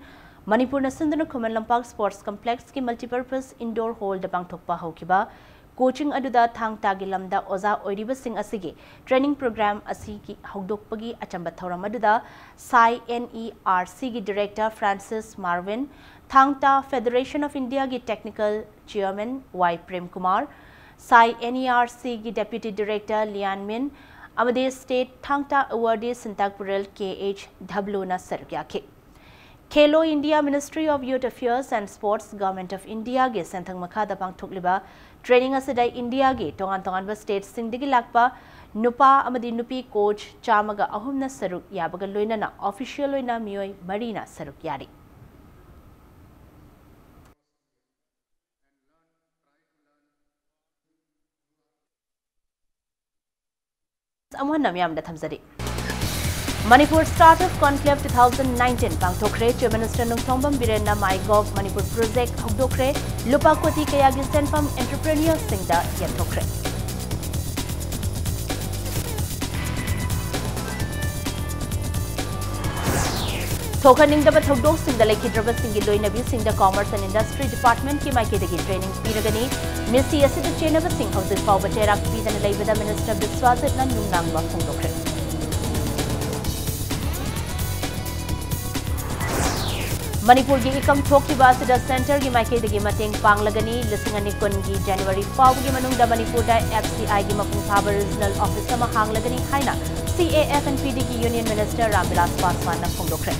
ꯃꯅꯤꯄꯨꯔꯅ ꯁꯤꯟꯗꯨꯅ ꯈꯨꯃꯟ ꯂꯝꯄꯥꯛ ꯁ꯭ꯄꯣꯔꯠꯁ ꯀꯝꯄ꯭ꯂꯦꯛꯁꯀꯤ ꯃꯜꯇꯤꯄꯔꯄꯁ ꯏꯟꯗꯣꯔ ꯍꯣꯜꯗ ꯄꯥꯡꯊꯣꯛꯄ ꯍꯧꯈꯤꯕ ꯀꯣꯆꯤꯡ ꯑꯗꯨꯗ ꯊꯥꯡ ꯇꯥꯒꯤ ꯂꯝꯗ ꯑꯣꯖꯥ ꯑꯣꯏꯔꯤꯕꯁꯤꯡ ꯑꯁꯤꯒꯤ ꯇ꯭ꯔꯦꯅꯤꯡ ꯄ꯭ꯔꯣꯒ꯭ꯔꯥꯝ ꯑꯁꯤꯒꯤ ꯍꯧꯗꯣꯛꯄꯒꯤ ꯑꯆꯝꯕ ꯊꯧꯔꯝ ꯑꯗꯨꯗ ꯁꯥꯏ ꯑꯦꯟ ꯏ ꯑꯥꯔ ꯁꯤꯒꯤ ꯗꯤꯔꯦꯛꯇꯔ ꯐ꯭ꯔꯥꯟꯁꯤꯁ ꯃꯥꯔꯋꯤꯟ, ꯊꯥꯡ ꯇꯥ ꯐꯦꯗꯔꯦꯁꯟ ꯑꯣꯐ ꯏꯟꯗꯤꯌꯥꯒꯤ ꯇꯦꯛꯅꯤꯀꯦꯜ ꯆꯤꯌꯔꯃꯦꯟ ꯋꯥꯏ ꯄ꯭ꯔꯦꯝ ꯀꯨꯃꯥꯔ, ꯁꯥꯏ ꯑꯦꯟ ꯏ ꯑꯥꯔ ꯁꯤꯒꯤ ꯗꯦꯄ꯭ꯌꯨꯇꯤ ꯗꯤꯔꯦꯛꯇꯔ ꯂꯤꯌꯥꯟ ꯃꯤꯟ ꯑꯃꯗꯤ ꯁ꯭ꯇꯦꯠ ꯊꯥꯡ ꯇꯥ ꯑꯦꯋꯥꯔꯗꯤ ꯁꯤꯟꯇꯥꯛ ꯄꯨꯔꯦꯜ ꯀꯦ ꯑꯩꯆ ꯙꯕ꯭ꯂꯨꯅ ꯁꯔꯨꯛ ꯌꯥꯈꯤ꯫ Khelo India, ministry of youth affairs and sports, government of ꯏꯟꯗꯤꯌꯥꯒꯤ ꯁꯦꯟꯊꯪ ꯃꯈꯥꯗ ꯄꯥꯡꯊꯣꯛꯂꯤꯕ ꯇ꯭ꯔꯦꯅꯤꯡ ꯑꯁꯤꯗ ꯏꯟꯗꯤꯌꯥꯒꯤ ꯇꯣꯉꯥꯟ ꯇꯣꯉꯥꯟꯕ ꯁ꯭ꯇꯦꯠꯁꯤꯡꯗꯒꯤ ꯂꯥꯛꯄ ꯅꯨꯄꯥ ꯑꯃꯗꯤ ꯅꯨꯄꯤ ꯀꯣꯆ ꯆꯥꯝꯃꯒ ꯑꯍꯨꯝꯅ ꯁꯔꯨꯛ ꯌꯥꯕꯒ ꯂꯣꯏꯅꯅ ꯑꯣꯐꯤꯁꯤꯌꯦꯜ ꯑꯣꯏꯅ ꯃꯤꯑꯣꯏ ꯃꯔꯤꯅ ꯁꯔꯨꯛ ꯌꯥꯔꯤ꯫ ꯑꯃꯨꯛ ꯍꯟꯅ ꯃꯤꯌꯥꯝꯗ ꯊꯝꯖꯔꯤ꯫ Manipur start up conclave two thousand nineteen ꯄꯥꯡꯊꯣꯛꯈ꯭ꯔꯦ꯫ ꯆꯤꯐ ꯃꯤꯅꯤꯁꯇꯔ ꯅꯣꯡꯊꯣꯝꯕꯝ ꯕꯤꯔꯦꯟꯅ ꯃꯥꯏ ꯒꯣꯚ ꯃꯅꯤꯄꯨꯔ ꯄ꯭ꯔꯣꯖꯦꯛ ꯍꯧꯗꯣꯛꯈ꯭ꯔꯦ꯫ ꯂꯨꯄꯥ ꯀꯣꯇꯤ ꯀꯌꯥꯒꯤ ꯁꯦꯟꯐꯝ ꯑꯦꯟꯇꯔꯄ꯭ꯔꯦꯅ꯭ꯌꯨꯔꯁꯤꯡꯗ ꯌꯦꯟꯊꯣꯛꯈ꯭ꯔꯦ꯫ ꯊꯣꯛꯍꯟꯅꯤꯡꯗꯕ ꯊꯧꯗꯣꯛꯁꯤꯡꯗ ꯂꯩꯈꯤꯗ꯭ꯔꯕꯁꯤꯡꯒꯤ ꯂꯣꯏꯅꯕꯤꯁꯤꯡꯗ ꯀꯣꯃꯔꯁ ꯑꯦꯟ ꯏꯟꯗꯁꯇ꯭ꯔꯤ ꯗꯤꯄꯥꯔꯠꯃꯦꯟꯠꯀꯤ ꯃꯥꯏꯀꯩꯗꯒꯤ ꯇ꯭ꯔꯦꯅꯤꯡ ꯄꯤꯔꯒꯅꯤ꯫ ꯃꯤꯁꯤ ꯑꯁꯤꯗ ꯆꯦꯟꯅꯕꯁꯤꯡ ꯍꯧꯖꯤꯛ ꯐꯥꯎꯕ ꯆꯩꯔꯥꯛ ꯄꯤꯗꯅ ꯂꯩꯕꯗ ꯃꯤꯅꯤꯁꯇꯔ ꯕꯤꯁ꯭ꯋꯥꯖꯤꯠꯅ ꯅꯨꯡꯅꯥꯡꯕ ꯐꯣꯡꯗꯣꯛꯈ꯭ꯔꯦ꯫ ꯃꯅꯤꯄꯨꯔꯒꯤ ꯏꯀꯪ ꯊꯣꯛꯈꯤꯕ ꯑꯁꯤꯗ ꯁꯦꯟꯇꯔꯒꯤ ꯃꯥꯏꯀꯩꯗꯒꯤ ꯃꯇꯦꯡ ꯄꯥꯡꯂꯒꯅꯤ꯫ ꯂꯤꯁꯤꯡ ꯑꯅꯤ ꯀꯨꯟꯒꯤ ꯖꯅꯋꯥꯔꯤ ꯐꯥꯎꯕꯒꯤ ꯃꯅꯨꯡꯗ ꯃꯅꯤꯄꯨꯔꯗ ꯑꯦꯐ ꯁꯤ ꯑꯥꯏꯒꯤ ꯃꯄꯨꯡ ꯐꯥꯕ ꯔꯤꯖꯅꯦꯜ ꯑꯣꯐꯤꯁ ꯑꯃ ꯍꯥꯡꯂꯒꯅꯤ ꯍꯥꯏꯅ C A F N P ꯗꯤꯒꯤ ꯌꯨꯅꯤꯌꯟ ꯃꯤꯅꯤꯁꯇꯔ ꯔꯥꯝꯕꯤꯂꯥꯁ ꯄꯥꯁꯋꯥꯟꯅ ꯐꯣꯡꯗꯣꯛꯈ꯭ꯔꯦ꯫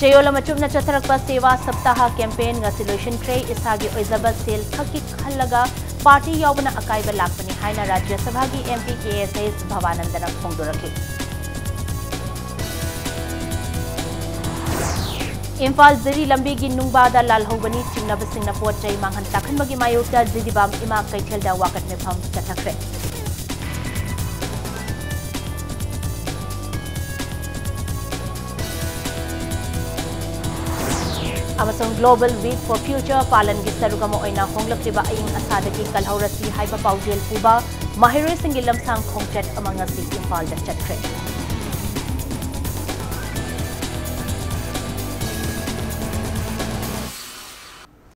ꯆꯌꯣꯜ ꯑꯃ ꯆꯨꯞꯅ ꯆꯠꯊꯔꯛꯄ ꯁꯦꯋꯥ ꯁꯞꯇꯥꯍ ꯀꯦꯝꯄꯦꯟ ꯉꯁꯤ ꯂꯣꯏꯁꯤꯟꯈ꯭ꯔꯦ꯫ ꯏꯁꯥꯒꯤ ꯑꯣꯏꯖꯕ ꯁꯦꯜ ꯈꯛꯀꯤ ꯈꯜꯂꯒ ꯄꯥꯔꯇꯤ ꯌꯥꯎꯕꯅ ꯑꯀꯥꯏꯕ ꯂꯥꯛꯄꯅꯤ ꯍꯥꯏꯅ ꯔꯥꯖ꯭ꯌ ꯁꯚꯥꯒꯤ ꯑꯦꯝ ꯄꯤ ꯀꯦ ꯑꯦꯁ ꯑꯦꯁ ꯚꯕꯥꯅꯟꯗꯅ ꯐꯣꯡꯗꯣꯔꯛꯈꯤ꯫ ꯏꯝꯐꯥꯜ ꯖꯤꯔꯤ ꯂꯝꯕꯤꯒꯤ ꯅꯨꯡꯕꯥꯗ ꯂꯥꯜꯍꯧꯕꯅꯤ ꯆꯤꯡꯅꯕꯁꯤꯡꯅ ꯄꯣꯠ ꯆꯩ ꯃꯥꯡꯍꯟ ꯇꯥꯛꯍꯟꯕꯒꯤ ꯃꯥꯌꯣꯛꯇ ꯖꯤꯔꯤꯕꯥꯝ ꯏꯃꯥ ꯀꯩꯊꯦꯜꯗ ꯋꯥꯀꯠ ꯃꯤꯐꯝ ꯆꯠꯊꯈ꯭ꯔꯦ꯫ ꯑꯃꯁꯨꯡ Global Week for Future ꯄꯥꯂꯟꯒꯤ ꯁꯔꯨꯛ ꯑꯃ ꯑꯣꯏꯅ ꯍꯣꯡꯂꯛꯂꯤꯕ ꯑꯏꯪ ꯑꯁꯥꯗꯒꯤ ꯀꯜꯍꯧꯔꯁꯤ ꯍꯥꯏꯕ ꯄꯥꯎꯖꯦꯜ ꯄꯨꯕ ꯃꯍꯩꯔꯣꯏꯁꯤꯡꯒꯤ ꯂꯝꯁꯥꯡ ꯈꯣꯡꯆꯠ ꯑꯃ ꯉꯁꯤ ꯏꯝꯐꯥꯜꯗ ꯆꯠꯈ꯭ꯔꯦ꯫